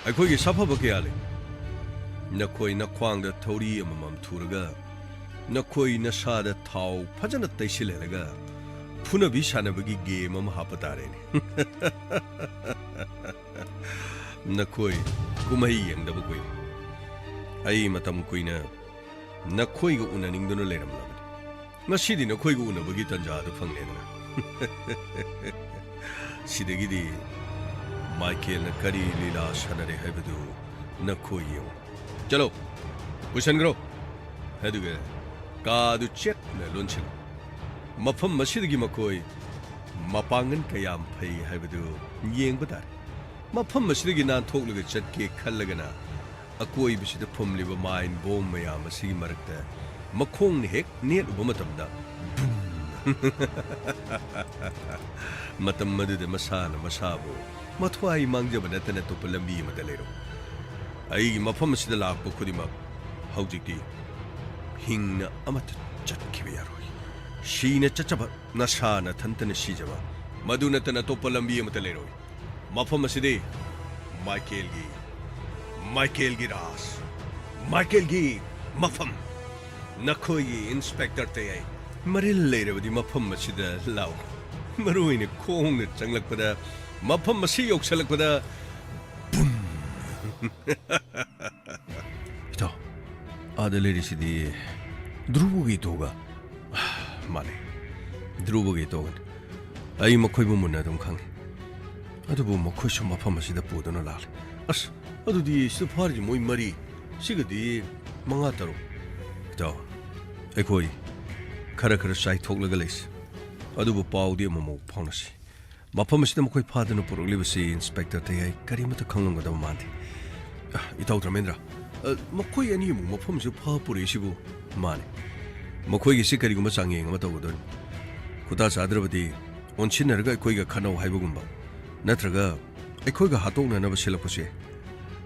ꯑꯩꯈꯣꯏꯒꯤ ꯁꯥꯐꯕ ꯀꯌꯥ ꯂꯩ꯫ ꯅꯈꯣꯏ ꯅꯈ꯭ꯋꯥꯡꯗ ꯊꯧꯔꯤ ꯑꯃꯃꯝ ꯊꯨꯔꯒ, ꯅꯈꯣꯏ ꯅꯁꯥꯗ ꯊꯥꯎ ꯐꯖꯅ ꯇꯩꯁꯤꯜꯍꯜꯂꯒ, ꯐꯨꯅꯕꯤ ꯁꯥꯟꯅꯕꯒꯤ game ꯑꯃ ꯍꯥꯞꯄ ꯇꯥꯔꯦꯅꯦ꯫ ꯅꯈꯣꯏ ꯀꯨꯝꯍꯩ ꯌꯦꯡꯗꯕ ꯀꯨꯏꯔꯦ꯫ ꯑꯩ ꯃꯇꯝ ꯀꯨꯏꯅ ꯅꯈꯣꯏꯒ ꯎꯅꯅꯤꯡꯗꯨꯅ ꯂꯩꯔꯝꯂꯕꯅꯤ꯫ ꯉꯁꯤꯗꯤ ꯅꯈꯣꯏꯒ ꯎꯅꯕꯒꯤ ꯇꯥꯟꯖꯥ ꯑꯗꯨ ꯐꯪꯂꯦꯗꯅ꯫ ꯁꯤꯗꯒꯤꯗꯤ ꯃꯥꯏꯀꯦꯜꯅ ꯀꯔꯤ ꯂꯤꯂꯥ ꯁꯥꯟꯅꯔꯦ ꯍꯥꯏꯕꯗꯨ ꯅꯈꯣꯏ ꯌꯦꯡꯉꯨ꯫ ꯆꯠꯂꯣ, ꯄꯨꯁꯟꯈ꯭ꯔꯣ꯫ ꯑꯗꯨꯒ ꯀꯥꯗꯨ ꯆꯦꯠꯅ ꯂꯣꯟꯁꯤꯜꯂꯨ꯫ ꯃꯐꯝ ꯑꯁꯤꯗꯒꯤ ꯃꯈꯣꯏ ꯃꯄꯥꯡꯒꯜ ꯀꯌꯥꯝ ꯐꯩ ꯍꯥꯏꯕꯗꯨ ꯌꯦꯡꯕ ꯇꯥꯔꯦ꯫ ꯃꯐꯝ ꯑꯁꯤꯗꯒꯤ ꯅꯥꯟꯊꯣꯛꯂꯒ ꯆꯠꯀꯦ ꯈꯜꯂꯒꯅ, ꯑꯀꯣꯏꯕꯁꯤꯗ ꯐꯨꯝꯂꯤꯕ mine bomb ꯃꯌꯥꯝ ꯑꯁꯤꯒꯤ ꯃꯔꯛꯇ ꯃꯈꯣꯡꯅ ꯍꯦꯛ ꯅꯦꯠꯂꯨꯕ ꯃꯇꯝꯗ, ꯕꯨꯝ! ꯃꯇꯝ ꯑꯗꯨꯗ ꯃꯁꯥꯅ ꯃꯁꯥꯕꯨ ꯃꯊ꯭ꯋꯥꯏ ꯃꯥꯡꯖꯕ ꯅꯠꯇꯅ ꯑꯇꯣꯞꯄ ꯂꯝꯕꯤ ꯑꯃꯠꯇ ꯂꯩꯔꯣꯏ꯫ ꯑꯩꯒꯤ ꯃꯐꯝ ꯑꯁꯤꯗ ꯂꯥꯛꯄ ꯈꯨꯗꯤꯡꯃꯛ ꯍꯧꯖꯤꯛꯇꯤ ꯍꯤꯡꯅ ꯑꯃꯠꯇ ꯆꯠꯈꯤꯕ ꯌꯥꯔꯣꯏ꯫ ꯁꯤꯅ ꯆꯠꯆꯕ, ꯅꯁꯥ ꯅꯊꯟꯇꯅ ꯁꯤꯖꯕ, ꯃꯗꯨ ꯅꯠꯇꯅ ꯑꯇꯣꯞꯄ ꯂꯝꯕꯤ ꯑꯃꯠꯇ ꯂꯩꯔꯣꯏ꯫ ꯃꯐꯝ ꯑꯁꯤꯗꯤ ꯃꯥꯏꯀꯦꯜꯒꯤ, ꯃꯥꯏꯀꯦꯜꯒꯤ ꯔꯥꯖ, ꯃꯥꯏꯀꯦꯜꯒꯤ ꯃꯐꯝ꯫ ꯅꯈꯣꯏꯒꯤ ꯏꯟꯁꯄꯦꯛꯇꯔ ꯇꯌꯥꯏ, ꯃꯔꯤꯜ ꯂꯩꯔꯕꯗꯤ ꯃꯐꯝ ꯑꯁꯤꯗ ꯂꯥꯛꯎ꯫ ꯃꯔꯨ ꯑꯣꯏꯅ ꯈꯣꯡꯅ ꯆꯪꯂꯛꯄꯗ, ꯃꯐꯝ ꯑꯁꯤ ꯌꯧꯁꯤꯜꯂꯛꯄꯗ, ꯕꯨꯝ! ꯏꯇꯥꯎ, ꯑꯥꯗ ꯂꯩꯔꯤꯁꯤꯗꯤ ꯙ꯭ꯔꯨꯕꯒꯤ ꯏꯇꯣꯒ? ꯃꯥꯅꯦ, ꯙ꯭ꯔꯨꯕꯒꯤ ꯏꯇꯣꯒꯅꯤ꯫ ꯑꯩ ꯃꯈꯣꯏꯕꯨ ꯃꯨꯟꯅ ꯑꯗꯨꯝ ꯈꯪꯉꯤ꯫ ꯑꯗꯨꯕꯨ ꯃꯈꯣꯏꯁꯨ ꯃꯐꯝ ꯑꯁꯤꯗ ꯄꯨꯗꯨꯅ ꯂꯥꯛꯂꯦ꯫ ꯑꯁ, ꯑꯗꯨꯗꯤ ꯁꯤꯗ ꯐꯥꯔꯤꯁꯤ ꯃꯣꯏ ꯃꯔꯤ, ꯁꯤꯒꯗꯤ ꯃꯉꯥ ꯇꯔꯨꯛ꯫ ꯏꯇꯥꯎ, ꯑꯩꯈꯣꯏ ꯈꯔ ꯈꯔ ꯆꯥꯏꯊꯣꯛꯂꯒ ꯂꯩꯁꯤ꯫ ꯑꯗꯨꯕꯨ ꯄꯥꯎꯗꯤ ꯑꯃꯨꯛꯃꯨꯛ ꯐꯥꯎꯅꯁꯤ꯫ ꯃꯐꯝ ꯑꯁꯤꯗ ꯃꯈꯣꯏ ꯐꯥꯗꯨꯅ ꯄꯨꯔꯛꯂꯤꯕꯁꯤ ꯏꯟꯁꯄꯦꯛꯇꯔ ꯇꯌꯥꯏ ꯀꯔꯤꯃꯠꯇ ꯈꯪꯂꯝꯒꯗꯕ ꯃꯥꯟꯗꯦ꯫ ꯑ, ꯏꯇꯥꯎ ꯙꯔꯃꯦꯟꯗ꯭ꯔ, ꯑ, ꯃꯈꯣꯏ ꯑꯅꯤ ꯑꯃꯨꯛ ꯃꯐꯝꯁꯤꯗ ꯐꯥ ꯄꯨꯔꯛꯏꯁꯤꯕꯨ? ꯃꯥꯅꯤ, ꯃꯈꯣꯏꯒꯤꯁꯤ ꯀꯔꯤꯒꯨꯝꯕ ꯆꯥꯡꯌꯦꯡ ꯑꯃ ꯇꯧꯒꯗꯣꯏꯅꯤ꯫ ꯈꯨꯇꯥ ꯆꯥꯗ꯭ꯔꯕꯗꯤ ꯑꯣꯟꯁꯤꯟꯅꯔꯒ ꯑꯩꯈꯣꯏꯒ ꯈꯠꯅꯧ ꯍꯥꯏꯕꯒꯨꯝꯕ, ꯅꯠꯇ꯭ꯔꯒ ꯑꯩꯈꯣꯏꯒ ꯍꯥꯠꯇꯣꯛꯅꯅꯕ ꯁꯤꯜꯂꯛꯄꯁꯦ꯫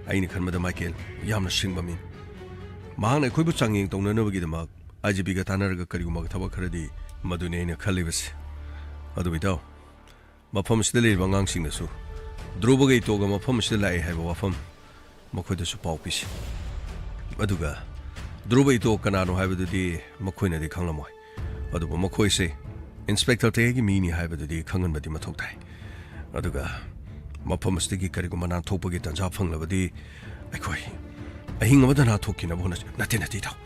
ꯑꯩꯅ ꯈꯟꯕꯗ ꯃꯥꯏꯀꯦꯜ ꯌꯥꯝꯅ ꯁꯤꯡꯕ ꯃꯤꯅꯤ꯫ ꯃꯍꯥꯛꯅ ꯑꯩꯈꯣꯏꯕꯨ ꯆꯥꯡꯌꯦꯡ ꯇꯧꯅꯅꯕꯒꯤꯗꯃꯛ ꯑꯥꯏ ꯖꯤ ꯄꯤꯒ ꯇꯥꯟꯅꯔꯒ ꯀꯔꯤꯒꯨꯝꯕ ꯊꯕꯛ ꯈꯔꯗꯤ ꯃꯗꯨꯅꯤ ꯑꯩꯅ ꯈꯜꯂꯤꯕꯁꯦ꯫ ꯑꯗꯨꯕꯨ ꯏꯇꯥꯎ, ꯃꯐꯝ ꯑꯁꯤꯗ ꯂꯩꯔꯤꯕ ꯑꯉꯥꯡꯁꯤꯡꯅꯁꯨ ꯙ꯭ꯔꯨꯕꯒ ꯏꯇꯣꯒ ꯃꯐꯝ ꯑꯁꯤꯗ ꯂꯥꯛꯑꯦ ꯍꯥꯏꯕ ꯋꯥꯐꯝ ꯃꯈꯣꯏꯗꯁꯨ ꯄꯥꯎ ꯄꯤꯁꯤ꯫ ꯑꯗꯨꯒ ꯙ꯭ꯔꯨꯕ ꯏꯇꯣ ꯀꯅꯥꯅꯣ ꯍꯥꯏꯕꯗꯨꯗꯤ ꯃꯈꯣꯏꯅꯗꯤ ꯈꯪꯂꯝꯃꯣꯏ꯫ ꯑꯗꯨꯕꯨ ꯃꯈꯣꯏꯁꯦ ꯏꯟꯁꯄꯦꯛꯇꯔ ꯇꯌꯥꯏꯒꯤ ꯃꯤꯅꯤ ꯍꯥꯏꯕꯗꯨꯗꯤ ꯈꯪꯍꯟꯕꯗꯤ ꯃꯊꯧ ꯇꯥꯏ꯫ ꯑꯗꯨꯒ ꯃꯐꯝ ꯑꯁꯤꯗꯒꯤ ꯀꯔꯤꯒꯨꯝꯕ ꯅꯥꯟꯊꯣꯛꯄꯒꯤ ꯇꯥꯟꯖꯥ ꯐꯪꯂꯕꯗꯤ ꯑꯩꯈꯣꯏ ꯑꯍꯤꯡ ꯑꯃꯗ ꯅꯥꯟꯊꯣꯛꯈꯤꯅꯕ ꯍꯣꯠꯅꯁꯤ꯫ ꯅꯠꯇꯦ, ꯅꯠꯇꯦ, ꯏꯇꯥꯎ꯫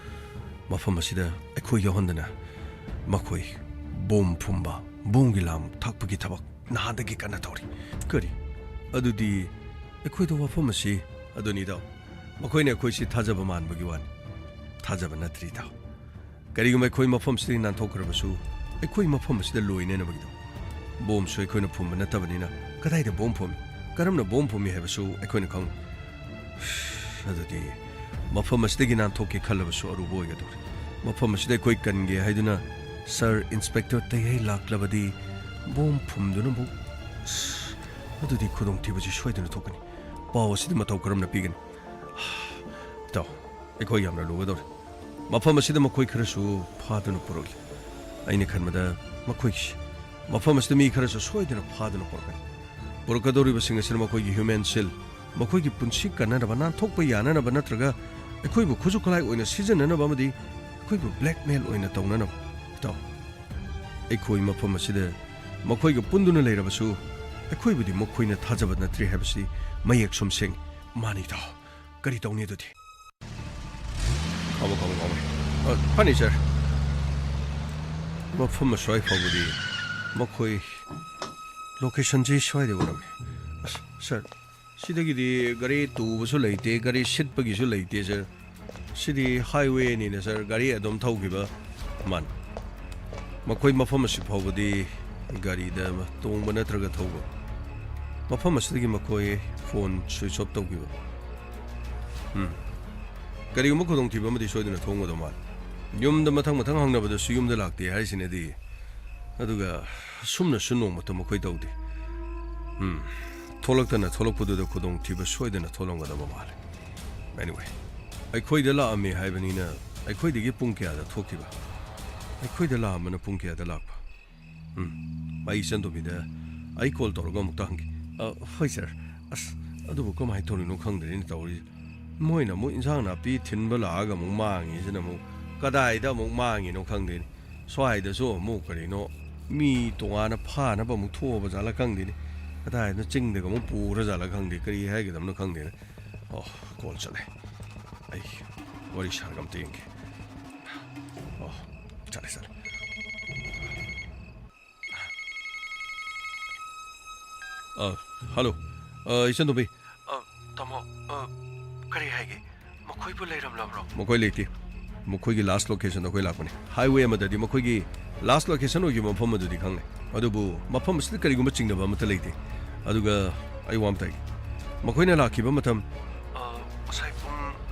ꯃꯐꯝ ꯑꯁꯤꯗ ꯑꯩꯈꯣꯏ ꯌꯥꯎꯍꯟꯗꯅ ꯃꯈꯣꯏ ꯕꯣꯝ ꯐꯨꯝꯕ, ꯕꯣꯝꯒꯤ ꯂꯥꯡ ꯊꯥꯛꯄꯒꯤ ꯊꯕꯛ ꯅꯍꯥꯟꯗꯒꯤ ꯀꯟꯅ ꯇꯧꯔꯤ꯫ ꯀꯔꯤ? ꯑꯗꯨꯗꯤ ꯑꯩꯈꯣꯏꯗ ꯋꯥꯐꯝ ꯑꯁꯤ ꯑꯗꯨꯅꯤ, ꯏꯇꯥꯎ꯫ ꯃꯈꯣꯏꯅ ꯑꯩꯈꯣꯏꯁꯤ ꯊꯥꯖꯕ ꯃꯥꯟꯕꯒꯤ ꯋꯥꯅꯤ꯫ ꯊꯥꯖꯕ ꯅꯠꯇ꯭ꯔꯤ, ꯏꯇꯥꯎ꯫ ꯀꯔꯤꯒꯨꯝꯕ ꯑꯩꯈꯣꯏ ꯃꯐꯝꯁꯤꯗꯒꯤ ꯅꯥꯟꯊꯣꯛꯈ꯭ꯔꯕꯁꯨ, ꯑꯩꯈꯣꯏ ꯃꯐꯝ ꯑꯁꯤꯗ ꯂꯣꯏꯅꯅꯕꯒꯤꯗꯃꯛ꯫ ꯕꯣꯝꯁꯨ ꯑꯩꯈꯣꯏꯅ ꯐꯨꯝꯕ ꯅꯠꯇꯕꯅꯤꯅ ꯀꯗꯥꯏꯗ ꯕꯣꯝ ꯐꯨꯝꯃꯤ, ꯀꯔꯝꯅ ꯕꯣꯝ ꯐꯨꯝꯃꯤ ꯍꯥꯏꯕꯁꯨ ꯑꯩꯈꯣꯏꯅ ꯈꯪ-, ꯑꯗꯨꯗꯤ ꯃꯐꯝ ꯑꯁꯤꯗꯒꯤ ꯅꯥꯟꯊꯣꯛꯀꯦ ꯈꯜꯂꯕꯁꯨ ꯑꯔꯨꯕ ꯑꯣꯏꯒꯗꯧꯔꯤ꯫ ꯃꯐꯝ ꯑꯁꯤꯗ ꯑꯩꯈꯣꯏ ꯀꯟꯒꯦ ꯍꯥꯏꯗꯨꯅ ꯁꯥꯔ ꯏꯟꯁꯄꯦꯛꯇꯔ ꯇꯌꯥꯏ ꯂꯥꯛꯂꯕꯗꯤ ꯕꯣꯝ ꯐꯨꯝꯗꯨꯅ ꯑꯃꯨꯛ, ꯑꯗꯨꯗꯤ ꯈꯨꯗꯣꯡꯊꯤꯕꯁꯤ ꯁꯣꯏꯗꯅ ꯊꯣꯛꯀꯅꯤ꯫ ꯄꯥꯎ ꯑꯁꯤꯗꯤ ꯃꯇꯧ ꯀꯔꯝꯅ ꯄꯤꯒꯅꯤ? ꯏꯇꯥꯎ, ꯑꯩꯈꯣꯏ ꯌꯥꯝꯅ ꯂꯨꯒꯗꯧꯔꯦ꯫ ꯃꯐꯝ ꯑꯁꯤꯗ ꯃꯈꯣꯏ ꯈꯔꯁꯨ ꯐꯥꯗꯨꯅ ꯄꯨꯔꯛꯂꯤ꯫ ꯑꯩꯅ ꯈꯟꯕꯗ ꯃꯈꯣꯏꯒꯤ ꯃꯐꯝ ꯑꯁꯤꯗ ꯃꯤ ꯈꯔꯁꯨ ꯁꯣꯏꯗꯅ ꯐꯥꯗꯨꯅ ꯄꯨꯔꯛꯀꯅꯤ꯫ ꯄꯨꯔꯛꯀꯗꯧꯔꯤꯕꯁꯤꯡ ꯑꯁꯤꯅ ꯃꯈꯣꯏꯒꯤ ꯍ꯭ꯌꯨꯃꯦꯟ ꯁꯤꯜ, ꯃꯈꯣꯏꯒꯤ ꯄꯨꯟꯁꯤ ꯀꯟꯅꯅꯕ, ꯅꯥꯟꯊꯣꯛꯄ ꯌꯥꯅꯅꯕ ꯅꯠꯇ꯭ꯔꯒ ꯑꯩꯈꯣꯏꯕꯨ ꯈꯨꯠꯁꯨ ꯈꯨꯠꯂꯥꯏ ꯑꯣꯏꯅ ꯁꯤꯖꯤꯟꯅꯅꯕ ꯑꯃꯗꯤ ꯑꯩꯈꯣꯏꯕꯨ ꯕ꯭ꯂꯦꯛꯃꯦꯜ ꯑꯣꯏꯅ ꯇꯧꯅꯅꯕ꯫ ꯏꯇꯥꯎ, ꯑꯩꯈꯣꯏ ꯃꯐꯝ ꯑꯁꯤꯗ ꯃꯈꯣꯏꯒ ꯄꯨꯟꯗꯨꯅ ꯂꯩꯔꯕꯁꯨ ꯑꯩꯈꯣꯏꯕꯨꯗꯤ ꯃꯈꯣꯏꯅ ꯊꯥꯖꯕ ꯅꯠꯇ꯭ꯔꯤ ꯍꯥꯏꯕꯁꯤ ꯃꯌꯦꯛ ꯁꯨꯝ ꯁꯦꯡꯉꯤ꯫ ꯃꯥꯅꯤ, ꯏꯇꯥꯎ꯫ ꯀꯔꯤ ꯇꯧꯅꯤ ꯑꯗꯨꯗꯤ? ꯈꯥꯝꯃꯣ, ꯈꯥꯝꯃꯣ, ꯈꯥꯝꯃꯣ꯫ ꯑ, ꯐꯅꯤ, ꯁꯥꯔ꯫ ꯃꯐꯝ ꯑꯁ꯭ꯋꯥꯏ ꯐꯥꯎꯕꯗꯤ ꯃꯈꯣꯏ ꯂꯣꯀꯦꯁꯟꯁꯤ ꯁ꯭ꯋꯥꯏꯗ ꯎꯔꯝꯃꯤ꯫ ꯑꯁ, ꯁꯥꯔ, ꯁꯤꯗꯒꯤꯗꯤ ꯒꯥꯔꯤ ꯇꯨꯕꯁꯨ ꯂꯩꯇꯦ, ꯒꯥꯔꯤ ꯁꯤꯠꯄꯒꯤꯁꯨ ꯂꯩꯇꯦ, ꯁꯥꯔ꯫ ꯁꯤꯗꯤ ꯍꯥꯏꯋꯦꯅꯤꯅ, ꯁꯥꯔ, ꯒꯥꯔꯤ ꯑꯗꯨꯝ ꯊꯧꯈꯤꯕ ꯃꯥꯟ-, ꯃꯈꯣꯏ ꯃꯐꯝ ꯑꯁꯤ ꯐꯥꯎꯕꯗꯤ ꯒꯥꯔꯤꯗ ꯇꯣꯡꯕ ꯅꯠꯇ꯭ꯔꯒ ꯊꯧꯕ? ꯃꯐꯝ ꯑꯁꯤꯗꯒꯤ ꯃꯈꯣꯏ ꯐꯣꯟ ꯁ꯭ꯋꯤꯆ ꯑꯣꯐ ꯇꯧꯈꯤꯕ꯫ ꯎꯝ꯫ ꯀꯔꯤꯒꯨꯝꯕ ꯈꯨꯗꯣꯡꯊꯤꯕ ꯑꯃꯗꯤ ꯁꯣꯏꯗꯅ ꯊꯣꯛꯑꯝꯒꯗꯧ ꯃꯥꯜꯂꯤ꯫ ꯌꯨꯝꯗ ꯃꯊꯪ ꯃꯊꯪ ꯍꯪꯅꯕꯗꯁꯨ ꯌꯨꯝꯗ ꯂꯥꯛꯇꯦ ꯍꯥꯏꯁꯤꯅꯗꯤ꯫ ꯑꯗꯨꯒ ꯑꯁꯨꯝꯅꯁꯨ ꯅꯣꯡꯃꯇ ꯃꯈꯣꯏ ꯇꯧꯗꯦ꯫ ꯎꯝ꯫ ꯊꯣꯛꯂꯛꯇꯅ ꯊꯣꯛꯂꯛꯄꯗꯨꯗ ꯈꯨꯗꯣꯡꯊꯤꯕ ꯁꯣꯏꯗꯅ ꯊꯣꯛꯂꯝꯒꯗꯕ ꯃꯥꯜꯂꯤ꯫ Anyway, ꯑꯩꯈꯣꯏꯗ ꯂꯥꯛꯑꯝꯃꯤ ꯍꯥꯏꯕꯅꯤꯅ, ꯑꯩꯈꯣꯏꯗꯒꯤ ꯄꯨꯡ ꯀꯌꯥꯗ ꯊꯣꯛꯈꯤꯕ? ꯑꯩꯈꯣꯏꯗ ꯂꯥꯛꯑꯝꯕꯅ ꯄꯨꯡ ꯀꯌꯥꯗ ꯂꯥꯛꯄ? ꯎꯝ, ꯑꯩ ꯏꯆꯟꯇꯣꯝꯕꯤꯗ ꯑꯩ ꯀꯣꯜ ꯇꯧꯔꯒ ꯑꯃꯨꯛꯇ ꯍꯪꯒꯦ꯫ ꯑ, ꯍꯣꯏ ꯁꯥꯔ꯫ ꯑꯁ, ꯑꯗꯨꯕꯨ ꯀꯃꯥꯏꯅ ꯇꯧꯔꯤꯅꯣ ꯈꯪꯗ꯭ꯔꯦꯅꯦ ꯇꯧꯔꯤꯁꯦ꯫ ꯃꯣꯏꯅ ꯑꯃꯨꯛ ꯏꯟꯁꯥꯡ ꯅꯥꯄꯤ ꯊꯤꯟꯕ ꯂꯥꯛꯑꯒ ꯑꯃꯨꯛ ꯃꯥꯡꯉꯤꯁꯤꯅ ꯑꯃꯨꯛ ꯀꯗꯥꯏꯗ ꯑꯃꯨꯛ ꯃꯥꯡꯉꯤꯅꯣ ꯈꯪꯗꯦꯅꯦ꯫ ꯁ꯭ꯋꯥꯏꯗꯁꯨ ꯑꯃꯨꯛ ꯀꯔꯤꯅꯣ ꯃꯤ ꯇꯣꯉꯥꯟꯅ ꯐꯥꯅꯕ ꯑꯃꯨꯛ ꯊꯣꯛꯑꯕ ꯖꯥꯠꯂ ꯈꯪꯗꯦꯅꯦ꯫ ꯀꯗꯥꯏꯗ ꯆꯤꯡꯗꯒ ꯑꯃꯨꯛ ꯄꯨꯔ ꯖꯥꯠꯂ ꯈꯪꯗꯦ꯫ ꯀꯔꯤ ꯍꯥꯏꯒꯗꯕꯅꯣ ꯈꯪꯗꯦꯅꯦ꯫ ꯑꯣ, ꯀꯣꯜ ꯆꯠꯂꯦ꯫ ꯑꯩ ꯋꯥꯔꯤ ꯁꯥꯔꯒ ꯑꯝꯇ ꯌꯦꯡꯒꯦ꯫ ꯑꯣ, ꯆꯠꯂꯦ, ꯆꯠꯂꯦ꯫ ꯑ, ꯍꯜꯂꯣ꯫ ꯑ, ꯏꯆꯟ ꯇꯣꯝꯕꯤ꯫ ꯑ, ꯇꯥꯃꯣ, ꯑ, ꯀꯔꯤ ꯍꯥꯏꯒꯦ? ꯃꯈꯣꯏꯕꯨ ꯂꯩꯔꯝꯂꯕ꯭ꯔꯣ? ꯃꯈꯣꯏ ꯂꯩꯇꯦ꯫ ꯃꯈꯣꯏꯒꯤ ꯂꯥꯁ ꯂꯣꯀꯦꯁꯟꯗ ꯑꯩꯈꯣꯏ ꯂꯥꯛꯄꯅꯤ꯫ ꯍꯥꯏꯋꯦ ꯑꯃꯗꯗꯤ ꯃꯈꯣꯏꯒꯤ ꯂꯥꯁ ꯂꯣꯀꯦꯁꯟ ꯑꯣꯏꯈꯤꯕ ꯃꯐꯝ ꯑꯗꯨꯗꯤ ꯈꯪꯂꯦ꯫ ꯑꯗꯨꯕꯨ ꯃꯐꯝ ꯑꯁꯤꯗ ꯀꯔꯤꯒꯨꯝꯕ ꯆꯤꯡꯅꯕ ꯑꯃꯠꯇ ꯂꯩꯇꯦ꯫ ꯑꯗꯨꯒ ꯑꯩ ꯋꯥ ꯑꯃꯇ ꯍꯥꯏꯒꯦ꯫ ꯃꯈꯣꯏꯅ ꯂꯥꯛꯈꯤꯕ ꯃꯇꯝ? ꯑ, ꯉꯁꯥꯏ ꯄꯨꯡ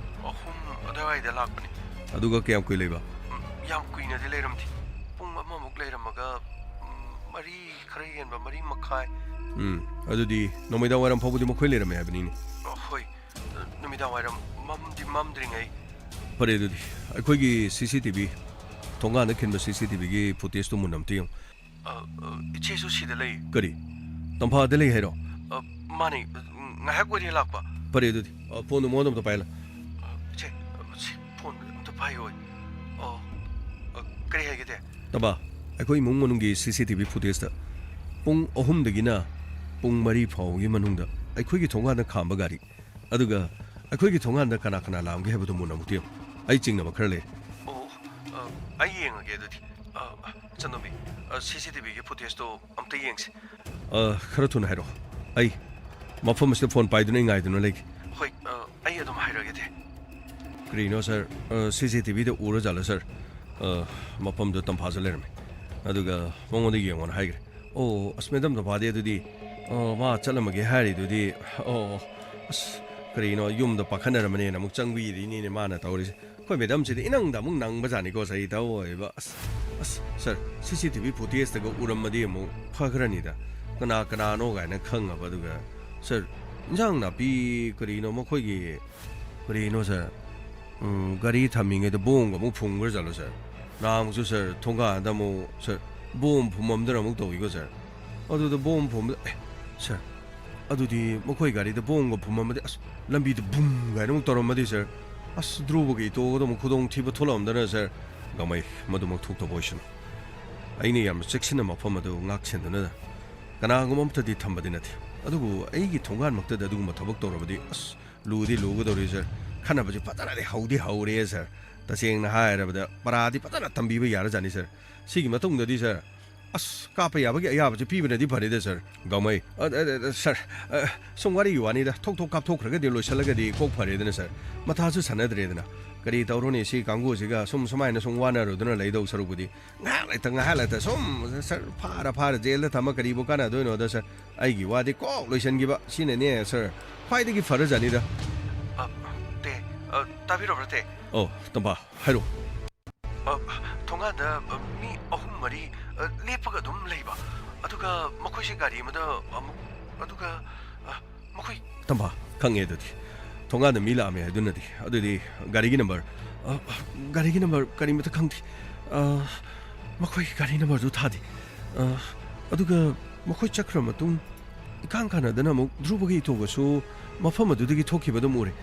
ꯑꯍꯨꯝ ꯑꯗꯨꯋꯥꯏꯗ ꯂꯥꯛꯄꯅꯤ꯫ ꯑꯗꯨꯒ ꯀꯌꯥꯝ ꯀꯨꯏ ꯂꯩꯕ? ꯎꯝ, ꯌꯥꯝ ꯀꯨꯏꯅꯗꯤ ꯂꯩꯔꯝꯗꯦ꯫ ꯄꯨꯡ ꯑꯃꯃꯨꯛ ꯂꯩꯔꯝꯃꯒ, ꯎꯝ, ꯃꯔꯤ ꯈꯔ ꯍꯦꯟꯕ, ꯃꯔꯤ ꯃꯈꯥꯏ꯫ ꯎꯝ, ꯑꯗꯨꯗꯤ ꯅꯨꯃꯤꯗꯥꯡ ꯋꯥꯏꯔꯝ ꯐꯥꯎꯕꯗꯤ ꯃꯈꯣꯏ ꯂꯩꯔꯝꯃꯦ ꯍꯥꯏꯕꯅꯤꯅꯦ꯫ ꯑ, ꯍꯣꯏ꯫ ꯑ, ꯅꯨꯃꯤꯗꯥꯡ ꯋꯥꯏꯔꯝ ꯃꯝꯗꯤ ꯃꯝꯗ꯭ꯔꯤꯉꯩ꯫ ꯐꯔꯦ ꯑꯗꯨꯗꯤ, ꯑꯩꯈꯣꯏꯒꯤ ꯁꯤ ꯁꯤ ꯇꯤ ꯚꯤ, ꯊꯣꯡꯒꯥꯟꯗ ꯈꯤꯟꯕ ꯁꯤ ꯁꯤ ꯇꯤ ꯚꯤꯒꯤ ꯐꯨꯇꯦꯖꯇꯨ ꯃꯨꯟꯅ ꯑꯝꯇ ꯌꯦꯡꯉꯨ꯫ ꯑ, ꯑ, ꯏꯆꯦꯁꯨ ꯁꯤꯗ ꯂꯩ꯫ ꯀꯔꯤ? ꯇꯝꯐꯥꯗ ꯂꯩ ꯍꯥꯏꯔꯣ? ꯑ, ꯃꯥꯅꯦ꯫ ꯉꯥꯏꯍꯥꯛ ꯑꯣꯏꯔꯦ ꯂꯥꯛꯄ꯫ ꯐꯔꯦ ꯑꯗꯨꯗꯤ, ꯑ, ꯐꯣꯟꯗꯣ ꯃꯉꯣꯟꯗ ꯑꯝꯇ ꯄꯥꯏꯍꯜꯂꯣ꯫ ꯑ, ꯏꯆꯦ, ꯑ, ꯁꯤ ꯐꯣꯟ ꯑꯝꯇ ꯄꯥꯏꯌꯣ꯫ ꯑ, ꯑ, ꯀꯔꯤ ꯍꯥꯏꯒꯦ ꯏꯆꯦ? ꯇꯝꯐꯥ, ꯑꯩꯈꯣꯏ ꯏꯃꯨꯡ ꯃꯅꯨꯡꯒꯤ ꯁꯤ ꯁꯤ ꯇꯤ ꯚꯤ ꯐꯨꯇꯦꯖꯇ ꯄꯨꯡ ꯑꯍꯨꯝꯗꯒꯤꯅ ꯄꯨꯡ ꯃꯔꯤ ꯐꯥꯎꯕꯒꯤ ꯃꯅꯨꯡꯗ ꯑꯩꯈꯣꯏꯒꯤ ꯊꯣꯡꯒꯥꯟꯗ ꯈꯥꯝꯕ ꯒꯥꯔꯤ, ꯑꯗꯨꯒ ꯑꯩꯈꯣꯏꯒꯤ ꯊꯣꯡꯒꯥꯟꯗ ꯀꯅꯥ ꯀꯅꯥ ꯂꯥꯛꯑꯝꯒꯦ ꯍꯥꯏꯕꯗꯨ ꯃꯨꯟꯅ ꯑꯃꯨꯛꯇ ꯌꯦꯡꯉꯨ꯫ ꯑꯩ ꯆꯤꯡꯅꯕ ꯈꯔ ꯂꯩꯔꯦ꯫ ꯑꯣ, ꯑ, ꯑꯩ ꯌꯦꯡꯉꯒꯦ ꯑꯗꯨꯗꯤ꯫ ꯑ, ꯆꯟꯗꯣꯝꯕꯤ, ꯑ, ꯁꯤ ꯁꯤ ꯇꯤ ꯚꯤꯒꯤ ꯐꯨꯇꯦꯖꯇꯣ ꯑꯝꯇ ꯌꯦꯡꯁꯤ꯫ ꯑ, ꯈꯔ ꯊꯨꯅ ꯍꯥꯏꯔꯛꯑꯣ꯫ ꯑꯩ ꯃꯐꯝ ꯑꯁꯤꯗ ꯐꯣꯟ ꯄꯥꯏꯗꯨꯅ ꯑꯩ ꯉꯥꯏꯗꯨꯅ ꯂꯩꯒꯦ꯫ ꯍꯣꯏ, ꯑ, ꯑꯩ ꯑꯗꯨꯝ ꯍꯥꯏꯔꯛꯑꯒꯦ ꯏꯆꯦ꯫ ꯀꯔꯤꯅꯣ ꯁꯥꯔ? ꯑ, ꯁꯤ ꯁꯤ ꯇꯤ ꯚꯤꯗ ꯎꯔ ꯖꯥꯠꯂ ꯁꯥꯔ? ꯑ, ꯃꯐꯝꯗꯨ ꯇꯝꯐꯥꯁꯨ ꯂꯩꯔꯝꯃꯤ꯫ ꯑꯗꯨꯒ ꯃꯉꯣꯟꯗ ꯌꯦꯡꯉꯣꯅ ꯍꯥꯏꯈ꯭ꯔꯦ꯫ "ꯑꯣ, ꯑꯁ, ꯃꯦꯗꯥꯝ ꯇꯝꯐꯥꯗꯤ ꯑꯗꯨꯗꯤ, ꯑꯣ, ꯃꯥ ꯆꯠꯂꯝꯃꯒꯦ ꯍꯥꯏꯔꯤꯗꯨꯗꯤ, ꯑꯣ, ꯑꯁ, ꯀꯔꯤꯅꯣ, ꯌꯨꯝꯗ ꯄꯥꯈꯠꯅꯔꯝꯃꯅꯦꯅ ꯑꯃꯨꯛ ꯆꯪꯕꯤꯔꯤꯅꯤꯅꯦ ꯃꯥꯅ ꯇꯧꯔꯤꯁꯦ꯫ ꯑꯩꯈꯣꯏ ꯃꯦꯗꯥꯝꯁꯤꯗꯤ ꯏꯅꯪꯗ ꯑꯃꯨꯛ ꯅꯪꯕꯖꯥꯠꯅꯤꯀꯣ, ꯁꯍꯤ ꯇꯧ ꯑꯣꯏꯕ꯫ ꯑꯁ, ꯑꯁ, ꯁꯥꯔ, ꯁꯤ ꯁꯤ ꯇꯤ ꯚꯤ ꯐꯨꯇꯦꯖꯇꯒ ꯎꯔꯝꯃꯗꯤ ꯑꯃꯨꯛ ꯐꯈ꯭ꯔꯅꯤꯗ꯫ ꯀꯅꯥ ꯀꯅꯥꯅꯣ?" ꯀꯥꯏꯅ ꯈꯪꯉꯕ꯫ ꯑꯗꯨꯒ, "ꯁꯥꯔ, ꯏꯟꯖꯥꯡ ꯅꯥꯄꯤ ꯀꯔꯤꯅꯣ ꯃꯈꯣꯏꯒꯤ, ꯀꯔꯤꯅꯣ ꯁꯥꯔ, ꯎꯝ, ꯒꯥꯔꯤ ꯊꯝꯃꯤꯉꯩꯗ ꯕꯣꯝꯒ ꯑꯃꯨꯛ ꯐꯨꯝꯈ꯭ꯔ ꯆꯠꯂꯣ ꯁꯥꯔ꯫ ꯅꯍꯥꯟꯃꯨꯛꯁꯨ ꯁꯥꯔ, ꯊꯣꯡꯒꯥꯟꯗ ꯑꯃꯨꯛ ꯁꯥꯔ, ꯕꯣꯝ ꯐꯨꯝꯃꯝꯗꯅ ꯑꯃꯨꯛ ꯇꯧꯏꯀꯣ ꯁꯥꯔ꯫ ꯑꯗꯨꯗ ꯕꯣꯝ ꯐꯨꯝꯕꯗ, ꯑꯦ, ꯁꯥꯔ, ꯑꯗꯨꯗꯤ ꯃꯈꯣꯏ ꯒꯥꯔꯤꯗ ꯕꯣꯝꯒ ꯐꯨꯝꯃꯝꯃꯗꯤ, ꯑꯁ, ꯂꯝꯕꯤꯗ ꯕꯨꯝ ꯀꯥꯏꯅ ꯑꯃꯨꯛ ꯇꯧꯔꯝꯃꯗꯤ ꯁꯥꯔ, ꯑꯁ, ꯙ꯭ꯔꯨꯕꯒ ꯏꯇꯣꯒꯗ ꯑꯃꯨꯛ ꯈꯨꯗꯣꯡꯊꯤꯕ ꯊꯣꯛꯂꯛꯑꯝꯗꯅ ꯁꯥꯔ꯫ ꯒꯃꯩ, ꯃꯗꯨꯃꯛ ꯊꯣꯛꯇꯕ ꯑꯣꯏꯁꯅꯨ꯫ ꯑꯩꯅ ꯌꯥꯝꯅ ꯆꯦꯛꯁꯤꯟꯅ ꯃꯐꯝ ꯑꯗꯨ ꯉꯥꯛ ꯁꯦꯟꯗꯨꯅ ꯀꯅꯥꯒꯨꯝꯕ ꯑꯃꯠꯇꯗꯤ ꯊꯝꯕꯗꯤ ꯅꯠꯇꯦ꯫ ꯑꯗꯨꯕꯨ ꯑꯩꯒꯤ ꯊꯣꯡꯒꯥꯟꯃꯛꯇꯗ ꯑꯗꯨꯒꯨꯝꯕ ꯊꯕꯛ ꯇꯧꯔꯕꯗꯤ, ꯑꯁ, ꯂꯨꯗꯤ ꯂꯨꯒꯗꯧꯔꯤ ꯁꯥꯔ꯫ ꯈꯠꯅꯕꯁꯤ ꯐꯖꯅꯗꯤ ꯍꯧꯗꯤ ꯍꯧꯔꯦ ꯁꯥꯔ꯫ ꯇꯁꯦꯡꯅ ꯍꯥꯏꯔꯕꯗ ꯄꯔꯥꯗꯤ ꯐꯖꯅ ꯇꯝꯕꯤꯕ ꯌꯥꯔꯖꯥꯠꯅꯤ ꯁꯥꯔ꯫ ꯁꯤꯒꯤ ꯃꯇꯨꯡꯗꯗꯤ ꯁꯥꯔ, ꯑꯁ, ꯀꯥꯞꯄ ꯌꯥꯕꯒꯤ ꯑꯌꯥꯕꯁꯦ ꯄꯤꯕꯅꯗꯤ ꯐꯔꯦꯗ ꯁꯥꯔ꯫ ꯒꯃꯩ, ꯑ, ꯑ, ꯑ, ꯁꯥꯔ, ꯑ, ꯁꯨꯝ ꯋꯥꯔꯤꯒꯤ ꯋꯥꯅꯤꯗ, ꯊꯣꯛ ꯊꯣꯛ ꯀꯥꯞꯊꯣꯛꯈ꯭ꯔꯒꯗꯤ ꯂꯣꯏꯁꯤꯜꯂꯒꯗꯤ ꯀꯣꯛ ꯐꯔꯦꯗꯅ ꯁꯥꯔ꯫ ꯃꯊꯥꯁꯨ ꯁꯥꯟꯅꯗ꯭ꯔꯦꯗꯅ꯫ ꯀꯔꯤ ꯇꯧꯔꯨꯅꯤ, ꯁꯤ ꯀꯥꯡꯕꯨꯁꯤꯒ ꯁꯨꯝ ꯁꯨꯃꯥꯏꯅ ꯁꯨꯝ ꯋꯥꯅꯔꯨꯗꯅ ꯂꯩꯗꯧ ꯁꯔꯨꯛꯄꯨꯗꯤ꯫ ꯉꯥꯏꯍꯥꯛ ꯂꯩꯇ, ꯉꯥꯏꯍꯥꯛ ꯂꯩꯇ ꯁꯨꯝ, ꯁꯥꯔ, ꯐꯥꯔ ꯐꯥꯔ ꯖꯦꯜꯗ ꯊꯝꯃ ꯀꯔꯤꯕꯨ ꯀꯥꯟꯅꯗꯣꯏꯅꯣꯗ ꯁꯥꯔ? ꯑꯩꯒꯤ ꯋꯥꯗꯤ ꯀꯣꯛ ꯂꯣꯏꯁꯤꯟꯈꯤꯕ ꯁꯤꯅꯅꯦ ꯁꯥꯔ, ꯈ꯭ꯋꯥꯏꯗꯒꯤ ꯐꯔꯖꯥꯠꯅꯤꯗ꯫ ꯑ, ꯇꯦ, ꯑ, ꯇꯥꯕꯤꯔꯕ꯭ꯔꯥ, ꯇꯦ? ꯑꯣ, ꯇꯝꯐꯥ, ꯍꯥꯏꯔꯣ꯫ ꯑ, ꯊꯣꯡꯒꯥꯟꯗ, ꯑ, ꯃꯤ ꯑꯍꯨꯝ ꯃꯔꯤ, ꯑ, ꯂꯦꯞꯄꯒ ꯑꯗꯨꯝ ꯂꯩꯕ꯫ ꯑꯗꯨꯒ ꯃꯈꯣꯏꯁꯦ ꯒꯥꯔꯤ ꯑꯃꯗ ꯑꯃꯨꯛ, ꯑꯗꯨꯒ, ꯑ, ꯃꯈꯣꯏ ꯇꯝꯐꯥ, ꯈꯪꯉꯦ ꯑꯗꯨꯗꯤ꯫ ꯊꯣꯡꯒꯥꯟꯗ ꯃꯤ ꯂꯥꯛꯑꯝꯃꯦ ꯍꯥꯏꯗꯨꯅꯗꯤ꯫ ꯑꯗꯨꯗꯤ ꯒꯥꯔꯤꯒꯤ ꯅꯝꯕꯔ, ꯑ, ꯒꯥꯔꯤꯒꯤ ꯅꯝꯕꯔ ꯀꯔꯤꯃꯇ ꯈꯪꯗꯦ꯫ ꯑ, ꯃꯈꯣꯏ ꯒꯥꯔꯤ ꯅꯝꯕꯔꯗꯨ ꯊꯥꯗꯦ꯫ ꯑ, ꯑꯗꯨꯒ ꯃꯈꯣꯏ ꯆꯠꯈ꯭ꯔ ꯃꯇꯨꯡ ꯏꯀꯥꯟ ꯀꯥꯟꯅꯗꯅ ꯑꯃꯨꯛ ꯙ꯭ꯔꯨꯕꯒ ꯏꯇꯣꯒꯁꯨ ꯃꯐꯝ ꯑꯗꯨꯗꯒꯤ ꯊꯣꯛꯈꯤꯕ ꯑꯗꯨꯝ ꯎꯔꯦ꯫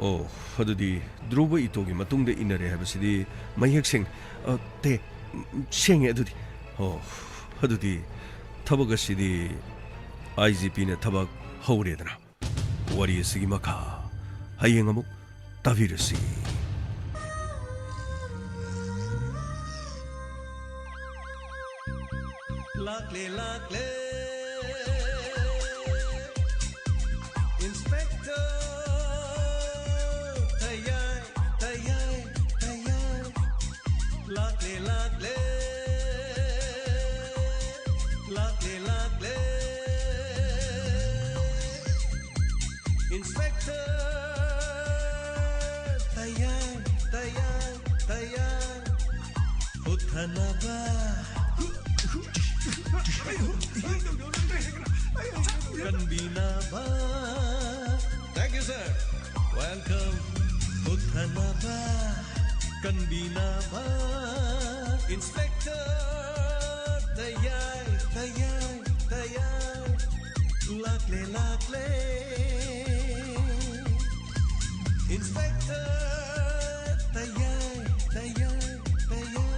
ꯑꯣ, ꯑꯗꯨꯗꯤ ꯙ꯭ꯔꯨꯕ ꯏꯇꯣꯒꯤ ꯃꯇꯨꯡꯗ ꯏꯟꯅꯔꯦ ꯍꯥꯏꯕꯁꯤꯗꯤ ꯃꯌꯦꯛ ꯁꯦꯡ-, ꯑ, ꯇꯦ, ꯁꯦꯡꯉꯦ ꯑꯗꯨꯗꯤ꯫ ꯑꯣ, ꯑꯗꯨꯗꯤ ꯊꯕꯛ ꯑꯁꯤꯗꯤ ꯑꯥꯏ ꯖꯤ ꯄꯤꯅ ꯊꯕꯛ ꯍꯧꯔꯦꯗꯅ꯫ ꯋꯥꯔꯤ ꯑꯁꯤꯒꯤ ꯃꯈꯥ ꯍꯌꯦꯡ ꯑꯃꯨꯛ ꯇꯥꯕꯤꯔꯁꯤ꯫ ꯂꯥꯛꯂꯦ, ꯂꯥꯛꯂꯦ, Inspector ꯇꯌꯥꯏ, ꯇꯌꯥꯏ, ꯇꯌꯥꯏ꯫ ꯂꯥꯛꯂꯦ, ꯂꯥꯛꯂꯦ꯫ Inspector ꯇꯌꯥꯏ, ꯇꯌꯥꯏ, ꯇꯌꯥꯏ꯫ ꯍꯨꯠꯊꯅꯕ, ꯀꯟꯕꯤꯅꯕ꯫ Thank you, sir. Welcome. ꯍꯨꯠꯊꯅꯕ, ꯀꯟꯕꯤꯅꯕ꯫ Inspector ꯇꯌꯥꯏ, ꯇꯌꯥꯏ, ꯇꯌꯥꯏ꯫ ꯂꯥꯛꯂꯦ, ꯂꯥꯛꯂꯦ꯫ Inspector ꯇꯌꯥꯏ, ꯇꯌꯥꯏ, ꯇꯌꯥꯏ꯫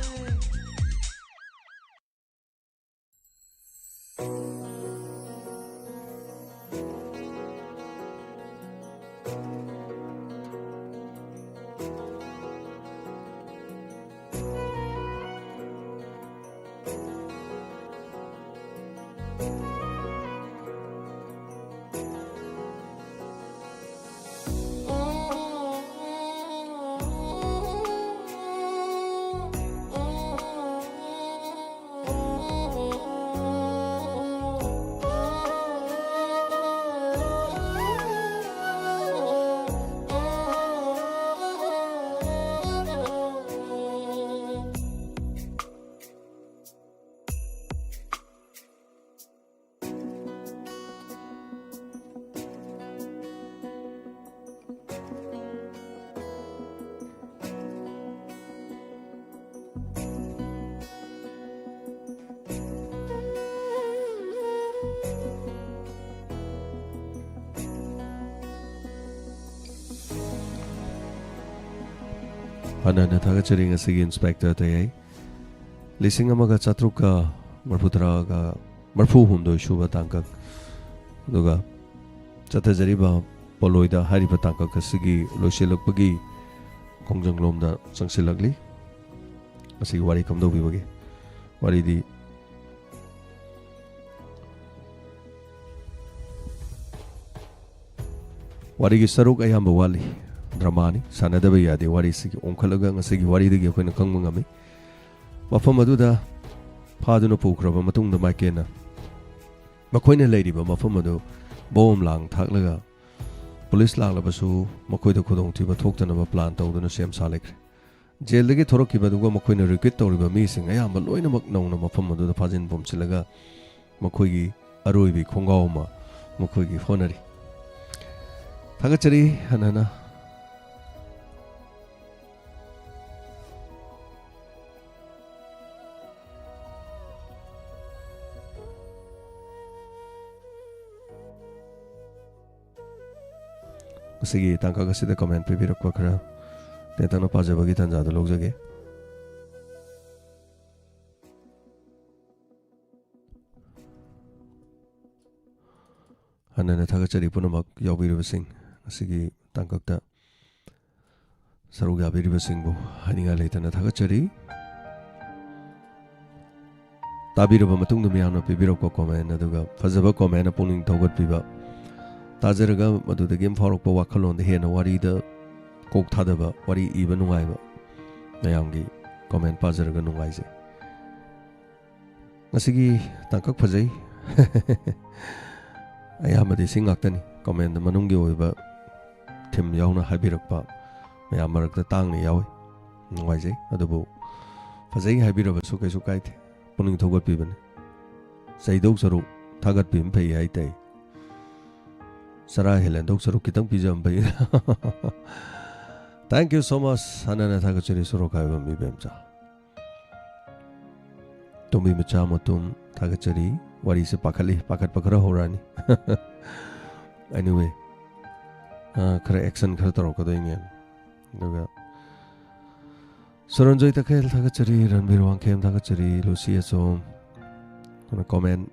ꯍꯥꯟꯅ ꯍꯟꯅ ꯊꯥꯒꯠꯆꯔꯤ ꯉꯁꯤꯒꯤ ꯏꯟꯁꯄꯦꯛꯇꯔ ꯇꯌꯥꯏ꯫ ꯂꯤꯁꯤꯡ ꯑꯃꯒ ꯆꯥꯇ꯭ꯔꯨꯛꯀ ꯃꯔꯐꯨ ꯇꯔꯥꯒ ꯃꯔꯐꯨ ꯍꯨꯝꯗꯣꯏ ꯁꯨꯕ ꯇꯥꯡꯀꯛ, ꯑꯗꯨꯒ ꯆꯠꯊꯖꯔꯤꯕ ꯄꯣꯠꯂꯣꯏꯗ ꯍꯥꯏꯔꯤꯕ ꯇꯥꯡꯀꯛ ꯑꯁꯤꯒꯤ ꯂꯣꯏꯁꯤꯜꯂꯛꯄꯒꯤ ꯈꯣꯡꯖꯪꯂꯣꯝꯗ ꯆꯪꯁꯤꯜꯂꯛꯂꯤ꯫ ꯉꯁꯤꯒꯤ ꯋꯥꯔꯤ ꯀꯝꯗꯧꯕꯤꯕꯒꯦ? ꯋꯥꯔꯤꯗꯤ ꯋꯥꯔꯤꯒꯤ ꯁꯔꯨꯛ ꯑꯌꯥꯝꯕ ꯋꯥꯠꯂꯤ꯫ ꯗ꯭ꯔꯃꯥꯅꯤ, ꯁꯥꯟꯅꯗꯕ ꯌꯥꯗꯦ꯫ ꯋꯥꯔꯤꯁꯤꯒꯤ ꯑꯣꯟꯈꯠꯂꯒ ꯉꯁꯤꯒꯤ ꯋꯥꯔꯤꯗꯒꯤ ꯑꯩꯈꯣꯏꯅ ꯈꯪꯕ ꯉꯝꯃꯤ꯫ ꯃꯐꯝ ꯑꯗꯨꯗ ꯐꯥꯗꯨꯅ ꯄꯨꯈ꯭ꯔꯕ ꯃꯇꯨꯡꯗ ꯃꯥꯏꯀꯦꯟꯅ ꯃꯈꯣꯏꯅ ꯂꯩꯔꯤꯕ ꯃꯐꯝ ꯑꯗꯨ ꯕꯣꯝ ꯂꯥꯡ ꯊꯥꯛꯂꯒ ꯄꯨꯂꯤꯁ ꯂꯥꯛꯂꯕꯁꯨ ꯃꯈꯣꯏꯗ ꯈꯨꯗꯣꯡꯊꯤꯕ ꯊꯣꯛꯇꯅꯕ ꯄ꯭ꯂꯥꯟ ꯇꯧꯗꯨꯅ ꯁꯦꯝ ꯁꯥ ꯂꯩꯈ꯭ꯔꯦ꯫ ꯖꯦꯜꯗꯒꯤ ꯊꯣꯔꯛꯈꯤꯕ ꯑꯗꯨꯒ ꯃꯈꯣꯏꯅ ꯔꯤꯀ꯭ꯔꯨꯠ ꯇꯧꯔꯤꯕ ꯃꯤꯁꯤꯡ ꯑꯌꯥꯝꯕ ꯂꯣꯏꯅꯃꯛ ꯅꯧꯅ ꯃꯐꯝ ꯑꯗꯨꯗ ꯐꯥꯖꯤꯟ ꯄꯨꯝꯁꯤꯜꯂꯒ ꯃꯈꯣꯏꯒꯤ ꯑꯔꯣꯏꯕꯤ ꯈꯣꯡꯒꯥꯎ ꯑꯃ ꯃꯈꯣꯏꯒꯤ ꯍꯣꯠꯅꯔꯤ꯫ ꯊꯥꯒꯠꯆꯔꯤ ꯍꯟꯅ ꯍꯟꯅ꯫ ꯉꯁꯤꯒꯤ ꯇꯥꯡꯀꯛ ꯑꯁꯤꯗ ꯀꯃꯦꯟ ꯄꯤꯕꯤꯔꯛꯄ ꯈꯔ ꯇꯦꯟꯇꯛꯅ ꯄꯥꯖꯕꯒꯤ ꯇꯥꯟꯖꯥꯗꯨ ꯂꯧꯖꯒꯦ꯫ ꯍꯟꯅ ꯍꯟꯅ ꯊꯥꯒꯠꯆꯔꯤ ꯄꯨꯝꯅꯃꯛ ꯌꯥꯎꯕꯤꯔꯤꯕꯁꯤꯡ, ꯉꯁꯤꯒꯤ ꯇꯥꯡꯀꯛꯇ ꯁꯔꯨꯛ ꯌꯥꯕꯤꯔꯤꯕꯁꯤꯡꯕꯨ ꯍꯥꯏꯅꯤꯡꯉꯥꯏ ꯂꯩꯇꯅ ꯊꯥꯒꯠꯆꯔꯤ꯫ ꯇꯥꯕꯤꯔꯕ ꯃꯇꯨꯡꯗ ꯃꯤꯌꯥꯝꯅ ꯄꯤꯕꯤꯔꯛꯄ ꯀꯣꯃꯦꯟ, ꯑꯗꯨꯒ ꯐꯖꯕ ꯀꯣꯃꯦꯟꯅ ꯄꯨꯛꯅꯤꯡ ꯊꯧꯒꯠꯄꯤꯕ, ꯇꯥꯖꯔꯒ ꯃꯗꯨꯗꯒꯤ ꯑꯃ ꯐꯥꯎꯔꯛꯄ ꯋꯥꯈꯜꯂꯣꯟꯗ ꯍꯦꯟꯅ ꯋꯥꯔꯤꯗ ꯀꯣꯛ ꯊꯥꯗꯕ, ꯋꯥꯔꯤ ꯏꯕ ꯅꯨꯡꯉꯥꯏꯕ ꯃꯌꯥꯝꯒꯤ ꯀꯣꯃꯦꯟ ꯄꯥꯖꯔꯒ ꯅꯨꯡꯉꯥꯏꯖꯩ꯫ ꯉꯁꯤꯒꯤ ꯇꯥꯡꯀꯛ ꯐꯖꯩ꯫ ꯑꯌꯥꯝꯕꯗꯤ ꯁꯤ ꯉꯥꯛꯇꯅꯤ꯫ ꯀꯣꯃꯦꯟꯗ ꯃꯅꯨꯡꯒꯤ ꯑꯣꯏꯕ ꯊꯤꯝ ꯌꯥꯎꯅ ꯍꯥꯏꯕꯤꯔꯛꯄ ꯃꯌꯥꯝ ꯃꯔꯛꯇ ꯇꯥꯡꯅ ꯌꯥꯎꯏ꯫ ꯅꯨꯡꯉꯥꯏꯖꯩ꯫ ꯑꯗꯨꯕꯨ ꯐꯖꯩ ꯍꯥꯏꯕꯤꯔꯕꯁꯨ ꯀꯩꯁꯨ ꯀꯥꯏꯗꯦ꯫ ꯄꯨꯛꯅꯤꯡ ꯊꯧꯒꯠꯄꯤꯕꯅꯤ꯫ ꯆꯩꯗꯧ ꯁꯔꯨꯛ ꯊꯥꯒꯠꯄꯤꯕꯅ ꯐꯩ ꯍꯥꯏ ꯇꯥꯏ꯫ ꯆꯔꯥ ꯍꯦꯜꯍꯟꯗꯧ ꯁꯔꯨꯛ ꯈꯤꯇꯪ ꯄꯤꯖꯕꯅ ꯐꯩ꯫ Thank you so much꯫ ꯍꯟꯅ ꯍꯟꯅ ꯊꯥꯒꯠꯆꯔꯤ ꯁꯣꯔꯣꯛ ꯍꯥꯏꯕ ꯃꯤ ꯕꯦꯝꯆꯥ꯫ ꯇꯣꯝꯕꯤ ꯃꯆꯥ ꯃꯇꯨꯝ ꯊꯥꯒꯠꯆꯔꯤ꯫ ꯋꯥꯔꯤꯁꯦ ꯄꯥꯈꯠꯂꯤ, ꯄꯥꯈꯠꯄ ꯈꯔ ꯍꯧꯔꯛꯑꯅꯤ꯫ Anyway, ꯑ, ꯈꯔ action ꯈꯔ ꯇꯧꯔꯛꯀꯗꯣꯏꯅꯦ꯫ ꯑꯗꯨꯒ ꯁꯨꯔꯟꯖꯣꯏ ꯇꯈꯦꯜ ꯊꯥꯒꯠꯆꯔꯤ, ꯔꯟꯕꯤꯔ ꯋꯥꯡꯈꯦꯝ ꯊꯥꯒꯠꯆꯔꯤ, ꯂꯨꯁꯤ ꯑꯆꯣꯝ꯫ ꯑꯗꯨꯅ comment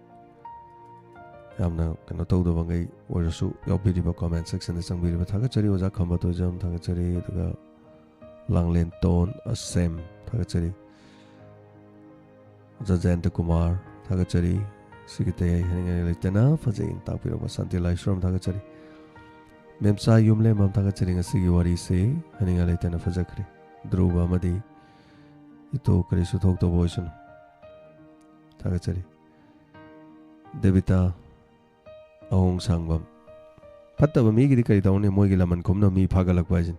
ꯌꯥꯝꯅ ꯀꯩꯅꯣ ꯇꯧꯗꯕꯉꯩ ꯑꯣꯏꯔꯁꯨ ꯌꯥꯎꯕꯤꯔꯤꯕ comment section ꯗ ꯆꯪꯕꯤꯔꯤꯕ ꯊꯥꯒꯠꯆꯔꯤ꯫ ꯑꯣꯖꯥ ꯈꯝꯕ ꯇꯣꯏꯖꯝ ꯊꯥꯒꯠꯆꯔꯤ꯫ ꯑꯗꯨꯒ ꯂꯥꯡꯂꯦꯟꯇꯣꯟ ꯑꯁꯦꯝ ꯊꯥꯒꯠꯆꯔꯤ꯫ ꯑꯣꯖꯥ ꯖꯌꯟꯇ ꯀꯨꯃꯥꯔ ꯊꯥꯒꯠꯆꯔꯤ꯫ ꯁꯤꯒꯤ ꯇꯌꯥꯏ ꯍꯥꯏꯅꯤꯡꯉꯥꯏ ꯂꯩꯇꯅ ꯐꯖꯩꯅ ꯇꯥꯛꯄꯤꯔꯛꯄ ꯁꯥꯟꯇꯤ ꯂꯥꯏꯁ꯭ꯔꯝ ꯊꯥꯒꯠꯆꯔꯤ꯫ ꯃꯦꯝꯆꯥ ꯌꯨꯝꯂꯦꯝꯕꯝ ꯊꯥꯒꯠꯆꯔꯤ꯫ ꯉꯁꯤꯒꯤ ꯋꯥꯔꯤꯁꯤ ꯍꯥꯏꯅꯤꯡꯉꯥꯏ ꯂꯩꯇꯅ ꯐꯖꯈ꯭ꯔꯦ꯫ ꯙ꯭ꯔꯨꯕ ꯑꯃꯗꯤ ꯏꯇꯣ ꯀꯔꯤꯁꯨ ꯊꯣꯛꯇꯕ ꯑꯣꯏꯁꯅꯨ꯫ ꯊꯥꯒꯠꯆꯔꯤ꯫ ꯗꯦꯕꯤꯇꯥ ꯑꯍꯣꯡ ꯁꯥꯡꯕꯝ ꯐꯠꯇꯕ ꯃꯤꯒꯤꯗꯤ ꯀꯔꯤ ꯇꯧꯅꯤ? ꯃꯣꯏꯒꯤ ꯂꯃꯟ ꯈꯨꯝꯅꯕ ꯃꯤ ꯐꯥꯒꯠꯂꯛꯄ ꯍꯥꯏꯁꯤꯅꯤ꯫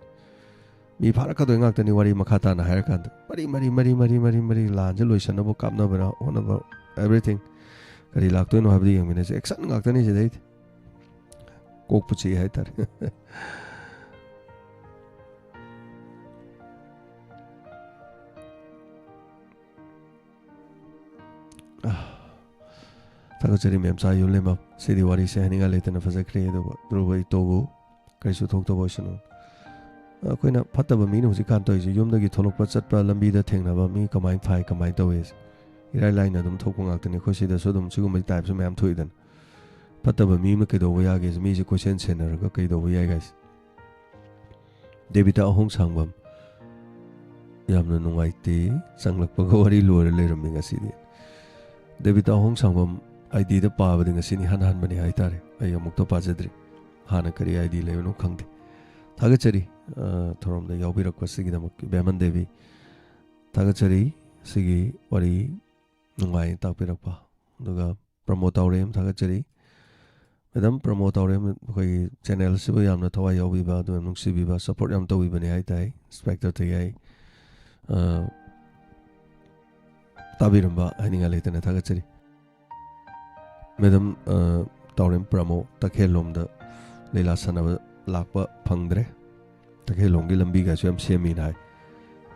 ꯃꯤ ꯐꯥꯔꯛꯀꯗꯣꯏ ꯉꯥꯛꯇꯅꯤ, ꯋꯥꯔꯤ ꯃꯈꯥ ꯇꯥꯅ ꯍꯥꯏꯔꯀꯥꯟꯗ꯫ ꯃꯔꯤ, ꯃꯔꯤ, ꯃꯔꯤ, ꯃꯔꯤ, ꯃꯔꯤ, ꯃꯔꯤ, ꯂꯥꯟꯁꯦ ꯂꯣꯏꯁꯟꯅꯕ ꯀꯥꯞꯅꯕꯅ ꯍꯣꯠꯅꯕ, everything꯫ ꯀꯔꯤ ꯂꯥꯛꯇꯣꯏꯅꯣ ꯍꯥꯏꯕꯗꯨ ꯌꯦꯡꯃꯤꯟꯅꯁꯦ꯫ Action ꯉꯥꯛꯇꯅꯤ ꯁꯤꯗꯩꯗꯤ꯫ ꯀꯣꯛꯄꯨ ꯆꯤꯛꯏ ꯍꯥꯏꯇꯥꯔꯦ꯫ ꯊꯥꯒꯠꯆꯔꯤ ꯃꯦꯝꯆꯥ ꯌꯨꯝꯂꯦꯝꯕꯝ꯫ ꯁꯤꯗꯤ ꯋꯥꯔꯤꯁꯦ ꯍꯥꯏꯅꯤꯡꯉꯥꯏ ꯂꯩꯇꯅ ꯐꯖꯈ꯭ꯔꯦ, ꯑꯗꯨꯒ ꯙ꯭ꯔꯨꯕ ꯏꯇꯣꯕꯨ ꯀꯔꯤꯁꯨ ꯊꯣꯛꯇꯕ ꯑꯣꯏꯁꯅꯨ꯫ ꯑꯩꯈꯣꯏꯅ ꯐꯠꯇꯕ ꯃꯤꯅ ꯍꯧꯖꯤꯛꯀꯥꯟ ꯇꯧꯔꯤꯁꯦ, ꯌꯨꯝꯗꯒꯤ ꯊꯣꯛꯂꯛꯄ ꯆꯠꯄ ꯂꯝꯕꯤꯗ ꯊꯦꯡꯅꯕ ꯃꯤ ꯀꯃꯥꯏꯅ ꯐꯥꯏ, ꯀꯃꯥꯏꯅ ꯇꯧꯏ? ꯏꯔꯥꯏ ꯂꯥꯏꯅ ꯑꯗꯨꯝ ꯊꯣꯛꯄ ꯉꯥꯛꯇꯅꯤ꯫ ꯑꯩꯈꯣꯏ ꯁꯤꯗꯁꯨ ꯑꯗꯨꯝ ꯁꯤꯒꯨꯝꯕꯒꯤ typeꯁꯨ ꯃꯌꯥꯝ ꯊꯣꯛꯏꯗꯅ꯫ ꯐꯠꯇꯕ ꯃꯤ ꯑꯃ ꯀꯩꯗꯧꯕ ꯌꯥꯒꯦ? ꯃꯤꯁꯦ ꯀꯣꯏꯁꯦꯟ ꯁꯦꯟꯅꯔꯒ ꯀꯩꯗꯧꯕ ꯌꯥꯏ guys? ꯗꯦꯕꯤꯇꯥ ꯑꯍꯣꯡꯁꯥꯡꯕꯝ, ꯌꯥꯝꯅ ꯅꯨꯡꯉꯥꯏꯇꯦ, ꯆꯪꯂꯛꯄꯒ ꯋꯥꯔꯤ ꯂꯣꯏꯔ ꯂꯩꯔꯝꯃꯤ ꯉꯁꯤꯗꯤ꯫ ꯗꯦꯕꯤꯇꯥ ꯑꯍꯣꯡꯁꯥꯡꯕꯝ IDꯗ ꯄꯥꯕꯗꯤ ꯉꯁꯤꯅꯤ ꯏꯍꯥꯟ ꯍꯥꯟꯕꯅꯤ ꯍꯥꯏꯇꯥꯔꯦ, ꯑꯩ ꯑꯃꯨꯛꯇ ꯄꯥꯖꯗ꯭ꯔꯤ꯫ ꯍꯥꯟꯅ ꯀꯔꯤ ID ꯂꯩꯕꯅꯣ ꯈꯪꯗꯦ꯫ ꯊꯥꯒꯠꯆꯔꯤ, ꯑ, ꯊꯧꯔꯝꯗ ꯌꯥꯎꯕꯤꯔꯛꯄꯁꯤꯒꯤꯗꯃꯛ ꯏꯕꯦꯝꯍꯟ ꯗꯦꯕꯤ꯫ ꯊꯥꯒꯠꯆꯔꯤ, ꯁꯤꯒꯤ ꯋꯥꯔꯤ ꯅꯨꯡꯉꯥꯏ ꯇꯥꯛꯄꯤꯔꯛꯄ꯫ ꯑꯗꯨꯒ ꯄ꯭ꯔꯃꯣꯗ ꯇꯥꯎꯔꯦꯝ ꯊꯥꯒꯠꯆꯔꯤ꯫ ꯃꯦꯗꯥꯝ ꯄ꯭ꯔꯃꯣꯗ ꯇꯥꯎꯔꯦꯝ ꯑꯩꯈꯣꯏꯒꯤ channelꯁꯤꯕꯨ ꯌꯥꯝꯅ ꯊꯋꯥꯏ ꯌꯥꯎꯕꯤꯕ, ꯑꯗꯨꯒ ꯅꯨꯡꯁꯤꯕꯤꯕ, support ꯌꯥꯝ ꯇꯧꯕꯤꯕꯅꯦ ꯍꯥꯏ ꯇꯥꯏ꯫ Inspector ꯊꯩꯌꯥꯏ, ꯑ, ꯇꯥꯕꯤꯔꯝꯕ ꯍꯥꯏꯅꯤꯡꯉꯥꯏ ꯂꯩꯇꯅ ꯊꯥꯒꯠꯆꯔꯤ꯫ ꯃꯦꯗꯥꯝ, ꯑ, ꯇꯥꯎꯔꯦꯝ ꯄ꯭ꯔꯃꯣ, ꯇꯈꯦꯜꯂꯣꯝꯗ ꯂꯤꯂꯥ ꯁꯥꯟꯅꯕ ꯂꯥꯛꯄ ꯐꯪꯗ꯭ꯔꯦ꯫ ꯇꯈꯦꯜꯂꯣꯝꯒꯤ ꯂꯝꯕꯤꯒꯁꯨ ꯌꯥꯝ ꯁꯦꯝꯃꯤꯅ ꯍꯥꯏ꯫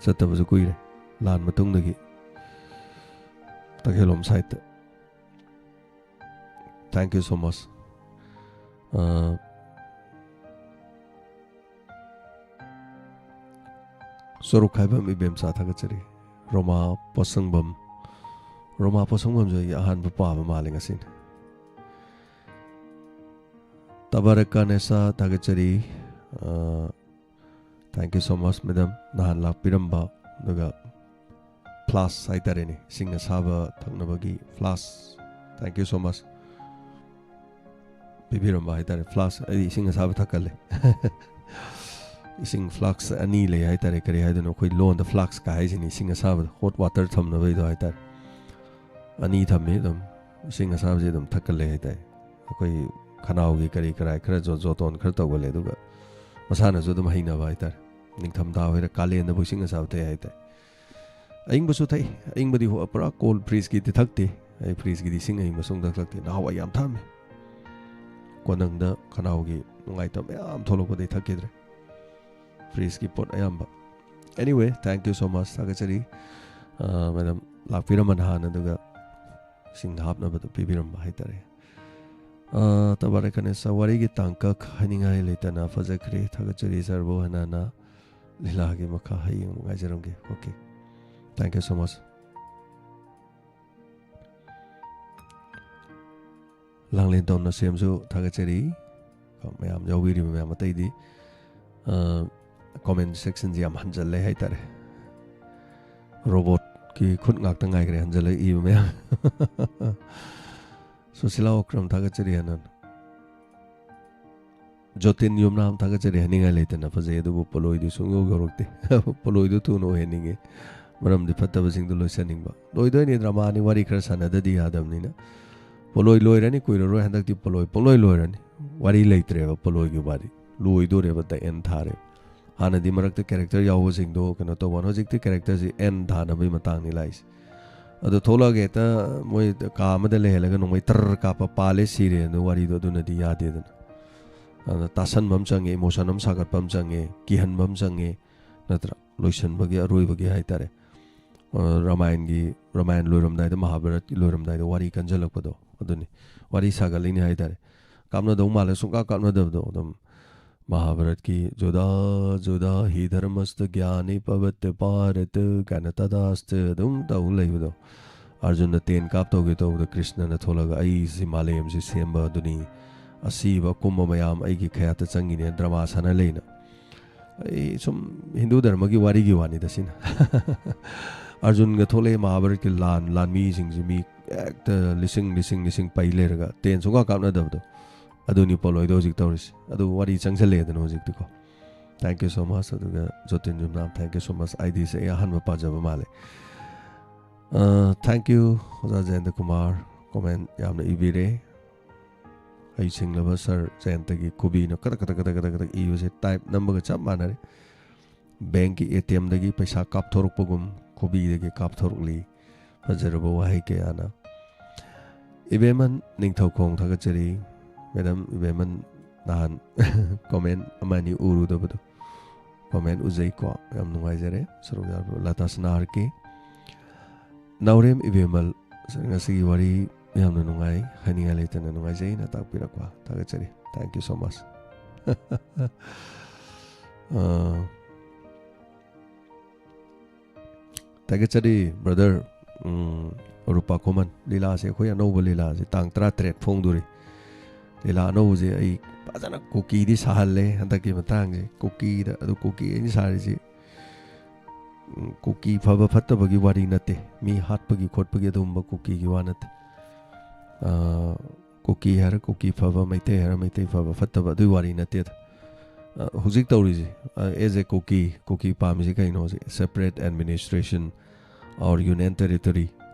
ꯆꯠꯇꯕꯁꯨ ꯀꯨꯏꯔꯦ, ꯂꯥꯟ ꯃꯇꯨꯡꯗꯒꯤ ꯇꯈꯦꯜꯂꯣꯝ sideꯇ꯫ Thank you so much꯫ ꯑ, ꯁꯣꯔꯣꯛ ꯈꯥꯏꯕꯝ ꯏꯕꯦꯝꯆꯥ ꯊꯥꯒꯠꯆꯔꯤ꯫ ꯔꯣꯃꯥ ꯄꯣꯠꯁꯪꯕꯝ, ꯔꯣꯃꯥ ꯄꯣꯠꯁꯪꯕꯝꯁꯨ ꯑꯩꯒꯤ ꯑꯍꯥꯟꯕ ꯄꯥꯕ ꯃꯥꯜꯂꯦ ꯉꯁꯤꯅꯤ꯫ ꯇꯕꯥꯔꯛ ꯀꯥꯅꯦꯁꯥ ꯊꯥꯒꯠꯆꯔꯤ꯫ ꯑ, thank you so much, madam. ꯅꯍꯥꯟ ꯂꯥꯛꯄꯤꯔꯝꯕ, ꯑꯗꯨꯒ flask ꯍꯥꯏꯇꯥꯔꯦꯅꯦ, ꯏꯁꯤꯡ ꯑꯁꯥꯕ ꯊꯛꯅꯕꯒꯤ flask꯫ Thank you so much꯫ ꯄꯤꯕꯤꯔꯝꯕ ꯍꯥꯏꯇꯥꯔꯦ, flask꯫ ꯑꯩꯗꯤ ꯏꯁꯤꯡ ꯑꯁꯥꯕ ꯊꯛꯀꯜꯂꯦ꯫ ꯏꯁꯤꯡ flask ꯑꯅꯤ ꯂꯩ ꯍꯥꯏꯇꯥꯔꯦ, ꯀꯔꯤ ꯍꯥꯏꯗꯣꯏꯅꯣ, ꯑꯩꯈꯣꯏ ꯂꯣꯟꯗ flask ꯀ ꯍꯥꯏꯁꯤꯅꯤ, ꯏꯁꯤꯡ ꯑꯁꯥꯕꯗ, hot water ꯊꯝꯅꯕꯩꯗꯣ ꯍꯥꯏꯇꯥꯔꯦ꯫ ꯑꯅꯤ ꯊꯝꯃꯤ ꯑꯗꯨꯝ, ꯏꯁꯤꯡ ꯑꯁꯥꯕꯁꯤ ꯑꯗꯨꯝ ꯊꯛꯀꯜꯂꯦ ꯍꯥꯏꯇꯥꯔꯦ꯫ ꯑꯩꯈꯣꯏ ꯈꯅꯥꯎꯒꯤ ꯀꯔꯤ ꯀꯔꯥꯏ ꯈꯔ ꯖꯣ-, ꯖꯣꯇꯣꯟ ꯈꯔ ꯇꯧꯒꯜꯂꯦ꯫ ꯑꯗꯨꯒ ꯃꯁꯥꯅꯁꯨ ꯑꯗꯨꯝ ꯍꯩꯅꯕ ꯍꯥꯏꯇꯥꯔꯦ꯫ ꯅꯤꯡꯊꯝꯊꯥ ꯑꯣꯏꯔ ꯀꯥꯂꯦꯟꯗꯕꯨ ꯏꯁꯤꯡ ꯑꯁꯥꯕ ꯊꯛꯑꯦ ꯍꯥꯏꯇꯥꯔꯦ꯫ ꯑꯏꯪꯕꯁꯨ ꯊꯛꯏ꯫ ꯑꯏꯪꯕꯗꯤ ꯍꯣ-, ꯄꯨꯔꯥ cold, fridgeꯀꯤꯗꯤ ꯊꯛꯇꯦ꯫ ꯑꯩ fridgeꯀꯤꯗꯤ ꯏꯁꯤꯡ ꯑꯏꯪꯕ ꯁꯨꯡꯊꯛ ꯊꯛꯇꯦ꯫ ꯅꯍꯥꯟꯋꯥꯏ ꯌꯥꯝ ꯊꯛꯑꯝꯃꯤ꯫ ꯀꯣꯟꯅꯪꯗ ꯈꯅꯥꯎꯒꯤ ꯅꯨꯡꯉꯥꯏꯇꯕ ꯃꯌꯥꯝ ꯊꯣꯛꯂꯛꯄꯗꯩ ꯊꯛꯈꯤꯗ꯭ꯔꯦ꯫ Fridgeꯀꯤ ꯄꯣꯠ ꯑꯌꯥꯝꯕ꯫ Anyway, thank you so much. ꯊꯥꯒꯠꯆꯔꯤ꯫ ꯑ, madam ꯂꯥꯛꯄꯤꯔꯝꯕ ꯅꯍꯥꯟ, ꯑꯗꯨꯒ ꯏꯁꯤꯡ ꯍꯥꯞꯅꯕꯗꯣ ꯄꯤꯕꯤꯔꯝꯕ ꯍꯥꯏꯇꯥꯔꯦ꯫ ꯑ, ꯇꯕꯥꯔꯦ ꯀꯅꯦꯁꯥ, ꯋꯥꯔꯤꯒꯤ ꯇꯥꯡꯀꯛ ꯍꯥꯏꯅꯤꯡꯉꯥꯏ ꯂꯩꯇꯅ ꯐꯖꯈ꯭ꯔꯦ꯫ ꯊꯥꯒꯠꯆꯔꯤ ꯁꯔꯕꯨ ꯍꯅꯥꯅ꯫ ꯂꯤꯂꯥꯒꯤ ꯃꯈꯥ ꯍꯌꯦꯡ ꯑꯃꯨꯛ ꯉꯥꯏꯖꯔꯝꯒꯦ꯫ Okay. Thank you so much. ꯂꯥꯡꯂꯦꯟ ꯇꯣꯝꯅ ꯁꯦꯝꯁꯨ ꯊꯥꯒꯠꯆꯔꯤ꯫ ꯃꯌꯥꯝ ꯌꯥꯎꯕꯤꯔꯤꯕ ꯃꯌꯥꯝ ꯑꯇꯩꯗꯤ, ꯑ, comment sectionꯁꯤ ꯌꯥꯝ ꯍꯟꯖꯜꯂꯦ ꯍꯥꯏꯇꯥꯔꯦ꯫ Robotꯀꯤ ꯈꯨꯠ ꯉꯥꯛꯇ ꯉꯥꯏꯈ꯭ꯔꯦ ꯍꯟꯖꯜꯂ ꯏꯕ ꯃꯌꯥꯝ꯫ ꯁꯨꯁꯤꯂꯥ ꯑꯣꯀ꯭ꯔꯝ ꯊꯥꯒꯠꯆꯔꯤ ꯍꯥꯏꯅ꯫ ꯖꯣꯇꯤꯟ ꯌꯨꯝꯅꯥꯝ ꯊꯥꯒꯠꯆꯔꯤ ꯍꯥꯏꯅꯤꯡꯉꯥꯏ ꯂꯩꯇꯅ ꯐꯖꯩ, ꯑꯗꯨꯕꯨ ꯄꯣꯂꯣꯏꯗꯤ ꯁꯨꯡꯌꯧ ꯌꯧꯔꯛꯇꯦ꯫ ꯄꯣꯂꯣꯏꯗꯨ ꯊꯨꯅ ꯑꯣꯏꯍꯟꯅꯤꯡꯉꯤ, ꯃꯔꯝꯗꯤ ꯐꯠꯇꯕꯁꯤꯡꯗꯨ ꯂꯣꯏꯁꯟꯅꯤꯡꯕ꯫ ꯂꯣꯏꯗꯣꯏꯅꯤ, dramaꯅꯤ, ꯋꯥꯔꯤ ꯈꯔ ꯁꯥꯟꯅꯗꯗꯤ ꯌꯥꯗꯕꯅꯤꯅ꯫ ꯄꯣꯂꯣꯏ ꯂꯣꯏꯔꯅꯤ, ꯀꯨꯏꯔꯔꯣꯏ, ꯍꯟꯗꯛꯇꯤ ꯄꯣꯂꯣꯏ ꯄꯨꯡꯂꯣꯏ ꯂꯣꯏꯔꯅꯤ꯫ ꯋꯥꯔꯤ ꯂꯩꯇ꯭ꯔꯦꯕ ꯄꯣꯂꯣꯏꯒꯤ ꯋꯥꯔꯤ꯫ ꯂꯣꯏꯗꯣꯔꯦꯕ, the end ꯊꯥꯔꯦ꯫ ꯍꯥꯟꯅꯗꯤ ꯃꯔꯛꯇ character ꯌꯥꯎꯕꯁꯤꯡꯗꯣ ꯀꯩꯅꯣ ꯇꯧꯕ ꯋꯥꯅꯤ, ꯍꯧꯖꯤꯛꯇꯤ characterꯁꯤ end ꯊꯥꯅꯕꯒꯤ ꯃꯇꯥꯡꯅꯤ ꯂꯥꯛꯏꯁꯦ꯫ ꯑꯗꯣ ꯊꯣꯛꯂꯛꯑꯒ ꯍꯦꯛꯇ ꯃꯣꯏ ꯀꯥ ꯑꯃꯗ ꯂꯩꯍꯜꯂꯒ ꯅꯣꯡꯃꯩ ꯇꯔ ꯀꯥꯞꯄ ꯄꯥꯜꯂꯦ ꯁꯤꯔꯦ ꯑꯗꯨ ꯋꯥꯔꯤꯗꯣ, ꯑꯗꯨꯅꯗꯤ ꯌꯥꯗꯦꯗꯅ꯫ ꯑꯗꯨꯅ ꯇꯥꯁꯟꯕ ꯑꯃ ꯆꯪꯉꯦ, emotion ꯑꯃ ꯁꯥꯒꯠꯄ ꯑꯃ ꯆꯪꯉꯦ, ꯀꯤꯍꯟꯕ ꯑꯃ ꯆꯪꯉꯦ, ꯅꯠꯇ꯭ꯔꯥ? ꯂꯣꯏꯁꯟꯕꯒꯤ ꯑꯔꯣꯏꯕꯒꯤ ꯍꯥꯏꯇꯥꯔꯦ꯫ ꯑ, ꯔꯥꯃꯥꯌꯟꯒꯤ, ꯔꯥꯃꯥꯌꯟ ꯂꯣꯏꯔꯝꯗꯥꯏꯗ, ꯃꯍꯥꯚꯥꯔꯠꯀꯤ ꯂꯣꯏꯔꯝꯗꯥꯏꯗ ꯋꯥꯔꯤ ꯀꯟꯖꯜꯂꯛꯄꯗꯣ, ꯑꯗꯨꯅꯤ꯫ ꯋꯥꯔꯤ ꯁꯥꯒꯠꯂꯤꯅꯤ ꯍꯥꯏꯇꯥꯔꯦ꯫ ꯀꯥꯞꯅꯗꯧ ꯃꯥꯜꯂꯦ, ꯁꯨꯡꯀꯥꯞ ꯀꯥꯞꯅꯗꯕꯗꯣ꯫ ꯑꯗꯨꯝ ꯃꯍꯥꯚꯥꯔꯠꯀꯤ "ꯖꯨꯗꯥ ꯖꯨꯗꯥ ꯍꯤ ꯙꯔꯃꯁꯇ ꯒ꯭ꯌꯥꯅꯤ ꯄꯕꯠꯇ ꯚꯥꯔꯠ" ꯀꯥꯏꯅ "ꯇꯗꯥꯁꯇ" ꯑꯗꯨꯝ ꯇꯧ ꯂꯩꯕꯗꯣ꯫ ꯑꯔꯖꯨꯟꯅ ꯇꯦꯟ ꯀꯥꯞꯇꯧꯒꯦ ꯇꯧꯕꯗ ꯀ꯭ꯔꯤꯁꯅꯅ ꯊꯣꯛꯂꯒ "ꯑꯩꯁꯤ ꯃꯥꯂꯦꯝꯁꯤ ꯁꯦꯝꯕ ꯑꯗꯨꯅꯤ, ꯑꯁꯤꯕ ꯑꯄꯨꯝꯕ ꯃꯌꯥꯝ ꯑꯩꯒꯤ ꯈꯌꯥꯠꯇ ꯆꯪꯉꯤꯅꯦ" ꯗ꯭ꯔꯃꯥ ꯁꯥꯟꯅ ꯂꯩꯅ꯫ ꯑꯩ ꯁꯨꯝ ꯍꯤꯟꯗꯨ ꯙꯔꯃꯒꯤ ꯋꯥꯔꯤꯒꯤ ꯋꯥꯅꯤꯗ ꯁꯤꯅ꯫ ꯑꯔꯖꯨꯟꯒ ꯊꯣꯛꯂꯛꯑꯦ ꯃꯍꯥꯚꯥꯔꯠꯀꯤ ꯂꯥꯟ, ꯂꯥꯟꯃꯤꯁꯤꯡꯁꯤ ꯃꯤ ꯍꯦꯛꯇ ꯂꯤꯁꯤꯡ, ꯂꯤꯁꯤꯡ, ꯂꯤꯁꯤꯡ ꯄꯩ ꯂꯩꯔꯒ ꯇꯦꯟ ꯁꯨꯡꯀꯥꯞ ꯀꯥꯞꯅꯗꯕꯗꯣ꯫ ꯑꯗꯨꯅꯤ ꯄꯣꯂꯣꯏꯗ ꯍꯧꯖꯤꯛ ꯇꯧꯔꯤꯁꯤ꯫ ꯑꯗꯨ ꯋꯥꯔꯤ ꯆꯪꯁꯜꯂꯛꯑꯦꯗꯅ ꯍꯧꯖꯤꯛꯇꯤꯀꯣ꯫ Thank you so much꯫ ꯑꯗꯨꯒ ꯖꯣꯇꯤꯟ ꯌꯨꯝꯅꯥꯝ, thank you so much꯫ IDꯁꯦ ꯑꯩ ꯑꯍꯥꯟꯕ ꯄꯥꯖꯕ ꯃꯥꯜꯂꯦ꯫ ꯑ, thank you, ꯑꯣꯖꯥ ꯖꯌꯦꯟꯗ ꯀꯨꯃꯥꯔ, comment ꯌꯥꯝꯅ ꯏꯕꯤꯔꯦ꯫ ꯍꯩꯁꯤꯡꯂꯕ ꯁꯥꯔ ꯖꯌꯟꯇꯒꯤ ꯈꯨꯕꯤꯅ ꯀꯗꯛ ꯀꯗꯛ ꯀꯗꯛ ꯀꯗꯛ ꯀꯗꯛ ꯏꯕꯁꯦ ꯇꯥꯏꯞ ꯅꯝꯕꯒ ꯆꯞ ꯃꯥꯟꯅꯔꯦ꯫ ꯕꯦꯡꯛꯀꯤ ꯑꯦ ꯇꯤ ꯑꯦꯝꯗꯒꯤ ꯄꯩꯁꯥ ꯀꯥꯞꯊꯣꯔꯛꯄꯒꯨꯝ ꯈꯨꯕꯤꯗꯒꯤ ꯀꯥꯞꯊꯣꯔꯛꯂꯤ꯫ ꯐꯖꯔꯕ ꯋꯥꯍꯩ ꯀꯌꯥꯅ꯫ ꯏꯕꯦꯝꯃꯟ ꯅꯤꯡꯊꯧꯈꯣꯡ ꯊꯥꯒꯠꯆꯔꯤ꯫ ꯃꯦꯗꯥꯝ ꯏꯕꯦꯝꯃꯟ ꯅꯍꯥꯟ ꯀꯣꯃꯦꯟ ꯑꯃ ꯑꯅꯤ ꯎꯔꯨꯗꯕꯗꯣ, ꯀꯣꯃꯦꯟ ꯎꯖꯩꯀꯣ, ꯌꯥꯝ ꯅꯨꯡꯉꯥꯏꯖꯔꯦ ꯁꯔꯨꯛ ꯌꯥꯕ꯫ ꯂꯇꯥ ꯁꯅꯥꯍꯔꯀꯤ꯫ ꯅꯥꯎꯔꯦꯝ ꯏꯕꯦꯝꯃꯜ, ꯉꯁꯤꯒꯤ ꯋꯥꯔꯤ ꯌꯥꯝꯅ ꯅꯨꯡꯉꯥꯏ, ꯍꯥꯏꯅꯤꯡꯉꯥꯏ ꯂꯩꯇꯅ ꯅꯨꯡꯉꯥꯏꯖꯩꯅ ꯇꯥꯛꯄꯤꯔꯛꯄ ꯊꯥꯒꯠꯆꯔꯤ꯫ Thank you so much꯫ ꯑ, ꯊꯥꯒꯠꯆꯔꯤ ꯕ꯭ꯔꯗꯔ꯫ ꯎꯝ, ꯔꯨꯄꯥ ꯈꯨꯃꯟ, ꯂꯤꯂꯥꯁꯦ, ꯑꯩꯈꯣꯏ ꯑꯅꯧꯕ ꯂꯤꯂꯥꯁꯦ ꯇꯥꯡ ꯇꯔꯥꯇꯔꯦꯠ ꯐꯣꯡꯗꯣꯔꯤ꯫ ꯂꯤꯂꯥ ꯑꯅꯧꯕꯁꯦ ꯑꯩ ꯐꯖꯅ ꯀꯨꯀꯤꯗꯤ ꯁꯥꯍꯜꯂꯦ ꯍꯟꯗꯛꯀꯤ ꯃꯇꯥꯡꯁꯦ꯫ ꯀꯨꯀꯤꯗ, ꯑꯗꯨ ꯀꯨꯀꯤ ꯑꯩꯅ ꯁꯥꯔꯤꯁꯤ, ꯎꯝ, ꯀꯨꯀꯤ ꯐꯕ ꯐꯠꯇꯕꯒꯤ ꯋꯥꯔꯤ ꯅꯠꯇꯦ, ꯃꯤ ꯍꯥꯠꯄꯒꯤ ꯈꯣꯠꯄꯒꯤ ꯑꯗꯨꯒꯨꯝꯕ ꯀꯨꯀꯤꯒꯤ ꯋꯥ ꯅꯠꯇꯦ꯫ ꯑ, ꯀꯨꯀꯤ ꯍꯥꯏꯔ ꯀꯨꯀꯤ ꯐꯕ, ꯃꯩꯇꯩ ꯍꯥꯏꯔ ꯃꯩꯇꯩ ꯐꯕ ꯐꯠꯇꯕ, ꯑꯗꯨꯒꯤ ꯋꯥꯔꯤ ꯅꯠꯇꯦꯗ꯫ ꯑ, ꯍꯧꯖꯤꯛ ꯇꯧꯔꯤꯁꯦ, ꯑ, as a ꯀꯨꯀꯤ, ꯀꯨꯀꯤ ꯄꯥꯝꯃꯤꯁꯦ ꯀꯩꯅꯣ? ꯍꯧꯖꯤꯛ separate administration or union territory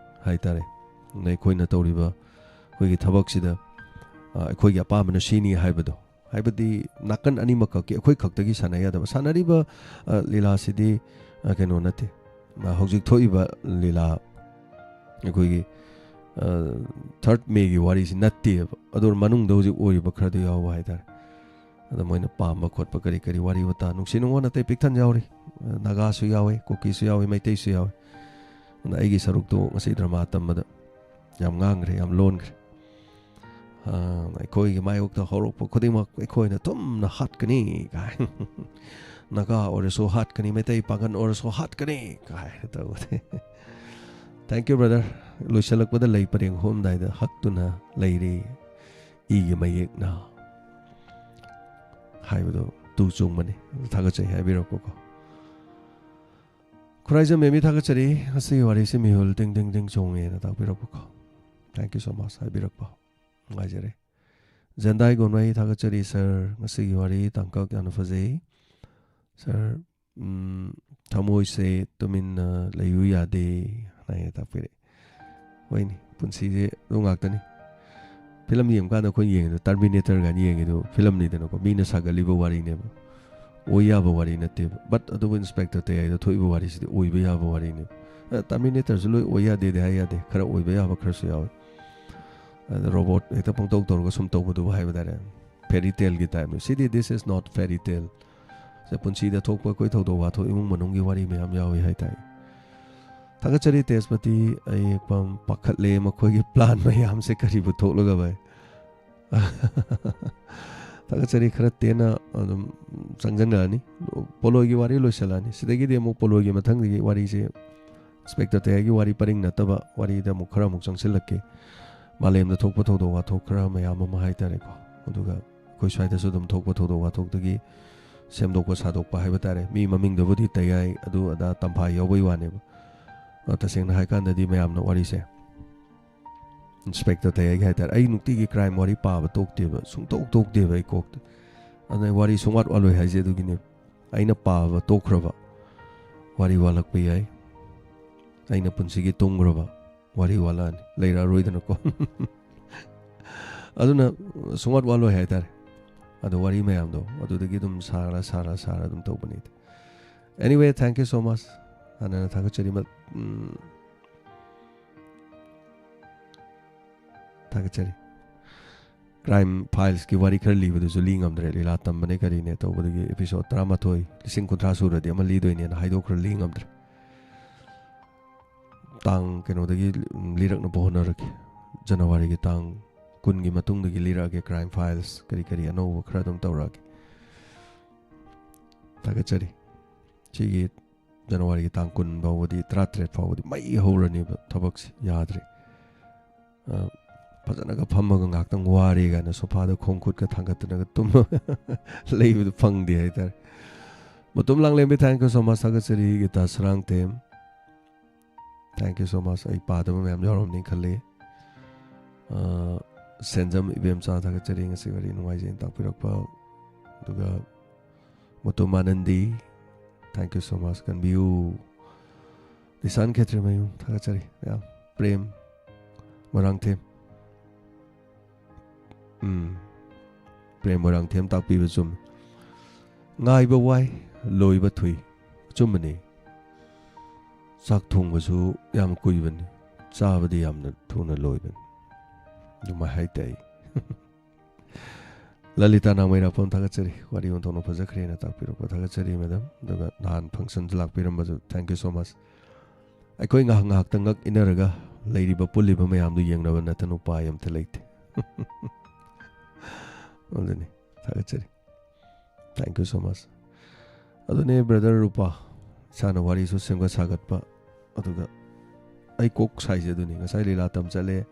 ꯍꯥꯏꯇꯥꯔꯦ꯫ ꯑꯗ ꯑꯩꯈꯣꯏꯅ ꯇꯧꯔꯤꯕ ꯑꯩꯈꯣꯏꯒꯤ ꯊꯕꯛꯁꯤꯗ, ꯑ, ꯑꯩꯈꯣꯏꯒꯤ ꯑꯄꯥꯝꯕꯅ ꯁꯤꯅꯤ ꯍꯥꯏꯕꯗꯣ, ꯍꯥꯏꯕꯗꯤ ꯅꯥꯀꯟ ꯑꯅꯤꯃꯛꯈꯛꯀꯤ, ꯑꯩꯈꯣꯏ ꯈꯛꯇꯒꯤ ꯁꯥꯟꯅ ꯌꯥꯗꯕ꯫ ꯁꯥꯟꯅꯔꯤꯕ, ꯑ, ꯂꯤꯂꯥꯁꯤꯗꯤ, ꯑ, ꯀꯩꯅꯣ ꯅꯠꯇꯦ꯫ ꯑ, ꯍꯧꯖꯤꯛ ꯊꯣꯛꯏꯕ ꯂꯤꯂꯥ, ꯑꯩꯈꯣꯏꯒꯤ, ꯑ, ꯊꯥꯔꯠ ꯃꯦꯒꯤ ꯋꯥꯔꯤꯁꯤ ꯅꯠꯇꯦꯕ꯫ ꯑꯗꯨ ꯃꯅꯨꯡꯗ ꯍꯧꯖꯤꯛ ꯑꯣꯏꯔꯤꯕ ꯈꯔꯗꯤ ꯌꯥꯎꯕ ꯍꯥꯏꯇꯥꯔꯦ꯫ ꯑꯗ ꯃꯣꯏꯅ ꯄꯥꯝꯕ ꯈꯣꯠꯄ ꯀꯔꯤ ꯀꯔꯤ ꯋꯥꯔꯤ ꯋꯥꯇꯥ, ꯅꯨꯡꯁꯤ ꯅꯨꯡꯉꯣꯟ ꯑꯇꯩ ꯄꯤꯛ ꯊꯟ ꯌꯥꯎꯔꯤ꯫ ꯅꯥꯒꯥꯁꯨ ꯌꯥꯎꯋꯤ, ꯀꯨꯀꯤꯁꯨ ꯌꯥꯎꯋꯤ, ꯃꯩꯇꯩꯁꯨ ꯌꯥꯎꯋꯤ꯫ ꯑꯗ ꯑꯩꯒꯤ ꯁꯔꯨꯛꯇꯣ ꯉꯁꯤ ꯗ꯭ꯔꯃꯥ ꯇꯝꯕꯗ ꯌꯥꯝ ꯉꯥꯡꯈ꯭ꯔꯦ, ꯌꯥꯝ ꯂꯣꯟꯈ꯭ꯔꯦ꯫ ꯑ, ꯑꯩꯈꯣꯏꯒꯤ ꯃꯥꯌꯣꯛꯇ ꯍꯧꯔꯛꯄ ꯈꯨꯗꯤꯡꯃꯛ ꯑꯩꯈꯣꯏꯅ ꯊꯨꯝꯅ ꯍꯥꯠꯀꯅꯤ ꯀꯥꯏ꯫ ꯅꯥꯒꯥ ꯑꯣꯏꯔꯁꯨ ꯍꯥꯠꯀꯅꯤ, ꯃꯩꯇꯩ ꯄꯥꯡꯒꯟ ꯑꯣꯏꯔꯁꯨ ꯍꯥꯠꯀꯅꯤ ꯀꯥꯏꯅ ꯇꯧꯕꯅꯦ꯫ Thank you, brother꯫ ꯂꯣꯏꯁꯤꯜꯂꯛꯄꯗ ꯂꯩ ꯄꯔꯦꯡ ꯍꯣꯝꯗꯥꯏꯗ ꯍꯛꯇꯨꯅ ꯂꯩꯔꯤ ꯏꯒꯤ ꯃꯌꯦꯛꯅ ꯍꯥꯏꯕꯗꯣ ꯇꯨ ꯆꯨꯡꯕꯅꯤ꯫ ꯊꯥꯒꯠꯆꯩ ꯍꯥꯏꯕꯤꯔꯛꯄꯀꯣ꯫ ꯈꯨꯔꯥꯏꯖꯝ ꯃꯦꯃꯤ ꯊꯥꯒꯠꯆꯔꯤ꯫ ꯉꯁꯤꯒꯤ ꯋꯥꯔꯤꯁꯤ ꯃꯤꯍꯨꯜ ꯇꯤꯡ ꯇꯤꯡ ꯇꯤꯡ ꯆꯣꯡꯉꯦꯅ ꯇꯥꯛꯄꯤꯔꯛꯄꯀꯣ꯫ Thank you so much ꯍꯥꯏꯕꯤꯔꯛꯄ꯫ ꯅꯨꯡꯉꯥꯏꯖꯔꯦ꯫ ꯖꯦꯟꯗꯥꯏ ꯒꯣꯟꯃꯩ ꯊꯥꯒꯠꯆꯔꯤ ꯁꯥꯔ꯫ ꯉꯁꯤꯒꯤ ꯋꯥꯔꯤ ꯇꯥꯡꯀꯛ ꯌꯥꯝꯅ ꯐꯖꯩ꯫ ꯁꯥꯔ, ꯎꯝ, ꯊꯃꯣꯏꯁꯦ ꯇꯨꯃꯤꯟꯅ ꯂꯩꯌꯨ ꯌꯥꯗꯦ ꯍꯥꯏꯅ ꯇꯥꯛꯄꯤꯔꯛꯑꯦ꯫ ꯍꯣꯏꯅꯦ, ꯄꯨꯟꯁꯤꯁꯦ ꯑꯗꯨ ꯉꯥꯛꯇꯅꯤ꯫ ꯐꯤꯂꯝ ꯌꯦꯡꯕ ꯀꯥꯟꯗ ꯑꯩꯈꯣꯏ ꯌꯦꯡꯉꯤꯗꯣ Terminator ꯀꯥꯏꯅ ꯌꯦꯡꯉꯤꯗꯣ ꯐꯤꯂꯝꯅꯤꯗꯅꯀꯣ, ꯃꯤꯅ ꯁꯥꯒꯠꯂꯤꯕ ꯋꯥꯔꯤꯅꯦꯕ, ꯑꯣꯏ ꯌꯥꯕ ꯋꯥꯔꯤ ꯅꯠꯇꯦꯕ꯫ But ꯑꯗꯨꯕꯨ ꯏꯟꯁꯄꯦꯛꯇꯔ ꯇꯌꯥꯏꯗ ꯊꯣꯛꯏꯕ ꯋꯥꯔꯤꯁꯤꯗꯤ ꯑꯣꯏꯕ ꯌꯥꯕ ꯋꯥꯔꯤꯅꯦꯕ꯫ ꯑ, Terminatorꯁꯨ ꯂꯣꯏ ꯑꯣꯏ ꯌꯥꯗꯦꯗꯤ ꯍꯥꯏ ꯌꯥꯗꯦ, ꯈꯔ ꯑꯣꯏꯕ ꯌꯥꯕ ꯈꯔꯁꯨ ꯌꯥꯎꯋꯤ꯫ ꯑꯗ ꯔꯣꯕꯣꯠ ꯍꯦꯛꯇ ꯄꯪꯇꯧ ꯇꯧꯔꯒ ꯁꯨꯝ ꯇꯧꯕꯗꯨꯕꯨ ꯍꯥꯏꯕ ꯇꯥꯔꯦ, fairy taleꯒꯤ typeꯅꯤ꯫ CD this is not fairy tale꯫ ꯁꯦ ꯄꯨꯟꯁꯤꯗ ꯊꯣꯛꯄ ꯑꯩꯈꯣꯏ ꯊꯧꯗꯣꯛ ꯋꯥꯊꯣꯛ, ꯏꯃꯨꯡ ꯃꯅꯨꯡꯒꯤ ꯋꯥꯔꯤ ꯃꯌꯥꯝ ꯌꯥꯎꯏ ꯍꯥꯏꯇꯥꯔꯦ꯫ ꯊꯥꯒꯠꯆꯔꯤ ꯇꯦꯖꯄꯇꯤ, ꯑꯩ ꯄꯥꯝ-, ꯄꯥꯈꯠꯂꯦ ꯃꯈꯣꯏꯒꯤ plan ꯃꯌꯥꯝꯁꯦ ꯀꯔꯤꯕꯨ ꯊꯣꯛꯂꯒ ꯚꯥꯏ꯫ ꯊꯥꯒꯠꯆꯔꯤ, ꯈꯔ ꯇꯦꯟꯅ ꯑꯗꯨꯝ ꯆꯪꯁꯤꯟꯈ꯭ꯔꯅꯤ꯫ ꯄꯣꯂꯣꯏꯒꯤ ꯋꯥꯔꯤ ꯂꯣꯏꯁꯤꯜꯂꯛꯑꯅꯤ꯫ ꯁꯤꯗꯒꯤꯗꯤ ꯑꯃꯨꯛ ꯄꯣꯂꯣꯏꯒꯤ ꯃꯊꯪꯗꯒꯤ ꯋꯥꯔꯤꯁꯦ ꯏꯟꯁꯄꯦꯛꯇꯔ ꯇꯌꯥꯏꯒꯤ ꯋꯥꯔꯤ ꯄꯔꯤꯡ ꯅꯠꯇꯕ ꯋꯥꯔꯤꯗ ꯑꯃꯨꯛ ꯈꯔ ꯑꯃꯨꯛ ꯆꯪꯁꯤꯜꯂꯛꯀꯦ꯫ ꯃꯥꯂꯦꯝꯗ ꯊꯣꯛꯄ ꯊꯧꯗꯣꯛ ꯋꯥꯊꯣꯛ ꯈꯔ ꯃꯌꯥꯝ ꯑꯃ ꯍꯥꯏꯇꯥꯔꯦꯀꯣ꯫ ꯑꯗꯨꯒ ꯑꯩꯈꯣꯏ ꯁ꯭ꯋꯥꯏꯗꯁꯨ ꯑꯗꯨꯝ ꯊꯣꯛꯄ ꯊꯧꯗꯣꯛ ꯋꯥꯊꯣꯛꯇꯒꯤ ꯁꯦꯝꯗꯣꯛꯄ ꯁꯥꯗꯣꯛꯄ ꯍꯥꯏꯕ ꯇꯥꯔꯦ꯫ ꯃꯤ ꯃꯃꯤꯡꯗꯕꯨꯗꯤ ꯇꯌꯥꯏ, ꯑꯗꯨ ꯑꯗꯥ ꯇꯝꯐꯥ ꯌꯥꯎꯕꯩ ꯋꯥꯅꯦꯕ꯫ ꯑ, ꯇꯁꯦꯡꯅ ꯍꯥꯏꯀꯥꯟꯗꯗꯤ ꯃꯌꯥꯝꯅ ꯋꯥꯔꯤꯁꯦ ꯏꯟꯁꯄꯦꯛꯇꯔ ꯇꯌꯥꯏꯒꯤ ꯍꯥꯏꯇꯥꯔꯦ꯫ ꯑꯩ ꯅꯨꯡꯇꯤꯒꯤ crime ꯋꯥꯔꯤ ꯄꯥꯕ ꯇꯣꯛꯇꯦꯕ, ꯁꯨꯡꯇꯣꯛ ꯇꯣꯛꯇꯦꯕ ꯑꯩ ꯀꯣꯛꯇ꯫ ꯑꯗꯨꯅ ꯑꯩ ꯋꯥꯔꯤ ꯁꯨꯡꯋꯥꯠ ꯋꯥꯠꯂꯣꯏ ꯍꯥꯏꯁꯦ ꯑꯗꯨꯒꯤꯅꯦ꯫ ꯑꯩꯅ ꯄꯥꯕ ꯇꯣꯛꯈ꯭ꯔꯕ ꯋꯥꯔꯤ ꯋꯥꯠꯂꯛꯄ ꯌꯥꯏ, ꯑꯩꯅ ꯄꯨꯟꯁꯤꯒꯤ ꯇꯨꯝꯈ꯭ꯔꯕ ꯋꯥꯔꯤ ꯋꯥꯠꯂꯛꯑꯅꯤ, ꯂꯩꯔꯛꯑꯔꯣꯏꯗꯅꯀꯣ꯫ ꯑꯗꯨꯅ ꯁꯨꯡꯋꯥꯠ ꯋꯥꯠꯂꯣꯏ ꯍꯥꯏꯇꯥꯔꯦ꯫ ꯑꯗꯣ ꯋꯥꯔꯤ ꯃꯌꯥꯝꯗꯣ ꯑꯗꯨꯗꯒꯤ ꯑꯗꯨꯝ ꯁꯥꯔ, ꯁꯥꯔ, ꯁꯥꯔ ꯑꯗꯨꯝ ꯇꯧꯕꯅꯤꯗ꯫ Anyway, thank you so much꯫ ꯍꯥꯟꯅꯅ ꯊꯥꯒꯠꯆꯔꯤ꯫ ꯃ-, ꯎꯝ, ꯊꯥꯒꯠꯆꯔꯤ꯫ Crime Filesꯀꯤ ꯋꯥꯔꯤ ꯈꯔ ꯂꯤꯕꯗꯨꯁꯨ ꯂꯤ ꯉꯝꯗ꯭ꯔꯦ꯫ ꯂꯤꯂꯥ ꯇꯝꯕꯅꯦ ꯀꯔꯤꯅꯦ ꯇꯧꯕꯗꯒꯤ episode ꯇꯔꯥꯃꯥꯊꯣꯏ, ꯂꯤꯁꯤꯡ ꯀꯨꯟꯊ꯭ꯔꯥ ꯁꯨꯔꯗꯤ ꯑꯃ ꯂꯤꯗꯣꯏꯅꯦꯅ ꯍꯥꯏꯗꯣꯛꯈ꯭ꯔ ꯂꯤ ꯉꯝꯗ꯭ꯔꯦ꯫ ꯇꯥꯡ ꯀꯩꯅꯣꯗꯒꯤ ꯂꯤꯔꯛꯅꯕ ꯍꯣꯠꯅꯔꯒꯦ꯫ ꯖꯅꯋꯥꯔꯤꯒꯤ ꯇꯥꯡ ꯀꯨꯟꯒꯤ ꯃꯇꯨꯡꯗꯒꯤ ꯂꯤꯔꯛꯑꯒꯦ꯫ Crime Files ꯀꯔꯤ ꯀꯔꯤ ꯑꯅꯧꯕ ꯈꯔ ꯑꯗꯨꯝ ꯇꯧꯔꯛꯑꯒꯦ꯫ ꯊꯥꯒꯠꯆꯔꯤ꯫ ꯁꯤꯒꯤ ꯖꯅꯋꯥꯔꯤꯒꯤ ꯇꯥꯡ ꯀꯨꯟ ꯐꯥꯎꯕꯗꯤ, ꯇꯔꯥꯇꯔꯦꯠ ꯐꯥꯎꯕꯗꯤ ꯃꯩ ꯍꯧꯔꯅꯦꯕ ꯊꯕꯛꯁꯦ꯫ ꯌꯥꯗ꯭ꯔꯦ꯫ ꯑ, ꯐꯖꯅꯒ ꯐꯝꯃꯒ ꯉꯥꯏꯍꯥꯛꯇꯪ ꯋꯥꯔꯦ ꯀꯥꯏꯅ ꯁꯣꯐꯥꯗ ꯈꯣꯡ ꯈꯨꯠꯀ ꯊꯥꯡꯒꯠꯇꯅꯒ ꯇꯨꯝꯃ ꯂꯩꯕꯗꯨ ꯐꯪꯗꯦ ꯍꯥꯏꯇꯥꯔꯦ꯫ ꯃꯇꯨꯝ ꯂꯥꯡꯂꯦꯝꯕꯤ, thank you so much꯫ ꯊꯥꯒꯠꯆꯔꯤ꯫ Gita Sarangthem, thank you so much꯫ ꯑꯩ ꯄꯥꯗꯕ ꯃꯌꯥꯝ ꯌꯥꯎꯔꯝꯅꯤ ꯈꯜꯂꯤ꯫ ꯑ, ꯁꯦꯟꯖꯝ ꯏꯕꯦꯝꯆꯥ, ꯊꯥꯒꯠꯆꯔꯤ, ꯉꯁꯤ ꯋꯥꯔꯤ ꯅꯨꯡꯉꯥꯏꯖꯩꯅ ꯇꯥꯛꯄꯤꯔꯛꯄ꯫ ꯑꯗꯨꯒ Mutum ꯑꯥꯅꯟꯗꯤ, thank you so much꯫ ꯀꯟꯕꯤꯌꯨ꯫ ꯂꯤꯁꯥꯟ ꯈꯦꯇ꯭ꯔꯤꯃꯌꯨꯝ, ꯊꯥꯒꯠꯆꯔꯤ ꯃꯌꯥꯝ꯫ ꯄ꯭ꯔꯦꯝ ꯃꯣꯏꯔꯥꯡꯊꯦꯝ, ꯎꯝ꯫ ꯄ꯭ꯔꯦꯝ ꯃꯣꯏꯔꯥꯡꯊꯦꯝ ꯇꯥꯛꯄꯤꯕ ꯆꯨꯝꯃꯤ꯫ ꯉꯥꯏꯕ ꯋꯥꯏ, ꯂꯣꯏꯕ ꯊꯨꯏ꯫ ꯑꯆꯨꯝꯕꯅꯤ꯫ ꯆꯥꯛ ꯊꯣꯡꯕꯁꯨ ꯌꯥꯝ ꯀꯨꯏꯕꯅꯤ, ꯆꯥꯕꯗꯤ ꯌꯥꯝꯅ ꯊꯨꯅ ꯂꯣꯏꯕꯅꯤ꯫ ꯑꯗꯨꯃꯥꯏ ꯍꯥꯏꯇꯥꯏ꯫ ꯂꯂꯤꯇꯥ ꯅꯥꯃꯩꯔꯥꯛꯄꯝ ꯊꯥꯒꯠꯆꯔꯤ꯫ ꯋꯥꯔꯤ ꯑꯣꯟꯊꯣꯛꯅ ꯐꯖꯈ꯭ꯔꯦꯅ ꯇꯥꯛꯄꯤꯔꯛꯄ ꯊꯥꯒꯠꯆꯔꯤ, ꯃꯦꯗꯥꯝ꯫ ꯑꯗꯨꯒ ꯅꯍꯥꯟ functionꯗ ꯂꯥꯛꯄꯤꯔꯝꯕꯁꯨ, thank you so much꯫ ꯑꯩꯈꯣꯏ ꯉꯥꯏꯍꯥꯛ ꯉꯥꯏꯍꯥꯛꯇꯪ ꯉꯛ ꯏꯟꯅꯔꯒ ꯂꯩꯔꯤꯕ ꯄꯨꯜꯂꯤꯕ ꯃꯌꯥꯝꯗꯨ ꯌꯦꯡꯅꯕ ꯅꯠꯇꯅ ꯎꯄꯥꯏ ꯑꯝꯇ ꯂꯩꯇꯦ꯫ ꯑꯗꯨꯅꯤ, ꯊꯥꯒꯠꯆꯔꯤ꯫ Thank you so much꯫ ꯑꯗꯨꯅꯦ, brother ꯔꯨꯄꯥ, ꯏꯁꯥꯅ ꯋꯥꯔꯤꯁꯨ ꯁꯦꯝꯒꯠ ꯁꯥꯒꯠꯄ, ꯑꯗꯨꯒ ꯑꯩ ꯀꯣꯛ ꯁꯥꯏꯁꯦ ꯑꯗꯨꯅꯤ꯫ ꯉꯁꯥꯏ ꯂꯤꯂꯥ ꯇꯝ ꯆꯠꯂꯦ,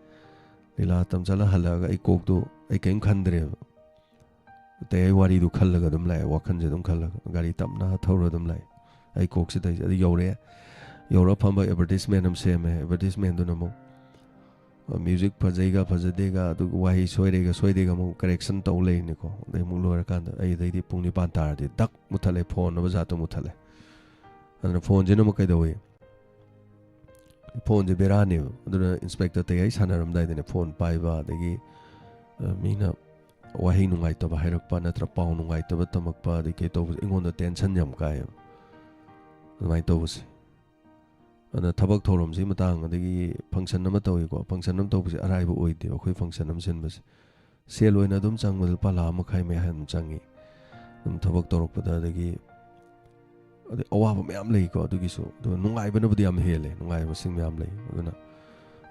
ꯂꯤꯂꯥ ꯇꯝ ꯆꯠꯂ ꯍꯜꯂꯛꯑꯒ ꯑꯩ ꯀꯣꯛꯇꯨ, ꯑꯩ ꯀꯔꯤꯝ ꯈꯟꯗ꯭ꯔꯦꯕ꯫ ꯑꯇꯩ ꯑꯩ ꯋꯥꯔꯤꯗꯨ ꯈꯜꯂꯒ ꯑꯗꯨꯝ ꯂꯥꯛꯑꯦ, ꯋꯥꯈꯜꯁꯦ ꯑꯗꯨꯝ ꯈꯜꯂꯒ꯫ ꯒꯥꯔꯤ ꯇꯞꯅ ꯊꯧꯔ ꯑꯗꯨꯝ ꯂꯥꯛꯑꯦ꯫ ꯑꯩ ꯀꯣꯛꯁꯤꯗ ꯑꯗꯨ ꯌꯧꯔꯛꯑꯦ꯫ ꯌꯧꯔ ꯐꯝꯕ advertisementꯅ ꯑꯃ ꯁꯦꯝꯃꯦ꯫ Advertisementꯗꯨꯅ ꯑꯃꯨꯛ, ꯑ, music ꯐꯖꯩꯒ ꯐꯖꯗꯦꯒ, ꯑꯗꯨꯒ ꯋꯥꯍꯩ ꯁꯣꯏꯔꯦꯒ ꯁꯣꯏꯗꯦꯒ ꯑꯃꯨꯛ correction ꯇꯧ ꯂꯩꯔꯤꯅꯤꯀꯣ꯫ ꯑꯗꯩ ꯑꯃꯨꯛ ꯂꯣꯏꯔꯀꯥꯟꯗ ꯑꯩ ꯑꯗꯩꯗꯤ ꯄꯨꯡ ꯅꯤꯄꯥꯟ ꯇꯥꯔꯗꯤ ꯗꯛ ꯃꯨꯠꯊꯠꯂꯦ, phone ꯑꯃ ꯖꯥꯠꯇꯣ ꯃꯨꯠꯊꯠꯂꯦ꯫ ꯑꯗꯨꯅ phoneꯁꯤꯅ ꯑꯃꯨꯛ ꯀꯩꯗꯧꯏ? Phoneꯁꯦ ꯕꯦꯔꯥꯅꯦꯕ꯫ ꯑꯗꯨꯅ inspector ꯇꯌꯥꯏ ꯁꯥꯟꯅꯔꯝꯗꯥꯏꯗꯅꯦ phone ꯄꯥꯏꯕ, ꯑꯗꯒꯤ, ꯑ, ꯃꯤꯅ ꯋꯥꯍꯩ ꯅꯨꯡꯉꯥꯏꯇꯕ ꯍꯥꯏꯔꯛꯄ, ꯅꯠꯇ꯭ꯔ ꯄꯥꯎ ꯅꯨꯡꯉꯥꯏꯇꯕ ꯇꯝꯃꯛꯄ, ꯑꯗꯩ ꯀꯩ ꯇꯧꯕꯁꯦ ꯑꯩꯉꯣꯟꯗ tension ꯌꯥꯝ ꯀꯥꯏꯌꯦꯕ꯫ ꯑꯗꯨꯃꯥꯏꯅ ꯇꯧꯕꯁꯦ꯫ ꯑꯗꯨꯅ ꯊꯕꯛ ꯊꯧꯔꯝꯁꯤ ꯃꯇꯥꯡ, ꯑꯗꯒꯤ function ꯑꯃ ꯇꯧꯏꯀꯣ, function ꯑꯃ ꯇꯧꯕꯁꯦ ꯑꯔꯥꯏꯕ ꯑꯣꯏꯗꯦꯕ꯫ ꯑꯩꯈꯣꯏ function ꯑꯃ ꯁꯤꯟꯕꯁꯦ ꯁꯦꯜ ꯑꯣꯏꯅ ꯑꯗꯨꯝ ꯆꯪꯕꯗ ꯂꯨꯄꯥ ꯂꯥꯈ ꯃꯈꯥꯏ ꯃꯌꯥ ꯑꯗꯨꯝ ꯆꯪꯉꯤ꯫ ꯑꯗꯨꯝ ꯊꯕꯛ ꯇꯧꯔꯛꯄꯗ, ꯑꯗꯒꯤ, ꯑꯗꯩ ꯑꯋꯥꯕ ꯃꯌꯥꯝ ꯂꯩꯀꯣ꯫ ꯑꯗꯨꯒꯤꯁꯨ, ꯑꯗꯨꯒ ꯅꯨꯡꯉꯥꯏꯕꯅꯕꯨꯗꯤ ꯌꯥꯝ ꯍꯦꯜꯂꯦ, ꯅꯨꯡꯉꯥꯏꯕ ꯃꯁꯤꯡ ꯃꯌꯥꯝ ꯂꯩ꯫ ꯑꯗꯨꯅ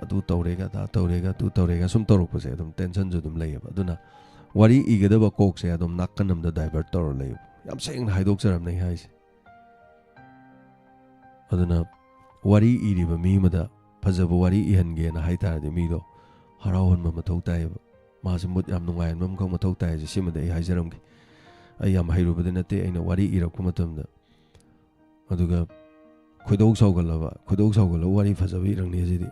ꯑꯗꯨ ꯇꯧꯔꯦꯒ, ꯑꯗꯥ ꯇꯧꯔꯦꯒ, ꯑꯗꯨ ꯇꯧꯔꯦꯒ ꯁꯨꯝ ꯇꯧꯔꯛꯄꯁꯦ ꯑꯗꯨꯝ tensionꯁꯨ ꯑꯗꯨꯝ ꯂꯩꯌꯦꯕ꯫ ꯑꯗꯨꯅ ꯋꯥꯔꯤ ꯏꯒꯗꯕ ꯀꯣꯛꯁꯦ ꯑꯗꯨꯝ ꯅꯥꯀꯟ ꯑꯃꯗ divert ꯇꯧꯔ ꯂꯩꯌꯦꯕ꯫ ꯌꯥꯝ ꯁꯦꯡꯅ ꯍꯥꯏꯗꯣꯛꯆꯔꯕꯅꯦ ꯑꯩ ꯍꯥꯏꯁꯦ꯫ ꯑꯗꯨꯅ ꯋꯥꯔꯤ ꯏꯔꯤꯕ ꯃꯤ ꯑꯃꯗ ꯐꯖꯕ ꯋꯥꯔꯤ ꯏꯍꯟꯒꯦꯅ ꯍꯥꯏ ꯇꯥꯔꯗꯤ ꯃꯤꯗꯣ ꯍꯔꯥꯎꯍꯟꯕ ꯃꯊꯧ ꯇꯥꯏꯌꯦꯕ꯫ ꯃꯥꯁꯦ mood ꯌꯥꯝ ꯅꯨꯡꯉꯥꯏꯍꯟꯕ ꯑꯃꯈꯛ ꯃꯊꯧ ꯇꯥꯏ ꯍꯥꯏꯁꯦ ꯁꯤꯃꯗꯤ ꯑꯩ ꯍꯥꯏꯖꯔꯝꯒꯦ꯫ ꯑꯩ ꯌꯥꯝ ꯍꯩꯔꯨꯕꯗꯤ ꯅꯠꯇꯦ, ꯑꯩꯅ ꯋꯥꯔꯤ ꯏꯔꯛꯄ ꯃꯇꯝꯗ꯫ ꯑꯗꯨꯒ ꯈꯣꯏꯗꯧ ꯁꯥꯎꯒꯠꯂꯕ, ꯈꯣꯏꯗꯧ ꯁꯥꯎꯒꯠꯂꯕ ꯋꯥꯔꯤ ꯐꯖꯕ ꯏꯔꯛꯅꯤ ꯁꯤꯗꯤ꯫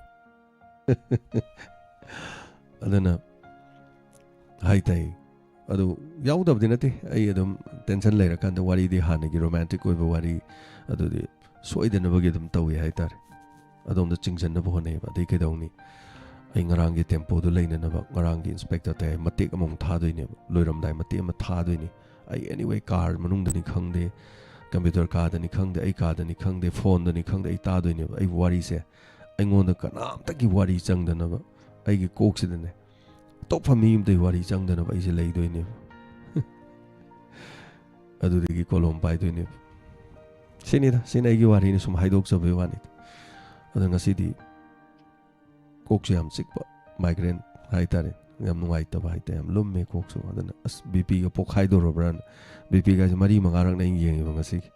ꯑꯗꯨꯅ ꯍꯥꯏ ꯇꯥꯏ꯫ ꯑꯗꯨ ꯌꯥꯎꯗꯕꯗꯤ ꯅꯠꯇꯦ, ꯑꯩ ꯑꯗꯨꯝ tension ꯂꯩꯔꯀꯥꯟꯗ ꯋꯥꯔꯤꯗꯤ ꯍꯥꯟꯅꯒꯤ romantic ꯑꯣꯏꯕ ꯋꯥꯔꯤ ꯑꯗꯨꯗꯤ ꯁꯣꯏꯗꯅꯕꯒꯤ ꯑꯗꯨꯝ ꯇꯧꯏ ꯍꯥꯏ ꯇꯥꯔꯦ꯫ ꯑꯗꯣꯝꯗ ꯆꯤꯡꯁꯤꯟꯅꯕ ꯍꯣꯠꯅꯩꯌꯦꯕ꯫ ꯑꯗꯩ ꯀꯩꯗꯧꯅꯤ? ꯑꯩ ꯉꯔꯥꯡꯒꯤ tempoꯗꯨ ꯂꯩꯅꯅꯕ ꯉꯔꯥꯡꯒꯤ Inspector Tayari ꯃꯇꯦꯛ ꯑꯃꯃꯨꯛ ꯊꯥꯗꯣꯏꯅꯦꯕ, ꯂꯣꯏꯔꯝꯗꯥꯏ ꯃꯇꯦꯛ ꯑꯃ ꯊꯥꯗꯣꯏꯅꯤ꯫ ꯑꯩ anyway car ꯃꯅꯨꯡꯗꯅꯤ ꯈꯪꯗꯦ, computer ꯀꯥꯗꯅꯤ ꯈꯪꯗꯦ, ꯑꯩ ꯀꯥꯗꯅꯤ ꯈꯪꯗꯦ, phoneꯗꯅꯤ ꯈꯪꯗꯦ, ꯑꯩ ꯇꯥꯗꯣꯏꯅꯦꯕ꯫ ꯑꯩ ꯋꯥꯔꯤꯁꯦ ꯑꯩꯉꯣꯟꯗ ꯀꯅꯥꯝꯇꯒꯤ ꯋꯥꯔꯤ ꯆꯪꯗꯅꯕ, ꯑꯩꯒꯤ ꯀꯣꯛꯁꯤꯗꯅꯦ ꯑꯇꯣꯞꯄ ꯃꯤ ꯑꯃꯗꯒꯤ ꯋꯥꯔꯤ ꯆꯪꯗꯅꯕ ꯑꯩꯁꯦ ꯂꯩꯗꯣꯏꯅꯦꯕ꯫ ꯑꯗꯨꯗꯒꯤ ꯀꯣꯂꯣꯝ ꯄꯥꯏꯗꯣꯏꯅꯦꯕ꯫ ꯁꯤꯅꯤꯗ, ꯁꯤꯅ ꯑꯩꯒꯤ ꯋꯥꯔꯤꯅꯤ, ꯁꯨꯝ ꯍꯥꯏꯗꯣꯛꯆꯕꯒꯤ ꯋꯥꯅꯤꯗ꯫ ꯑꯗꯣ ꯉꯁꯤꯗꯤ ꯀꯣꯛꯁꯨ ꯌꯥꯝ ꯆꯤꯛꯄ, migraine ꯍꯥꯏꯇꯥꯔꯦ, ꯌꯥꯝ ꯅꯨꯡꯉꯥꯏꯇꯕ ꯍꯥꯏꯇꯥꯔꯦ, ꯌꯥꯝ ꯂꯨꯝꯃꯦ ꯀꯣꯛꯁꯨ꯫ ꯑꯗꯨꯅ ꯑꯁ, BPꯒ ꯄꯣꯛꯈꯥꯏꯗꯣꯔꯕ꯭ꯔꯅ, BPꯒꯁꯦ ꯃꯔꯤ ꯃꯉꯥꯔꯛꯅ ꯑꯩꯅ ꯌꯦꯡꯉꯤꯕ ꯉꯁꯤꯒꯤ꯫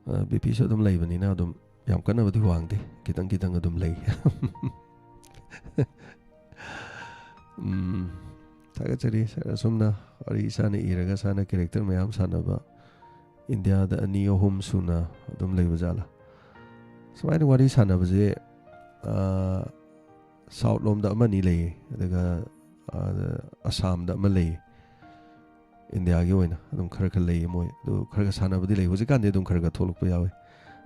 ꯑ, BPꯁꯨ ꯑꯗꯨꯝ ꯂꯩꯕꯅꯤꯅ ꯑꯗꯨꯝ ꯌꯥꯝ ꯀꯟꯅꯕꯨꯗꯤ ꯋꯥꯡꯗꯦ, ꯈꯤꯇꯪ ꯈꯤꯇꯪ ꯑꯗꯨꯝ ꯂꯩ꯫ ꯎꯝ, ꯊꯥꯒꯠꯆꯔꯤ꯫ ꯑꯁꯨꯝꯅ ꯋꯥꯔꯤ ꯏꯁꯥꯅ ꯏꯔꯒ ꯏꯁꯥꯅ character ꯃꯌꯥꯝ ꯁꯥꯟꯅꯕ, ꯏꯟꯗꯤꯌꯥꯗ ꯑꯅꯤ ꯑꯍꯨꯝ ꯁꯨꯅ ꯑꯗꯨꯝ ꯂꯩꯕ ꯖꯥꯠꯂꯥ? ꯁꯨꯃꯥꯏꯅ ꯋꯥꯔꯤ ꯁꯥꯟꯅꯕꯁꯦ, ꯑ, South ꯂꯣꯝꯗ ꯑꯃꯅꯤ ꯂꯩꯌꯦ, ꯑꯗꯨꯒ, ꯑ, ꯑꯁꯥꯝꯗ ꯑꯃ ꯂꯩꯌꯦ꯫ ꯏꯟꯗꯤꯌꯥꯒꯤ ꯑꯣꯏꯅ ꯑꯗꯨꯝ ꯈꯔ ꯈꯔ ꯂꯩꯌꯦ ꯃꯣꯏ꯫ ꯑꯗꯨ ꯈꯔ ꯈꯔ ꯁꯥꯟꯅꯕꯗꯤ ꯂꯩ꯫ ꯍꯧꯖꯤꯛꯀꯥꯟꯗꯤ ꯑꯗꯨꯝ ꯈꯔ ꯈꯔ ꯊꯣꯛꯂꯛꯄ ꯌꯥꯎꯋꯦ꯫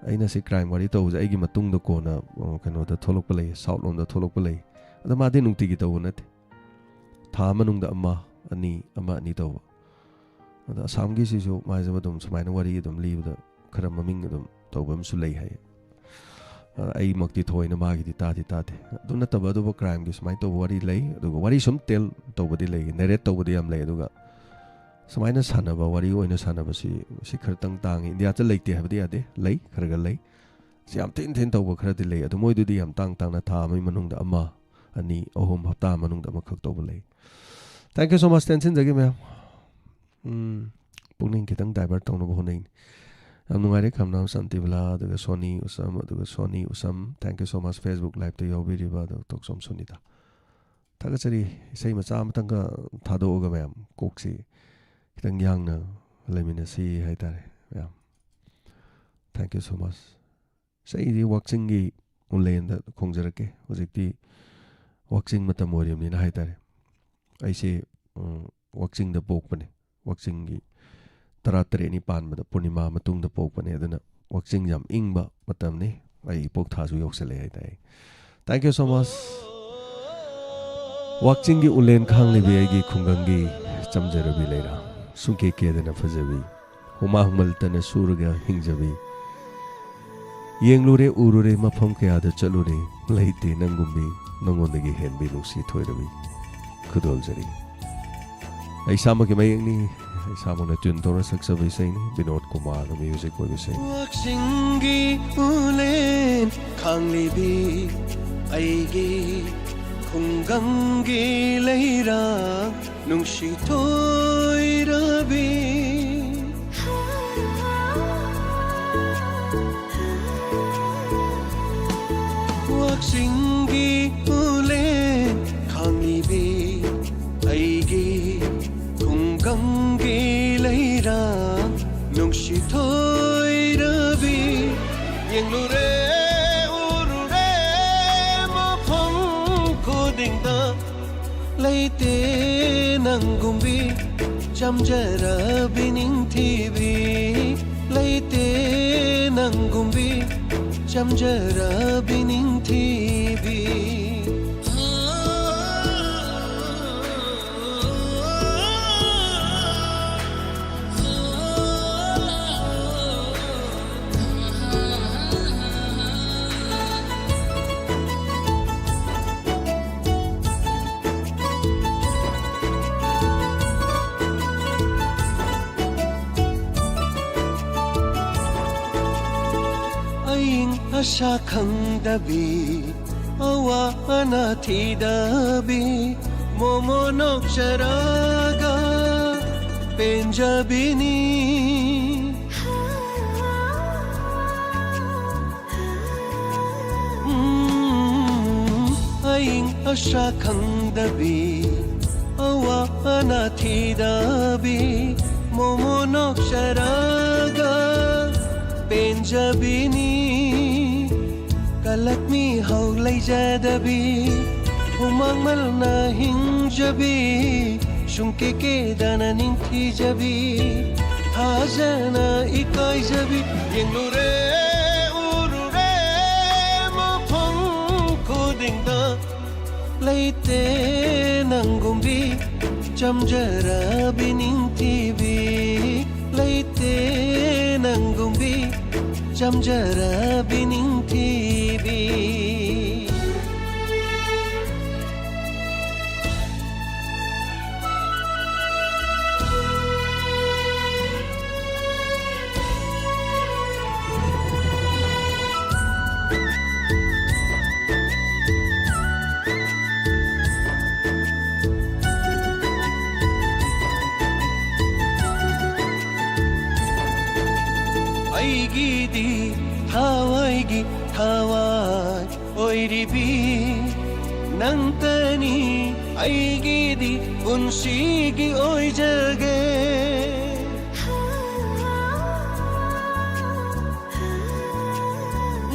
ꯑꯩꯅ ꯁꯤ crime ꯋꯥꯔꯤ ꯇꯧꯕꯁꯦ ꯑꯩꯒꯤ ꯃꯇꯨꯡꯗ ꯀꯣꯟꯅ, ꯑ, ꯀꯩꯅꯣꯗ ꯊꯣꯛꯂꯛꯄ ꯂꯩꯌꯦ, South ꯂꯣꯝꯗ ꯊꯣꯛꯂꯛꯄ ꯂꯩ꯫ ꯑꯗꯣ ꯃꯥꯗꯤ ꯅꯨꯡꯇꯤꯒꯤ ꯇꯧꯕ ꯅꯠꯇꯦ꯫ ꯊꯥ ꯃꯅꯨꯡꯗ ꯑꯃ, ꯑꯅꯤ, ꯑꯃ, ꯑꯅꯤ ꯇꯧꯕ꯫ ꯑꯗ ꯑꯁꯥꯝꯒꯤꯁꯤꯁꯨ ꯃꯥꯏꯁꯨ ꯑꯗꯨꯝ ꯁꯨꯃꯥꯏꯅ ꯋꯥꯔꯤ ꯑꯗꯨꯝ ꯂꯤꯕꯗ ꯈꯔ ꯃꯃꯤꯡ ꯑꯗꯨꯝ ꯇꯧꯕ ꯑꯃꯁꯨ ꯂꯩ ꯍꯥꯏꯌꯦ꯫ ꯑ, ꯑꯩꯃꯛꯇꯤ ꯊꯑꯣꯏꯅ ꯃꯥꯒꯤꯗꯤ ꯇꯥꯗꯤ ꯇꯥꯗꯦ꯫ ꯑꯗꯨ ꯅꯠꯇꯕ ꯑꯇꯣꯞꯄ crimeꯒꯤ ꯁꯨꯃꯥꯏꯅ ꯇꯧꯕ ꯋꯥꯔꯤ ꯂꯩ, ꯑꯗꯨꯒ ꯋꯥꯔꯤ ꯁꯨꯝ tell ꯇꯧꯕꯗꯤ ꯂꯩ, narrate ꯇꯧꯕꯗꯤ ꯌꯥꯝ ꯂꯩ꯫ ꯑꯗꯨꯒ ꯁꯨꯃꯥꯏꯅ ꯁꯥꯟꯅꯕ, ꯋꯥꯔꯤ ꯑꯣꯏꯅ ꯁꯥꯟꯅꯕꯁꯤ, ꯁꯤ ꯈꯔꯇꯪ ꯇꯥꯡꯉꯤ꯫ ꯏꯟꯗꯤꯌꯥꯗ ꯂꯩꯇꯦ ꯍꯥꯏꯕꯗꯤ ꯌꯥꯗꯦ, ꯂꯩ, ꯈꯔ ꯈꯔ ꯂꯩ꯫ ꯁꯤ ꯌꯥꯝ ꯊꯤꯅ ꯊꯤꯅ ꯇꯧꯕ ꯈꯔꯗꯤ ꯂꯩ, ꯑꯗꯨ ꯃꯣꯏꯗꯨꯗꯤ ꯌꯥꯝ ꯇꯥꯡ ꯇꯥꯡꯅ ꯊꯥ ꯑꯃꯒꯤ ꯃꯅꯨꯡꯗ ꯑꯃ, ꯑꯅꯤ, ꯑꯍꯨꯝ, ꯍꯞꯇꯥ ꯃꯅꯨꯡꯗ ꯑꯃꯈꯛ ꯇꯧꯕ ꯂꯩ꯫ Thank you so much, ꯇꯦꯟꯁꯤꯟꯖꯒꯦ ꯃꯌꯥꯝ꯫ ꯎꯝ, ꯄꯨꯛꯅꯤꯡ ꯈꯤꯇꯪ divert ꯇꯧꯅꯕ ꯍꯣꯠꯅꯩꯅꯤ꯫ ꯌꯥꯝ ꯅꯨꯡꯉꯥꯏꯔꯦ, ꯈꯝꯅꯥꯝ ꯁꯥꯟꯇꯤꯕꯂꯥ, ꯑꯗꯨꯒ ꯁꯣꯅꯤ ꯎꯁꯝ, ꯑꯗꯨꯒ Soni Usham, thank you so much, Facebook liveꯇ ꯌꯥꯎꯕꯤꯔꯤꯕ, ꯑꯗꯨꯒ ꯇꯣꯛꯁꯣꯝ ꯁꯨꯅꯤꯇꯥ꯫ ꯊꯥꯒꯠꯆꯔꯤ꯫ ꯏꯁꯩ ꯃꯆꯥ ꯑꯃꯇꯪꯒ ꯊꯥꯗꯣꯛꯑꯒ ꯃꯌꯥꯝ ꯀꯣꯛꯁꯤ ꯈꯤꯇꯪ ꯌꯥꯡꯅ ꯂꯩꯃꯤꯟꯅꯁꯤ ꯍꯥꯏꯇꯥꯔꯦ ꯃꯌꯥꯝ꯫ Thank you so much꯫ ꯏꯁꯩꯗꯤ ꯋꯥꯛꯆꯤꯡꯒꯤ ꯎꯂꯦꯟꯗ ꯈꯣꯡꯖꯔꯛꯀꯦ꯫ ꯍꯧꯖꯤꯛꯇꯤ ꯋꯥꯛꯆꯤꯡ ꯃꯇꯝ ꯑꯣꯏꯔꯤꯕꯅꯤꯅ ꯍꯥꯏꯇꯥꯔꯦ꯫ ꯑꯩꯁꯦ, ꯎꯝ, ꯋꯥꯛꯆꯤꯡꯗ ꯄꯣꯛꯄꯅꯦ꯫ ꯋꯥꯛꯆꯤꯡꯒꯤ ꯇꯔꯥꯇꯔꯦꯠꯅꯤ ꯄꯥꯟꯕꯗ, ꯄꯨꯔꯅꯤꯃꯥ ꯃꯇꯨꯡꯗ ꯄꯣꯛꯄꯅꯦ꯫ ꯑꯗꯨꯅ ꯋꯥꯛꯆꯤꯡ ꯌꯥꯝ ꯏꯪꯕ ꯃꯇꯝꯅꯤ꯫ ꯑꯩ ꯏꯄꯣꯛ ꯊꯥꯁꯨ ꯌꯧꯁꯜꯂꯛꯑꯦ ꯍꯥꯏꯇꯥꯔꯦ꯫ Thank you so much꯫ ꯋꯥꯛꯆꯤꯡꯒꯤ ꯎꯂꯦꯟ ꯈꯥꯡꯂꯤꯕꯤ ꯑꯩꯒꯤ ꯈꯨꯡꯒꯪꯒꯤ ꯆꯝꯖꯔꯕꯤ ꯂꯩꯔꯥ, ꯁꯨꯡꯀꯦ ꯀꯦꯗꯅ ꯐꯖꯕꯤ, ꯍꯨꯃꯥꯡ ꯃꯜꯇꯅ ꯁꯨꯔꯒ ꯍꯤꯡꯖꯕꯤ꯫ ꯌꯦꯡꯂꯨꯔꯦ ꯎꯔꯨꯔꯦ ꯃꯐꯝ ꯀꯌꯥꯗ ꯆꯠꯂꯨꯔꯦ, ꯂꯩꯇꯦ ꯅꯪꯒꯨꯝꯕꯤ, ꯅꯪꯉꯣꯟꯗꯒꯤ ꯍꯦꯟꯕꯤ ꯅꯨꯡꯁꯤ ꯊꯣꯏꯔꯕꯤ꯫ ꯈꯨꯗꯣꯜꯖꯔꯤ꯫ ꯑꯩ ꯏꯁꯥꯃꯛꯀꯤ ꯃꯌꯦꯛꯅꯤ, ꯑꯩ ꯏꯁꯥꯃꯛꯅ ꯇ꯭ꯌꯨꯟ ꯇꯧꯔ ꯁꯛꯆꯕ ꯏꯁꯩꯅꯤ, ꯕꯤꯅꯣꯗ ꯀꯨꯃꯥꯔꯅ ꯃ꯭ꯌꯨꯖꯤꯛ ꯑꯣꯏꯕ ꯏꯁꯩꯅꯤ꯫ ꯋꯥꯛꯆꯤꯡꯒꯤ ꯎꯂꯦꯟ ꯈꯥꯡꯂꯤꯕꯤ ꯑꯩꯒꯤ ꯈꯨꯡꯒꯪꯒꯤ ꯂꯩꯔꯥ ꯅꯨꯡꯁꯤ ꯊꯣꯏꯔꯕꯤ꯫ ꯋꯥꯛꯆꯤꯡꯒꯤ ꯎꯂꯦꯟ ꯈꯥꯡꯂꯤꯕꯤ ꯑꯩꯒꯤ ꯈꯨꯡꯒꯪꯒꯤ ꯂꯩꯔꯥ ꯅꯨꯡꯁꯤ ꯊꯣꯏꯔꯕꯤ꯫ ꯌꯦꯡꯂꯨꯔꯦ ꯎꯔꯨꯔꯦ ꯃꯐꯝ ꯈꯨꯗꯤꯡꯗ ꯂꯩꯇꯦ ꯅꯪꯒꯨꯝꯕꯤ ꯆꯝꯖꯔꯕꯤ ꯅꯤꯡꯊꯤꯕꯤ꯫ ꯂꯩꯇꯦ ꯅꯪꯒꯨꯝꯕꯤ ꯆꯝꯖꯔꯕꯤ ꯅꯤꯡꯊꯤꯕꯤ꯫ ꯑꯏꯪ ꯑꯁꯥ ꯈꯪꯗꯕꯤ, ꯑꯋꯥ ꯑꯅꯥ ꯊꯤꯗꯕꯤ, ꯃꯣꯃꯣ ꯅꯣꯛꯆꯔꯒ ꯄꯦꯟꯖꯕꯤꯅꯤ꯫ ꯎꯝ, ꯑꯏꯪ ꯑꯁꯥ ꯈꯪꯗꯕꯤ, ꯑꯋꯥ ꯑꯅꯥ ꯊꯤꯗꯕꯤ, ꯃꯣꯃꯣ ꯅꯣꯛꯆꯔꯒ ꯄꯦꯟꯖꯕꯤꯅꯤ꯫ ꯀꯂꯛ ꯃꯤꯍꯧ ꯂꯩꯖꯗꯕꯤ, ꯍꯨꯃꯥꯡ ꯃꯜꯅ ꯍꯤꯡꯖꯕꯤ, ꯁꯨꯡꯀꯦ ꯀꯦꯗꯅ ꯅꯤꯡꯊꯤꯖꯕꯤ, ꯊꯥꯖꯅ ꯏꯀꯥꯏꯖꯕꯤ꯫ ꯌꯦꯡꯂꯨꯔꯦ ꯎꯔꯨꯔꯦ ꯃꯐꯝ ꯈꯨꯗꯤꯡꯗ ꯂꯩꯇꯦ ꯅꯪꯒꯨꯝꯕꯤ ꯆꯝꯖꯔꯕꯤ ꯅꯤꯡꯊꯤꯕꯤ, ꯂꯩꯇꯦ ꯅꯪꯒꯨꯝꯕꯤ ꯆꯝꯖꯔꯕꯤ ꯅꯤꯡꯊꯤꯕꯤ꯫ ꯑꯩꯒꯤꯗꯤ ꯊꯋꯥꯏꯒꯤ ꯊꯋꯥꯏ ꯑꯣꯏꯔꯤꯕꯤ ꯅꯪꯇꯅꯤ ꯑꯩꯒꯤꯗꯤ ꯄꯨꯟꯁꯤꯒꯤ ꯑꯣꯏꯖꯒꯦ꯫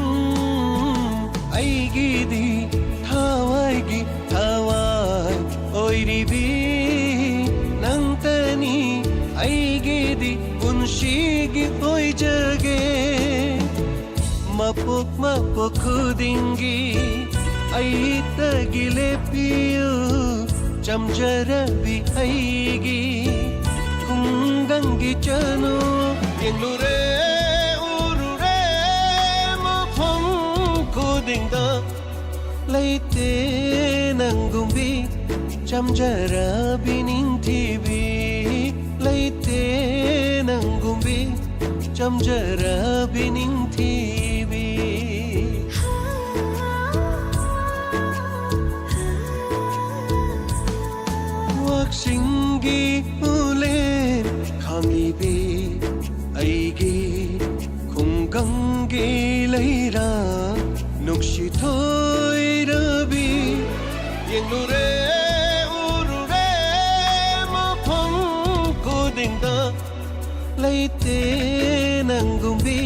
ꯎꯝ, ꯑꯩꯒꯤꯗꯤ ꯊꯋꯥꯏꯒꯤ ꯊꯋꯥꯏ ꯑꯣꯏꯔꯤꯕꯤ ꯅꯪꯇꯅꯤ ꯑꯩꯒꯤꯗꯤ ꯄꯨꯟꯁꯤꯒꯤ ꯑꯣꯏꯖꯒꯦ꯫ ꯃꯄꯣꯛ ꯃꯄꯣꯛ ꯈꯨꯗꯤꯡꯒꯤ ꯑꯩꯇꯒꯤ ꯂꯦꯞꯄꯤꯌꯨ ꯆꯝꯖꯔꯕꯤ ꯑꯩꯒꯤ ꯈꯨꯡꯒꯪꯒꯤ ꯆꯅꯨ꯫ ꯌꯦꯡꯂꯨꯔꯦ ꯎꯔꯨꯔꯦ ꯃꯐꯝ ꯈꯨꯗꯤꯡꯗ ꯂꯩꯇꯦ ꯅꯪꯒꯨꯝꯕꯤ ꯆꯝꯖꯔꯕꯤ ꯅꯤꯡꯊꯤꯕꯤ, ꯂꯩꯇꯦ ꯅꯪꯒꯨꯝꯕꯤ ꯆꯝꯖꯔꯕꯤ ꯅꯤꯡꯊꯤꯕꯤ꯫ ꯋꯥꯛꯆꯤꯡꯒꯤ ꯎꯂꯦꯟ ꯈꯥꯡꯂꯤꯕꯤ ꯑꯩꯒꯤ ꯈꯨꯡꯒꯪꯒꯤ ꯂꯩꯔꯥ ꯅꯨꯡꯁꯤ ꯊꯣꯏꯔꯕꯤ꯫ ꯌꯦꯡꯂꯨꯔꯦ ꯎꯔꯨꯔꯦ ꯃꯐꯝ ꯈꯨꯗꯤꯡꯗ ꯂꯩꯇꯦ ꯅꯪꯒꯨꯝꯕꯤ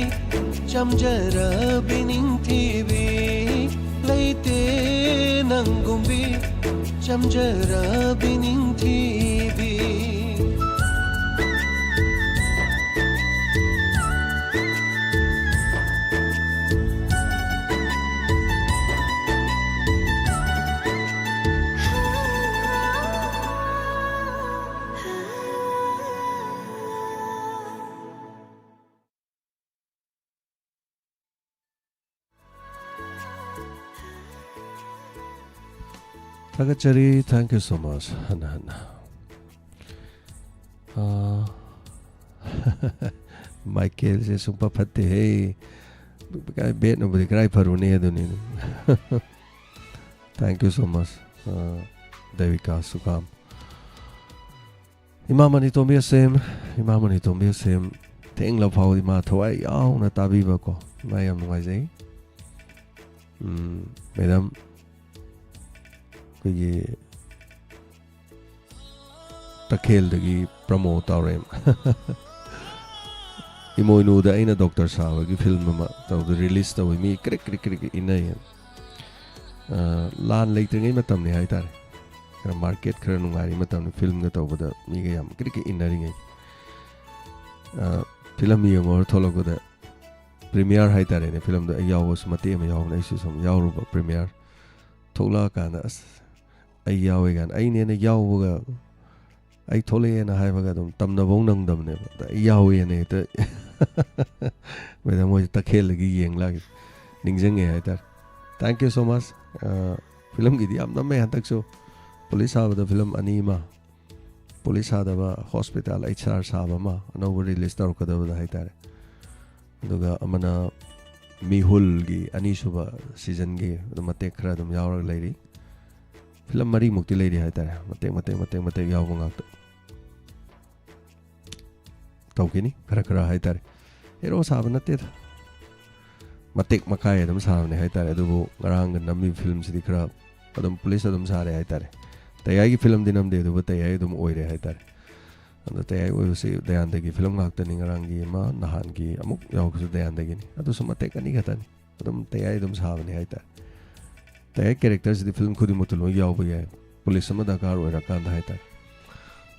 ꯆꯝꯖꯔꯕꯤ ꯅꯤꯡꯊꯤꯕꯤ, ꯂꯩꯇꯦ ꯅꯪꯒꯨꯝꯕꯤ ꯆꯝꯖꯔꯕꯤ ꯅꯤꯡꯊꯤꯕꯤ꯫ ꯊꯥꯒꯠꯆꯔꯤ, thank you so much꯫ ꯍꯟꯅ ꯍꯟꯅ꯫ ꯑꯥ, ꯃꯥꯏꯀꯦꯜꯁꯦ ꯁꯨꯡꯐ ꯐꯠꯇꯦꯍꯦ꯫ ꯀꯥꯏ ꯕꯦꯠꯅꯕꯨꯗꯤ ꯀꯔꯥꯏ ꯐꯔꯨꯅꯤ ꯑꯗꯨꯅꯤ꯫ Thank you so much, ꯑꯥ, ꯗꯦꯕꯤꯀꯥ ꯁꯨꯀꯥꯝ꯫ ꯏꯃꯥ ꯃꯅꯤꯇꯣꯝꯕꯤ ꯑꯁꯦꯝ, ꯏꯃꯥ ꯃꯅꯤꯇꯣꯝꯕꯤ ꯑꯁꯦꯝ, ꯊꯦꯡꯂ ꯐꯥꯎ ꯏꯃꯥ ꯊꯋꯥꯏ ꯌꯥꯎꯅ ꯇꯥꯕꯤꯕꯀꯣ, ꯏꯃꯥ ꯌꯥꯝ ꯅꯨꯡꯉꯥꯏꯖꯩ꯫ ꯎꯝ, ꯃꯦꯗꯥꯝ, ꯑꯩꯈꯣꯏꯒꯤ ꯇꯈꯦꯜꯗꯒꯤ ꯄ꯭ꯔꯃꯣ ꯇꯥꯎꯔꯦꯝ꯫ ꯏꯃꯣꯏꯅꯨꯗ ꯑꯩꯅ ꯗꯣꯛꯇꯔ ꯁꯥꯕꯒꯤ ꯐꯤꯂꯝ ꯑꯃ ꯇꯧꯗ ꯔꯤꯂꯤꯁ ꯇꯧꯋꯤ, ꯃꯤ ꯀ꯭ꯔꯤꯛ ꯀ꯭ꯔꯤꯛ ꯀ꯭ꯔꯤꯛ ꯏꯟꯅꯩ꯫ ꯑ, ꯂꯥꯟ ꯂꯩꯇ꯭ꯔꯤꯉꯩ ꯃꯇꯝꯅꯤ ꯍꯥꯏꯇꯥꯔꯦ, ꯈꯔ ꯃꯥꯔꯀꯦꯠ ꯈꯔ ꯅꯨꯡꯉꯥꯏꯔꯤ ꯃꯇꯝꯗ ꯐꯤꯂꯝꯒ ꯇꯧꯕꯗ ꯃꯤꯒ ꯌꯥꯝ ꯀ꯭ꯔꯤꯛ ꯀ꯭ꯔꯤꯛ ꯏꯟꯅꯔꯤꯉꯩ꯫ ꯑ, ꯐꯤꯂꯝ ꯌꯦꯡꯉꯨꯔ ꯊꯣꯛꯂꯛꯄꯗ ꯄ꯭ꯔꯤꯃꯤꯌꯥꯔ ꯍꯥꯏꯇꯥꯔꯦꯅꯦ, ꯐꯤꯂꯝꯗꯣ ꯑꯩ ꯌꯥꯎꯕꯁꯨ ꯃꯇꯦꯛ ꯑꯃ ꯌꯥꯎꯕꯅꯦ, ꯑꯩꯁꯨ ꯁꯨꯝ ꯌꯥꯎꯔꯨꯕ ꯄ꯭ꯔꯤꯃꯤꯌꯥꯔ ꯊꯣꯛꯂꯛꯑꯀꯥꯟꯗ, ꯑꯁ, ꯑꯩ ꯌꯥꯎꯋꯦ ꯀꯥꯏꯅ, ꯑꯩꯅꯦꯅ ꯌꯥꯎꯕꯒ, ꯑꯩ ꯊꯣꯛꯂꯛꯑꯦꯅ ꯍꯥꯏꯕꯒ ꯑꯗꯨꯝ ꯇꯝꯅꯕꯧ ꯅꯪꯗꯕꯅꯦꯕ꯫ ꯑꯗ ꯑꯩ ꯌꯥꯎꯋꯦꯅ ꯍꯦꯛꯇ ꯃꯦꯗꯥꯝ ꯍꯣꯏ ꯇꯈꯦꯜꯗꯒꯤ ꯌꯦꯡ ꯂꯥꯛꯏ, ꯅꯤꯡꯁꯤꯡꯉꯦ ꯍꯥꯏꯇꯥꯔꯦ꯫ Thank you so much꯫ ꯑ, ꯐꯤꯂꯝꯒꯤꯗꯤ ꯌꯥꯝ ꯅꯝꯃꯦ ꯍꯟꯗꯛꯁꯨ꯫ ꯄꯨꯂꯤꯁ ꯁꯥꯕꯗ ꯐꯤꯂꯝ ꯑꯅꯤ ꯑꯃ, ꯄꯨꯂꯤꯁ ꯁꯥꯗꯕ, ꯍꯣꯁꯄꯤꯇꯥꯜ ꯑꯩꯆ ꯑꯥꯔ ꯁꯥꯕ ꯑꯃ ꯑꯅꯧꯕ ꯔꯤꯂꯤꯁ ꯇꯧꯔꯛꯀꯗꯕꯗ ꯍꯥꯏꯇꯥꯔꯦ꯫ ꯑꯗꯨꯒ ꯑꯃꯅ ꯃꯤꯍꯨꯜꯒꯤ ꯑꯅꯤꯁꯨꯕ ꯁꯤꯖꯟꯒꯤ ꯑꯗꯨꯝ ꯃꯇꯦꯛ ꯈꯔ ꯑꯗꯨꯝ ꯌꯥꯎꯔꯒ ꯂꯩꯔꯤ꯫ ꯐꯤꯂꯝ ꯃꯔꯤꯃꯨꯛꯇꯤ ꯂꯩꯔꯤ ꯍꯥꯏꯇꯥꯔꯦ, ꯃꯇꯦꯛ ꯃꯇꯦꯛ ꯃꯇꯦꯛ ꯃꯇꯦꯛ ꯌꯥꯎꯕ ꯉꯥꯛꯇ꯫ ꯇꯧꯈꯤꯅꯤ ꯈꯔ ꯈꯔ ꯍꯥꯏꯇꯥꯔꯦ꯫ ꯍꯦꯔꯣ ꯁꯥꯕ ꯅꯠꯇꯦꯗ, ꯃꯇꯦꯛ ꯃꯀꯥꯏ ꯑꯗꯨꯝ ꯁꯥꯕꯅꯦ ꯍꯥꯏꯇꯥꯔꯦ꯫ ꯑꯗꯨꯕꯨ ꯉꯔꯥꯡꯒ ꯅꯝꯃꯤꯕ ꯐꯤꯂꯝꯁꯤꯗꯤ ꯈꯔ ꯑꯗꯨꯝ ꯄꯨꯂꯤꯁ ꯑꯗꯨꯝ ꯁꯥꯔꯦ ꯍꯥꯏꯇꯥꯔꯦ꯫ ꯇꯌꯥꯏꯒꯤ ꯐꯤꯂꯝꯗꯤ ꯅꯝꯗꯦ, ꯑꯗꯨꯕꯨ ꯇꯌꯥꯏ ꯑꯗꯨꯝ ꯑꯣꯏꯔꯦ ꯍꯥꯏꯇꯥꯔꯦ꯫ ꯑꯗꯣ ꯇꯌꯥꯏ ꯑꯣꯏꯕꯁꯤ ꯗꯌꯥꯟꯗꯒꯤ ꯐꯤꯂꯝ ꯉꯥꯛꯇꯅꯤ, ꯉꯔꯥꯡꯒꯤ ꯑꯃ, ꯅꯍꯥꯟꯒꯤ ꯑꯃꯨꯛ ꯌꯥꯎꯕꯁꯨ ꯗꯌꯥꯟꯗꯒꯤꯅꯤ꯫ ꯑꯗꯨꯁꯨ ꯃꯇꯦꯛ ꯑꯅꯤ ꯈꯛꯇꯅꯤ, ꯑꯗꯨꯝ ꯇꯌꯥꯏ ꯑꯗꯨꯝ ꯁꯥꯕꯅꯤ ꯍꯥꯏꯇꯥꯔꯦ꯫ ꯇꯌꯥꯏ ꯀꯦꯔꯦꯛꯇꯔꯁꯤꯗꯤ ꯐꯤꯂꯝ ꯈꯨꯗꯤꯡꯃꯛꯇ ꯂꯣꯏ ꯌꯥꯎꯕ ꯌꯥꯏ, ꯄꯨꯂꯤꯁ ꯑꯃ ꯗꯔꯀꯥꯔ ꯑꯣꯏꯔꯀꯥꯟꯗ ꯍꯥꯏꯇꯥꯔꯦ꯫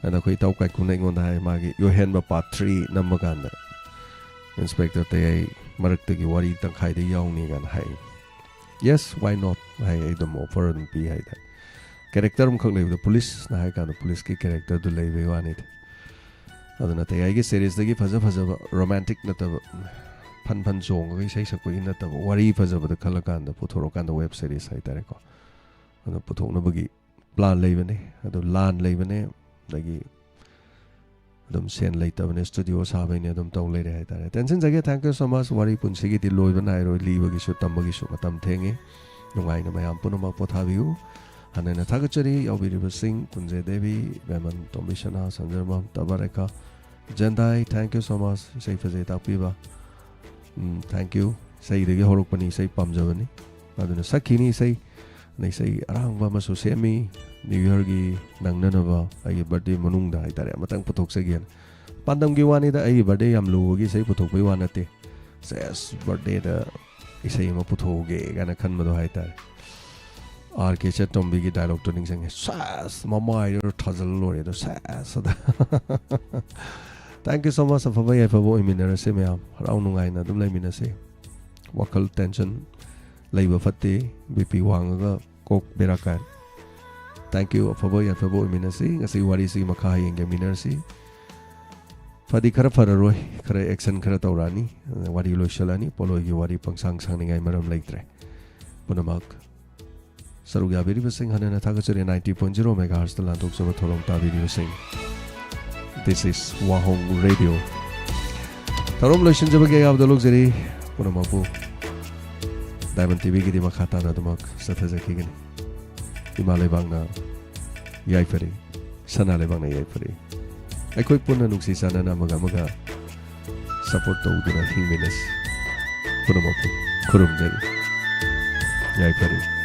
ꯑꯗ ꯑꯩꯈꯣꯏ ꯏꯇꯥꯎ ꯀꯥꯏꯀꯨꯅ ꯑꯩꯉꯣꯟꯗ ꯍꯥꯏ, ꯃꯥꯒꯤ ꯌꯣꯍꯦꯟꯕ ꯄꯥꯔꯠ ꯊ꯭ꯔꯤ ꯅꯝꯕ ꯀꯥꯟꯗ ꯏꯟꯁꯄꯦꯛꯇꯔ ꯇꯌꯥꯏ ꯃꯔꯛꯇꯒꯤ ꯋꯥꯔꯤ ꯇꯪꯈꯥꯏꯗ ꯌꯥꯎꯅꯤ ꯀꯥꯏꯅ ꯍꯥꯏ꯫ Yes, why not? ꯍꯥꯏ, ꯑꯩ ꯑꯗꯨꯝ ꯑꯣꯐꯔ ꯑꯗꯨꯝ ꯄꯤ ꯍꯥꯏꯇꯥꯔꯦ꯫ ꯀꯦꯔꯦꯛꯇꯔ ꯑꯃꯈꯛ ꯂꯩꯕꯗꯣ, ꯄꯨꯂꯤꯁꯅ ꯍꯥꯏ ꯀꯥꯟꯗ ꯄꯨꯂꯤꯁꯀꯤ ꯀꯦꯔꯦꯛꯇꯔꯗꯨ ꯂꯩꯕꯩ ꯋꯥꯅꯤꯗ꯫ ꯑꯗꯨꯅ ꯇꯌꯥꯏꯒꯤ ꯁꯦꯔꯤꯁꯇꯒꯤ ꯐꯖ ꯐꯖꯕ, ꯔꯣꯃꯥꯟꯇꯤꯛ ꯅꯠꯇꯕ, ꯐꯟ ꯐꯟ ꯆꯣꯡꯉꯒ ꯏꯁꯩ ꯁꯛꯄꯒꯤ ꯅꯠꯇꯕ, ꯋꯥꯔꯤ ꯐꯖꯕꯗ ꯈꯜꯂꯀꯥꯟꯗ ꯄꯨꯊꯣꯔꯛꯀꯥꯟꯗ ꯋꯦꯕ ꯁꯦꯔꯤꯁ ꯍꯥꯏꯇꯥꯔꯦꯀꯣ, ꯑꯗꯣ ꯄꯨꯊꯣꯛꯅꯕꯒꯤ ꯄ꯭ꯂꯥꯟ ꯂꯩꯕꯅꯦ, ꯑꯗꯣ ꯂꯥꯟ ꯂꯩꯕꯅꯦ, ꯑꯗꯒꯤ ꯑꯗꯨꯝ ꯁꯦꯟ ꯂꯩꯇꯕꯅꯦ, ꯁ꯭ꯇꯨꯗꯤꯑꯣ ꯁꯥꯕꯩꯅꯦ, ꯑꯗꯨꯝ ꯇꯧ ꯂꯩꯔꯦ ꯍꯥꯏꯇꯥꯔꯦ꯫ ꯇꯦꯟꯁꯤꯟꯖꯒꯦ, thank you so much꯫ ꯋꯥꯔꯤ ꯄꯨꯟꯁꯤꯒꯤꯗꯤ ꯂꯣꯏꯕ ꯅꯥꯏꯔꯣꯏ, ꯂꯤꯕꯒꯤꯁꯨ ꯇꯝꯕꯒꯤꯁꯨ ꯃꯇꯝ ꯊꯦꯡꯉꯤ꯫ ꯅꯨꯡꯉꯥꯏꯅ ꯃꯌꯥꯝ ꯄꯨꯝꯅꯃꯛ ꯄꯣꯊꯥꯕꯤꯌꯨ꯫ ꯍꯟꯅ ꯍꯟꯅ ꯊꯥꯒꯠꯆꯔꯤ ꯌꯥꯎꯕꯤꯔꯤꯕꯁꯤꯡ, ꯀꯨꯟꯖꯦ Devi, ꯕꯦꯃꯟ ꯇꯣꯝꯕꯤꯁꯅꯥ, ꯁꯟꯖꯔꯃꯝ, ꯇꯕꯥꯔꯦꯀꯥ, ꯖꯦꯟꯗꯥꯏ, thank you so much꯫ ꯏꯁꯩ ꯐꯖꯩ ꯇꯥꯛꯄꯤꯕ꯫ ꯎꯝ, thank you꯫ ꯏꯁꯩꯗꯒꯤ ꯍꯧꯔꯛꯄꯅꯤ, ꯏꯁꯩ ꯄꯥꯝꯖꯕꯅꯤ꯫ ꯑꯗꯨꯅ ꯁꯛꯈꯤꯅꯤ ꯏꯁꯩ꯫ ꯑꯗꯩ ꯏꯁꯩ ꯑꯔꯥꯡꯕ ꯑꯃꯁꯨ ꯁꯦꯝꯃꯤ꯫ New Yearꯒꯤ ꯅꯪꯅꯅꯕ ꯑꯩꯒꯤ birthday ꯃꯅꯨꯡꯗ ꯍꯥꯏꯇꯥꯔꯦ, ꯑꯃꯇꯪ ꯄꯨꯊꯣꯛꯆꯒꯦꯅ꯫ ꯄꯥꯟꯗꯝꯒꯤ ꯋꯥꯅꯤꯗ, ꯑꯩꯒꯤ birthday ꯌꯥꯝ ꯂꯨꯕꯒꯤ ꯏꯁꯩ ꯄꯨꯊꯣꯛꯄꯩ ꯋꯥ ꯅꯠꯇꯦ꯫ ꯁꯦꯁ, birthdayꯗ ꯏꯁꯩ ꯑꯃ ꯄꯨꯊꯣꯛꯎꯒꯦ ꯀꯥꯏꯅ ꯈꯟꯕꯗꯣ ꯍꯥꯏꯇꯥꯔꯦ꯫ ꯑꯥꯔ ꯀꯦ ꯆꯦꯇꯣꯝꯕꯤꯒꯤ dialogueꯇꯣ ꯅꯤꯡꯁꯤꯡꯉꯦ꯫ ꯁꯦꯁ, ꯃꯃꯥꯏꯗꯨꯗ ꯊꯥꯖꯜꯂ ꯂꯣꯏꯔꯦ ꯑꯗꯣ, ꯁꯦꯁ ꯑꯗ꯫ Thank you so much꯫ ꯑꯐꯕ ꯌꯥꯏꯐꯕ ꯑꯣꯏꯃꯤꯟꯅꯔꯁꯦ ꯃꯌꯥꯝ꯫ ꯍꯔꯥꯎ ꯅꯨꯡꯉꯥꯏꯅ ꯑꯗꯨꯝ ꯂꯩꯃꯤꯟꯅꯁꯦ꯫ ꯋꯥꯈꯜ tension ꯂꯩꯕ ꯐꯠꯇꯦ꯫ BP ꯋꯥꯡꯉꯒ ꯀꯣꯛ ꯕꯦꯔꯥ ꯀꯥꯏ꯫ Thank you꯫ ꯑꯐꯕ ꯌꯥꯏꯐꯕ ꯑꯣꯏꯃꯤꯟꯅꯁꯤ꯫ ꯉꯁꯤ ꯋꯥꯔꯤꯁꯤꯒꯤ ꯃꯈꯥ ꯍꯌꯦꯡ ꯌꯦꯡꯃꯤꯟꯅꯔꯁꯤ꯫ ꯐꯗꯤ ꯈꯔ ꯐꯔꯔꯣꯏ, ꯈꯔ action ꯈꯔ ꯇꯧꯔꯛꯑꯅꯤ꯫ ꯋꯥꯔꯤ ꯂꯣꯏꯁꯤꯜꯂꯛꯑꯅꯤ꯫ ꯄꯣꯠꯂꯣꯏꯒꯤ ꯋꯥꯔꯤ ꯄꯪꯁꯥꯡ ꯁꯥꯡꯅꯤꯡꯉꯥꯏ ꯃꯔꯝ ꯂꯩꯇ꯭ꯔꯦ꯫ ꯄꯨꯝꯅꯃꯛ ꯁꯔꯨꯛ ꯌꯥꯕꯤꯔꯤꯕꯁꯤꯡ ꯍꯟꯅ ꯍꯟꯅ ꯊꯥꯒꯠꯆꯔꯤ꯫ Ninety point zero megahertzꯇ ꯂꯥꯟꯊꯣꯛꯆꯕ ꯊꯧꯔꯝ ꯇꯥꯕꯤꯔꯤꯕꯁꯤꯡ꯫ This is Wahong Radio꯫ ꯊꯧꯔꯝ ꯂꯣꯏꯁꯤꯟꯖꯕꯒꯤ ꯑꯌꯥꯕꯗ ꯂꯧꯖꯔꯤ꯫ ꯄꯨꯝꯅꯃꯛꯄꯨ Diamond TVꯒꯤꯗꯤ ꯃꯈꯥ ꯇꯥꯅ ꯑꯗꯨꯃꯛ ꯆꯠꯊꯖꯈꯤꯒꯅꯤ꯫ ꯏꯃꯥ ꯂꯩꯕꯥꯛꯅ ꯌꯥꯏꯐꯔꯤ, ꯁꯅꯥ ꯂꯩꯕꯥꯛꯅ ꯌꯥꯏꯐꯔꯤ꯫ ꯑꯩꯈꯣꯏ ꯄꯨꯟꯅ ꯅꯨꯡꯁꯤ ꯆꯥꯟꯅꯅ ꯑꯃꯒ ꯑꯃꯒ support ꯇꯧꯗꯨꯅ ꯍꯤꯡꯃꯤꯟꯅꯁꯤ꯫ ꯄꯨꯝꯅꯃꯛꯄꯨ ꯈꯨꯔꯨꯝꯖꯔꯤ꯫ ꯌꯥꯏꯐꯔꯤ꯫